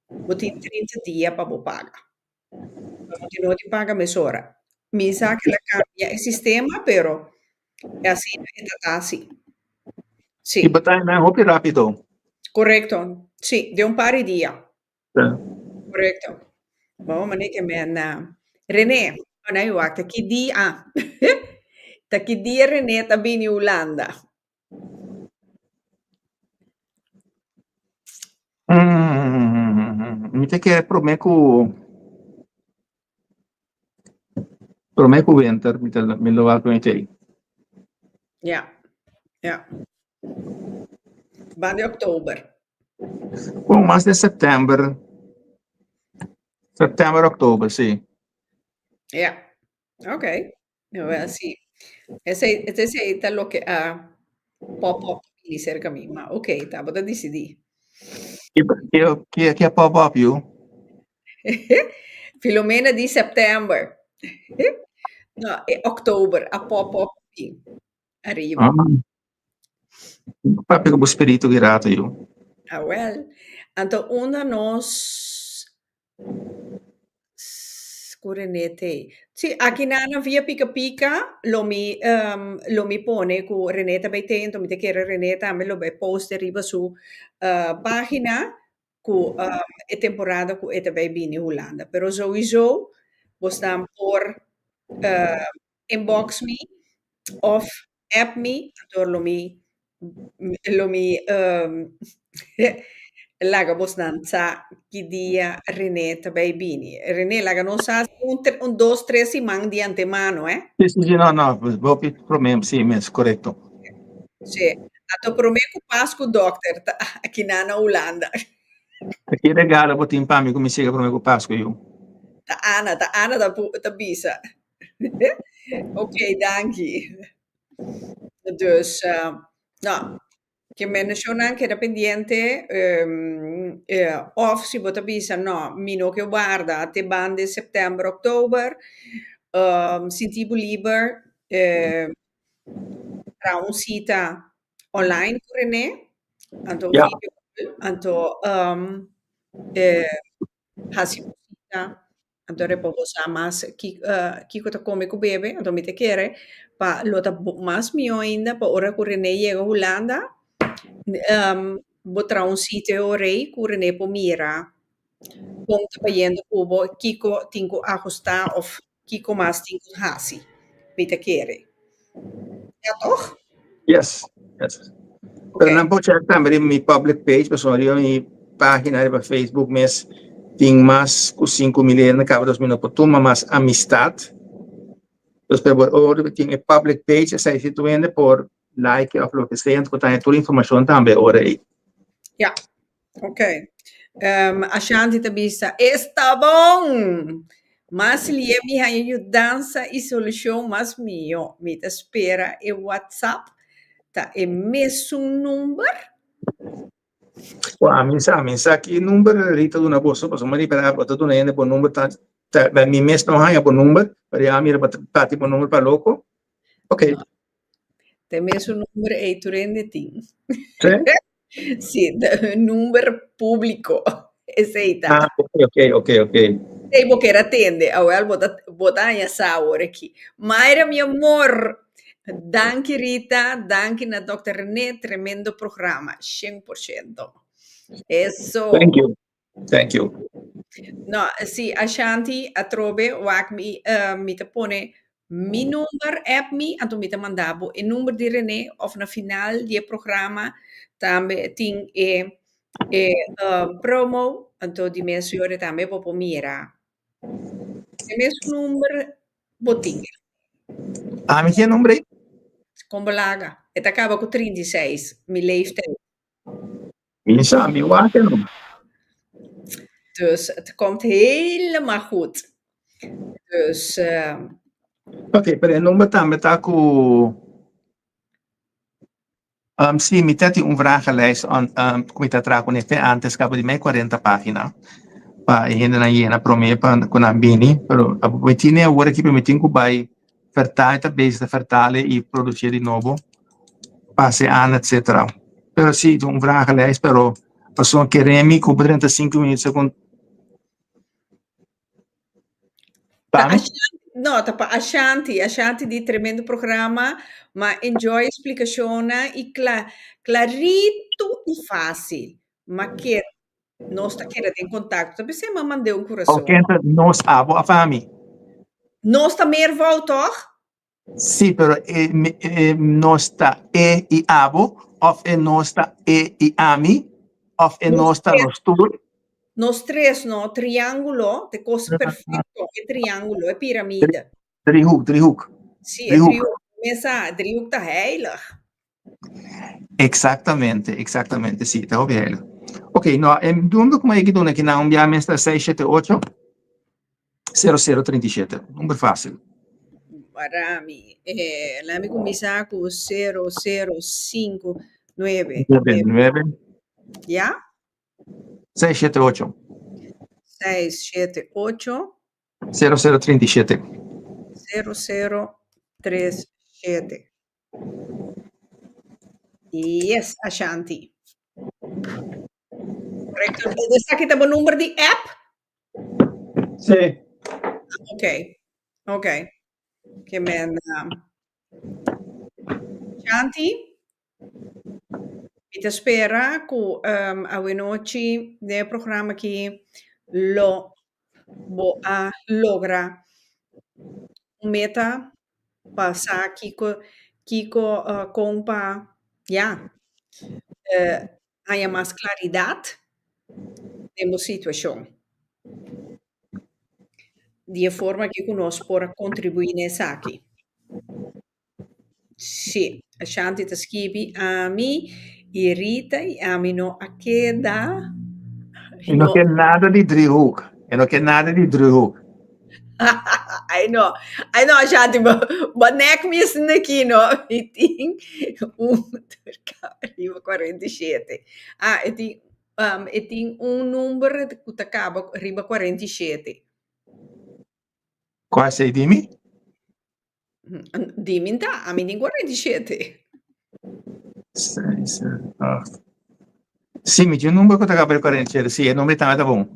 S3: bo tin 30 dia pa bo paga. Bo tin no di paga mesora. Mi sa ku el a kambia e sistema, pero e asina e ta ta asi. Sí.
S1: I bo ta haña nan hopi rápido.
S3: Korekto. Sí, den un par di dia. Correcto. Bon, meneer que men René, oh nee, wacht, ta ki dia, ah. Ta ki dia René ta bini Hulanda?
S1: Mi ta kere prome ku prome ku winter mi ta mi lo wak mi tei.
S3: Ja, ja. Banda di oktober.
S1: Bon, mas den september. September, oktober, si.
S3: Ja, oké. Wel, si. Esei, esei ta loke a pop up bini serka mi, ma oké, ta bo ta disidí.
S1: Ke, ke a pop up yu?
S3: Filomena di september. No, e oktober a pop up bin ariba.
S1: Ah. Papia ku bo spiritu ki rato yu.
S3: Awel, anto unda nos ku René t'ei? Si, aki nan na Via Pika Pika lo mi lo mi pone ku René ta bai t'ei, anto mi ta kere René tambe lo bai post riba su pagina ku e temporada ku e ta bai bini Hulanda. Pero souiso bosnan por inbox mi of app mi, anto lo mi lo mi laga bosnan sa ki dia René ta bai bini. René, laga nos sa un, un dos, tres siman di antemano, eh?
S1: Sí, sí, sí, no, no, hopi promé, sí, mes, korekto.
S3: Sí, anto promé ku Pasku dòkter ta akinan na Hulanda.
S1: Ta ki regalo bo tin pa mi ku mi siga promé ku Pasku, yu?
S3: Ta Ana, ta Ana ta ta bisa. Ok, danki. Dus, no, ke mencionan keda pendiente, of si bo ta bisa no, mi no ke warda te banda september, oktober, sinti bo liber, traha un sita online ku René, anto video call, anto hasi un sita. Anto repo bo sa mas kiko ta kome ku bebe, anto mi ta kere pa lo ta mas mihó ainda pa ora ku René yega Hulanda bo traha un sitio e ora ei ku René por mira kon ta bayendo ku bo, kiko tin ku ahustá òf kiko mas tin ku hasi, mi ta kere. Ya tòg?
S1: Yes, yes. Pero nan por check tambe riba mi public page, pasobra riba mi pagina riba Facebook mes tin mas ku 5000 hende kaba, dus mi no por tuma mas amistad. Dus pero bo ora bo tin e public page esei si tur hende por like of loke sea, bo ta haña tur informashon tambe e ora ei.
S3: Ya, ok. Ashanti ta bisa, Esta bon! Mas lie mi haña yudansa i solushon mas mihó. Mi ta spera e WhatsApp ta e mesun number?
S1: Bo ami sa, mi sa ki number Rita duna boso, pasobra mi ripara bo ta duna hende bo number ta, ta, mi mes no haña bo number, pero ya mi riba ta bati bo number pa loko. Ok.
S3: Ta e mesun number ei tur hende tin.
S1: Sí?
S3: Sí, ta un number público. Esei ta.
S1: Ah, ok, ok, ok, ok.
S3: Esei bo kier a tende. Awel, bo ta, bo ta haña sa awor aki. Mayra, mi amor, danki Rita, danki na Dòkter René, tremendo programa, 100%. Eso.
S1: Thank you. Thank you.
S3: No, si Ashanti atrobe wak mi uh, mi ta pone mi number app mi anto mi ta manda bo e number di René of na final di e programa tambe tin e e uh, promo anto di mes yore tambe bo por mira. E mes number bo tin.
S1: Ah, mi tin e number ei?
S3: Kon bo laga? E ta kaba ku 36, mi leeftijd.
S1: Mi sa, mi wak e no.
S3: Dus het komt helemaal goed. Dus uh,
S1: Ok, pero e number tambe ta ku um, sí, mi ta tin un vragenlijst on, um, ku mi ta traha kuné te antes kaba di mei 40 página pa e hendenan yena promé pa ku nan bini, pero mi tine awor aki pero mi tin ku bai Vertaal ta bezig ta vertalen y producier di nobo, pase aan etcetera. Pero si, ta un vragenlijst, pero pasobra kere mi cu 35 minuut segun
S3: Ta Ashanti, no, ta pa Ashanti, Ashanti di tremendo programa, ma enjoy explicacionnan y cla, clarito y facil. Ma ke Nos ta keda den contacto. Ta pensé m'a mand'é un curason.
S1: Oké, enta nos abo of ami?
S3: Nos ta meervoud, toch?
S1: Sí, pero e, e nos ta e i abo, of e nos ta e i ami, of e nos ta nos tur?
S3: Nos tres, no? Triángulo, te cos perfecto, e triángulo, e piramide.
S1: Driehoek, driehoek.
S3: Sí, e driehoek. Mesa, driehoek ta heilig.
S1: Exactamente, exactamente, sí, ta hopi heilig. Ok, no, e number ku mi a duna aki na un bia mes ta 678 0037, number fácil.
S3: Para mi, eh, laat mi kuminsá ku 0059.
S1: 9, 9.
S3: Ja?
S1: 6, 7, 8.
S3: 6, 7, 8.
S1: 0037.
S3: 0037. Yes, Ashanti. Correcto. Esaki ta bo number di app?
S1: Sí.
S3: Ok. Ok. Ke men Shanti, mi ta spera ku um, awenochi den e programa aki lo bo a logra un meta pa sa kiko kiko kon pa ya haña mas klaridat den bo situashon. Di e forma aki ku nos por a kontribuí na esaki. Sí, Ashanti ta skibi ami i Rita i ami no a keda.
S1: E no ke nada di driehoek. E no ke nada di driehoek.
S3: Ai no, ai no Ashanti, bo, bo nek mi esnan aki no. Mi tin un riba 47. Ah, e tin, um, e tin un number ku ta kaba riba 47.
S1: Kua esei di mi?
S3: Di mi ta, ami tin 47.
S1: Seis, sete, acht. Sí, mi tin un number ku ta kaba riba 47. Sí, e number ei tambe ta bon.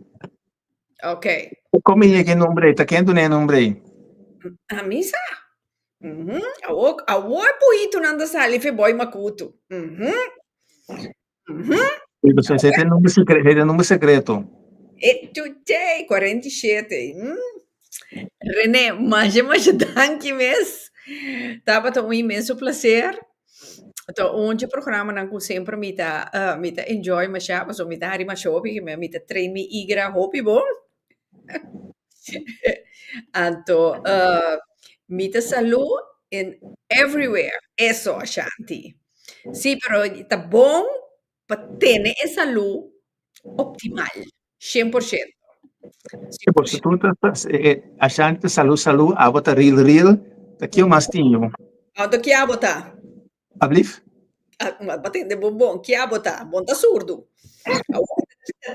S3: Ok.
S1: Kon mi yega e number ei? Ta ken duna e number ei?
S3: Ami sa. Mhm. Awor, awor e puitunan ta sali fe boi makutu. Mhm. Mhm.
S1: Sí, pues ese ta e number secreto, ese ta e number secreto.
S3: E chuchey, 47. Mm. René, masha masha danki mes. Tabata un inmenso placer. Ta un dje programanan ku semper mi ta uh, mi ta enjoy masha, pasobra mi ta hari masha hopi, mi ta train mi igra hopi bon. Anto uh, mi ta salú in everywhere. Eso, Ashanti. Sí, pero ta bon pa tene e salú optimal, 100%.
S1: Sí, por si tu ta, Ashanti ta salú salú, abo ta real real, ta kio mas tin yo?
S3: Anto ki abo ta?
S1: Ablief?
S3: Bo tende bon bon, ki abo ta? Bon ta surdu.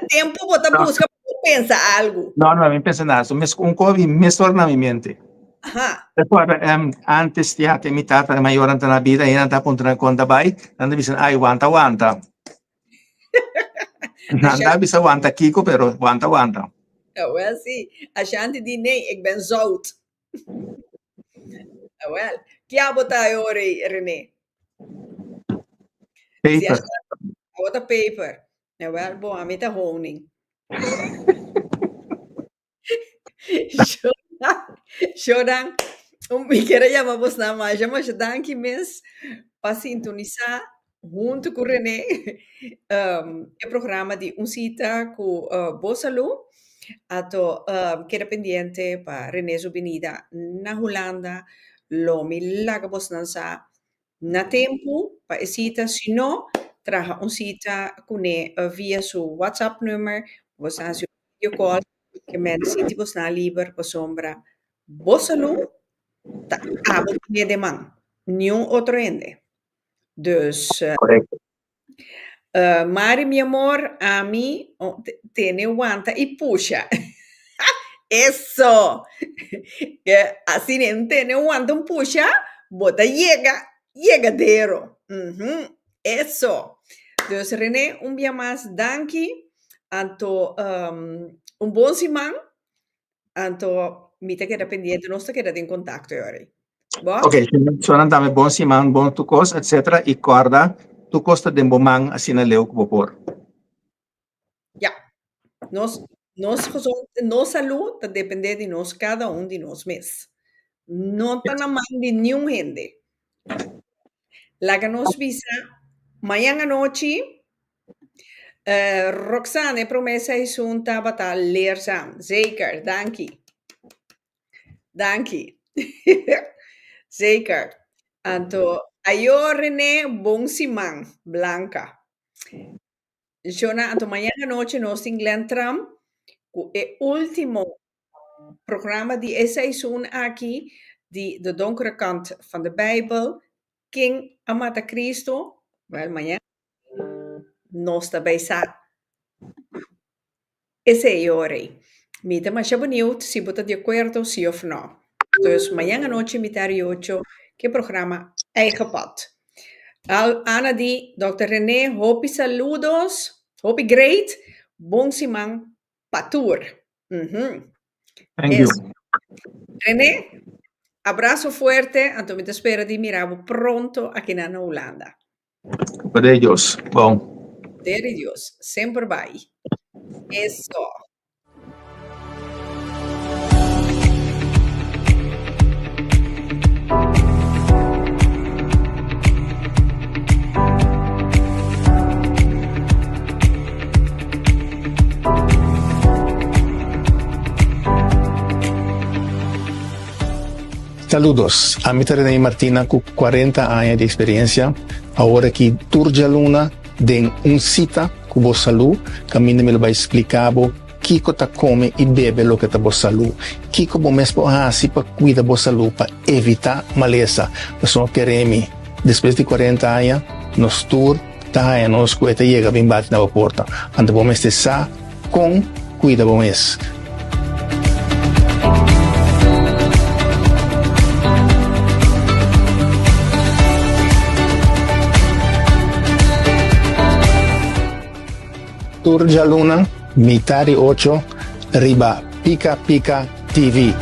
S3: Tempo bo ta busca pa bo pensa algu.
S1: No, no, mi pensa nada. So mes un ko mes ora na mi mente.
S3: Aha.
S1: Recuerda, um, antes ya te mi tata mayor anta na vida, e nan ta puntra kon ta bai, nan ta bisa, ai, wanta, wanta. Nan ta bisa wanta kiko, pero wanta, wanta.
S3: Wel, sí. Ashanti di nee, ik ben zout. Wel, ki abo ta e ora ei, René?
S1: Paper.
S3: Abo ta paper. Wel, bon, ami ta honing. Shonan, mi kier a yama bosnan masha masha danki mes pa sintonisá huntu ku René e programa di Un Sita ku Bo Salú. Ato keda pendiente pa René su binida na Hulanda. Lo mi laga bosnan sa na tempu pa e sita, si no, traha un sita kuné via su WhatsApp nummer, bo sa hasi un video call, ke men sinti bosnan liber pasobra bo salú ta abo tene den man, niun otro hende. Dus,
S1: Correcto.
S3: Mari mi amor, ami tene wanta i pusha. Eso! Asina en tene wanta un pusha, bo ta yega yegadero. Mhm. Eso! Dus Rene, un bia mas danki. Anto um, un bon siman. Anto mi ta keda pendiente, nos ta keda den contacto e ora ei. Bo?
S1: Ok, sonan tambe bon siman, bon tur kos, etcetera, i kòrda tur kos ta den bo man asina leu ku bo por.
S3: Ja, nos, nos gezond, nos salú ta dependé di nos kada un di nos mes. No ta na man di niun hende. Laga nos bisa mañan anochi Roxanne, e promé seizoen tabata leerzaam. Zeker, danki. Danki. Zeker. Anto, ayo René, bon siman. Blanca. Shona, anto mañan anochi nos tin Glenn Trump ku e último programa di e seizoen aki di De Donkere Kant van de Bijbel. Ken a mata Cristo? Wel, mañan nos ta bay sa esey ora ey. Mi ta masha benieuwd si bo ta di acuerdo si of no. Dus mañan anochi mitar y ocho ke programa Eigen Pad. Al Ana di, Dòkter René, hopi saludos, hopi great, bon siman pa tur. Mhm.
S1: Thank you.
S3: Eso. René, abrazo fuerte, anto mi ta spera di mira bo pronto aki na Hulanda.
S1: Poder Dios. Bon.
S3: Poder di Dios. Semper bai. Eso.
S1: Saludos, ami ta René Martina ku 40 aña di eksperensia. Awor aki tur djaluna den un sita ku bo salú, kaminda mi lo bai splika bo kiko ta kome i bebe loke ta bo salú, kiko bo mes por hasi pa kuida bo salú pa evitá malesa. Pasobra kere mi, despues di 40 aña nos tur ta haña nos ku e ta yega bin bati na bo porta. Anto bo mester sa kon kuida bo mes. Tur djaluna, mitá di ocho, riba Pika Pika TV.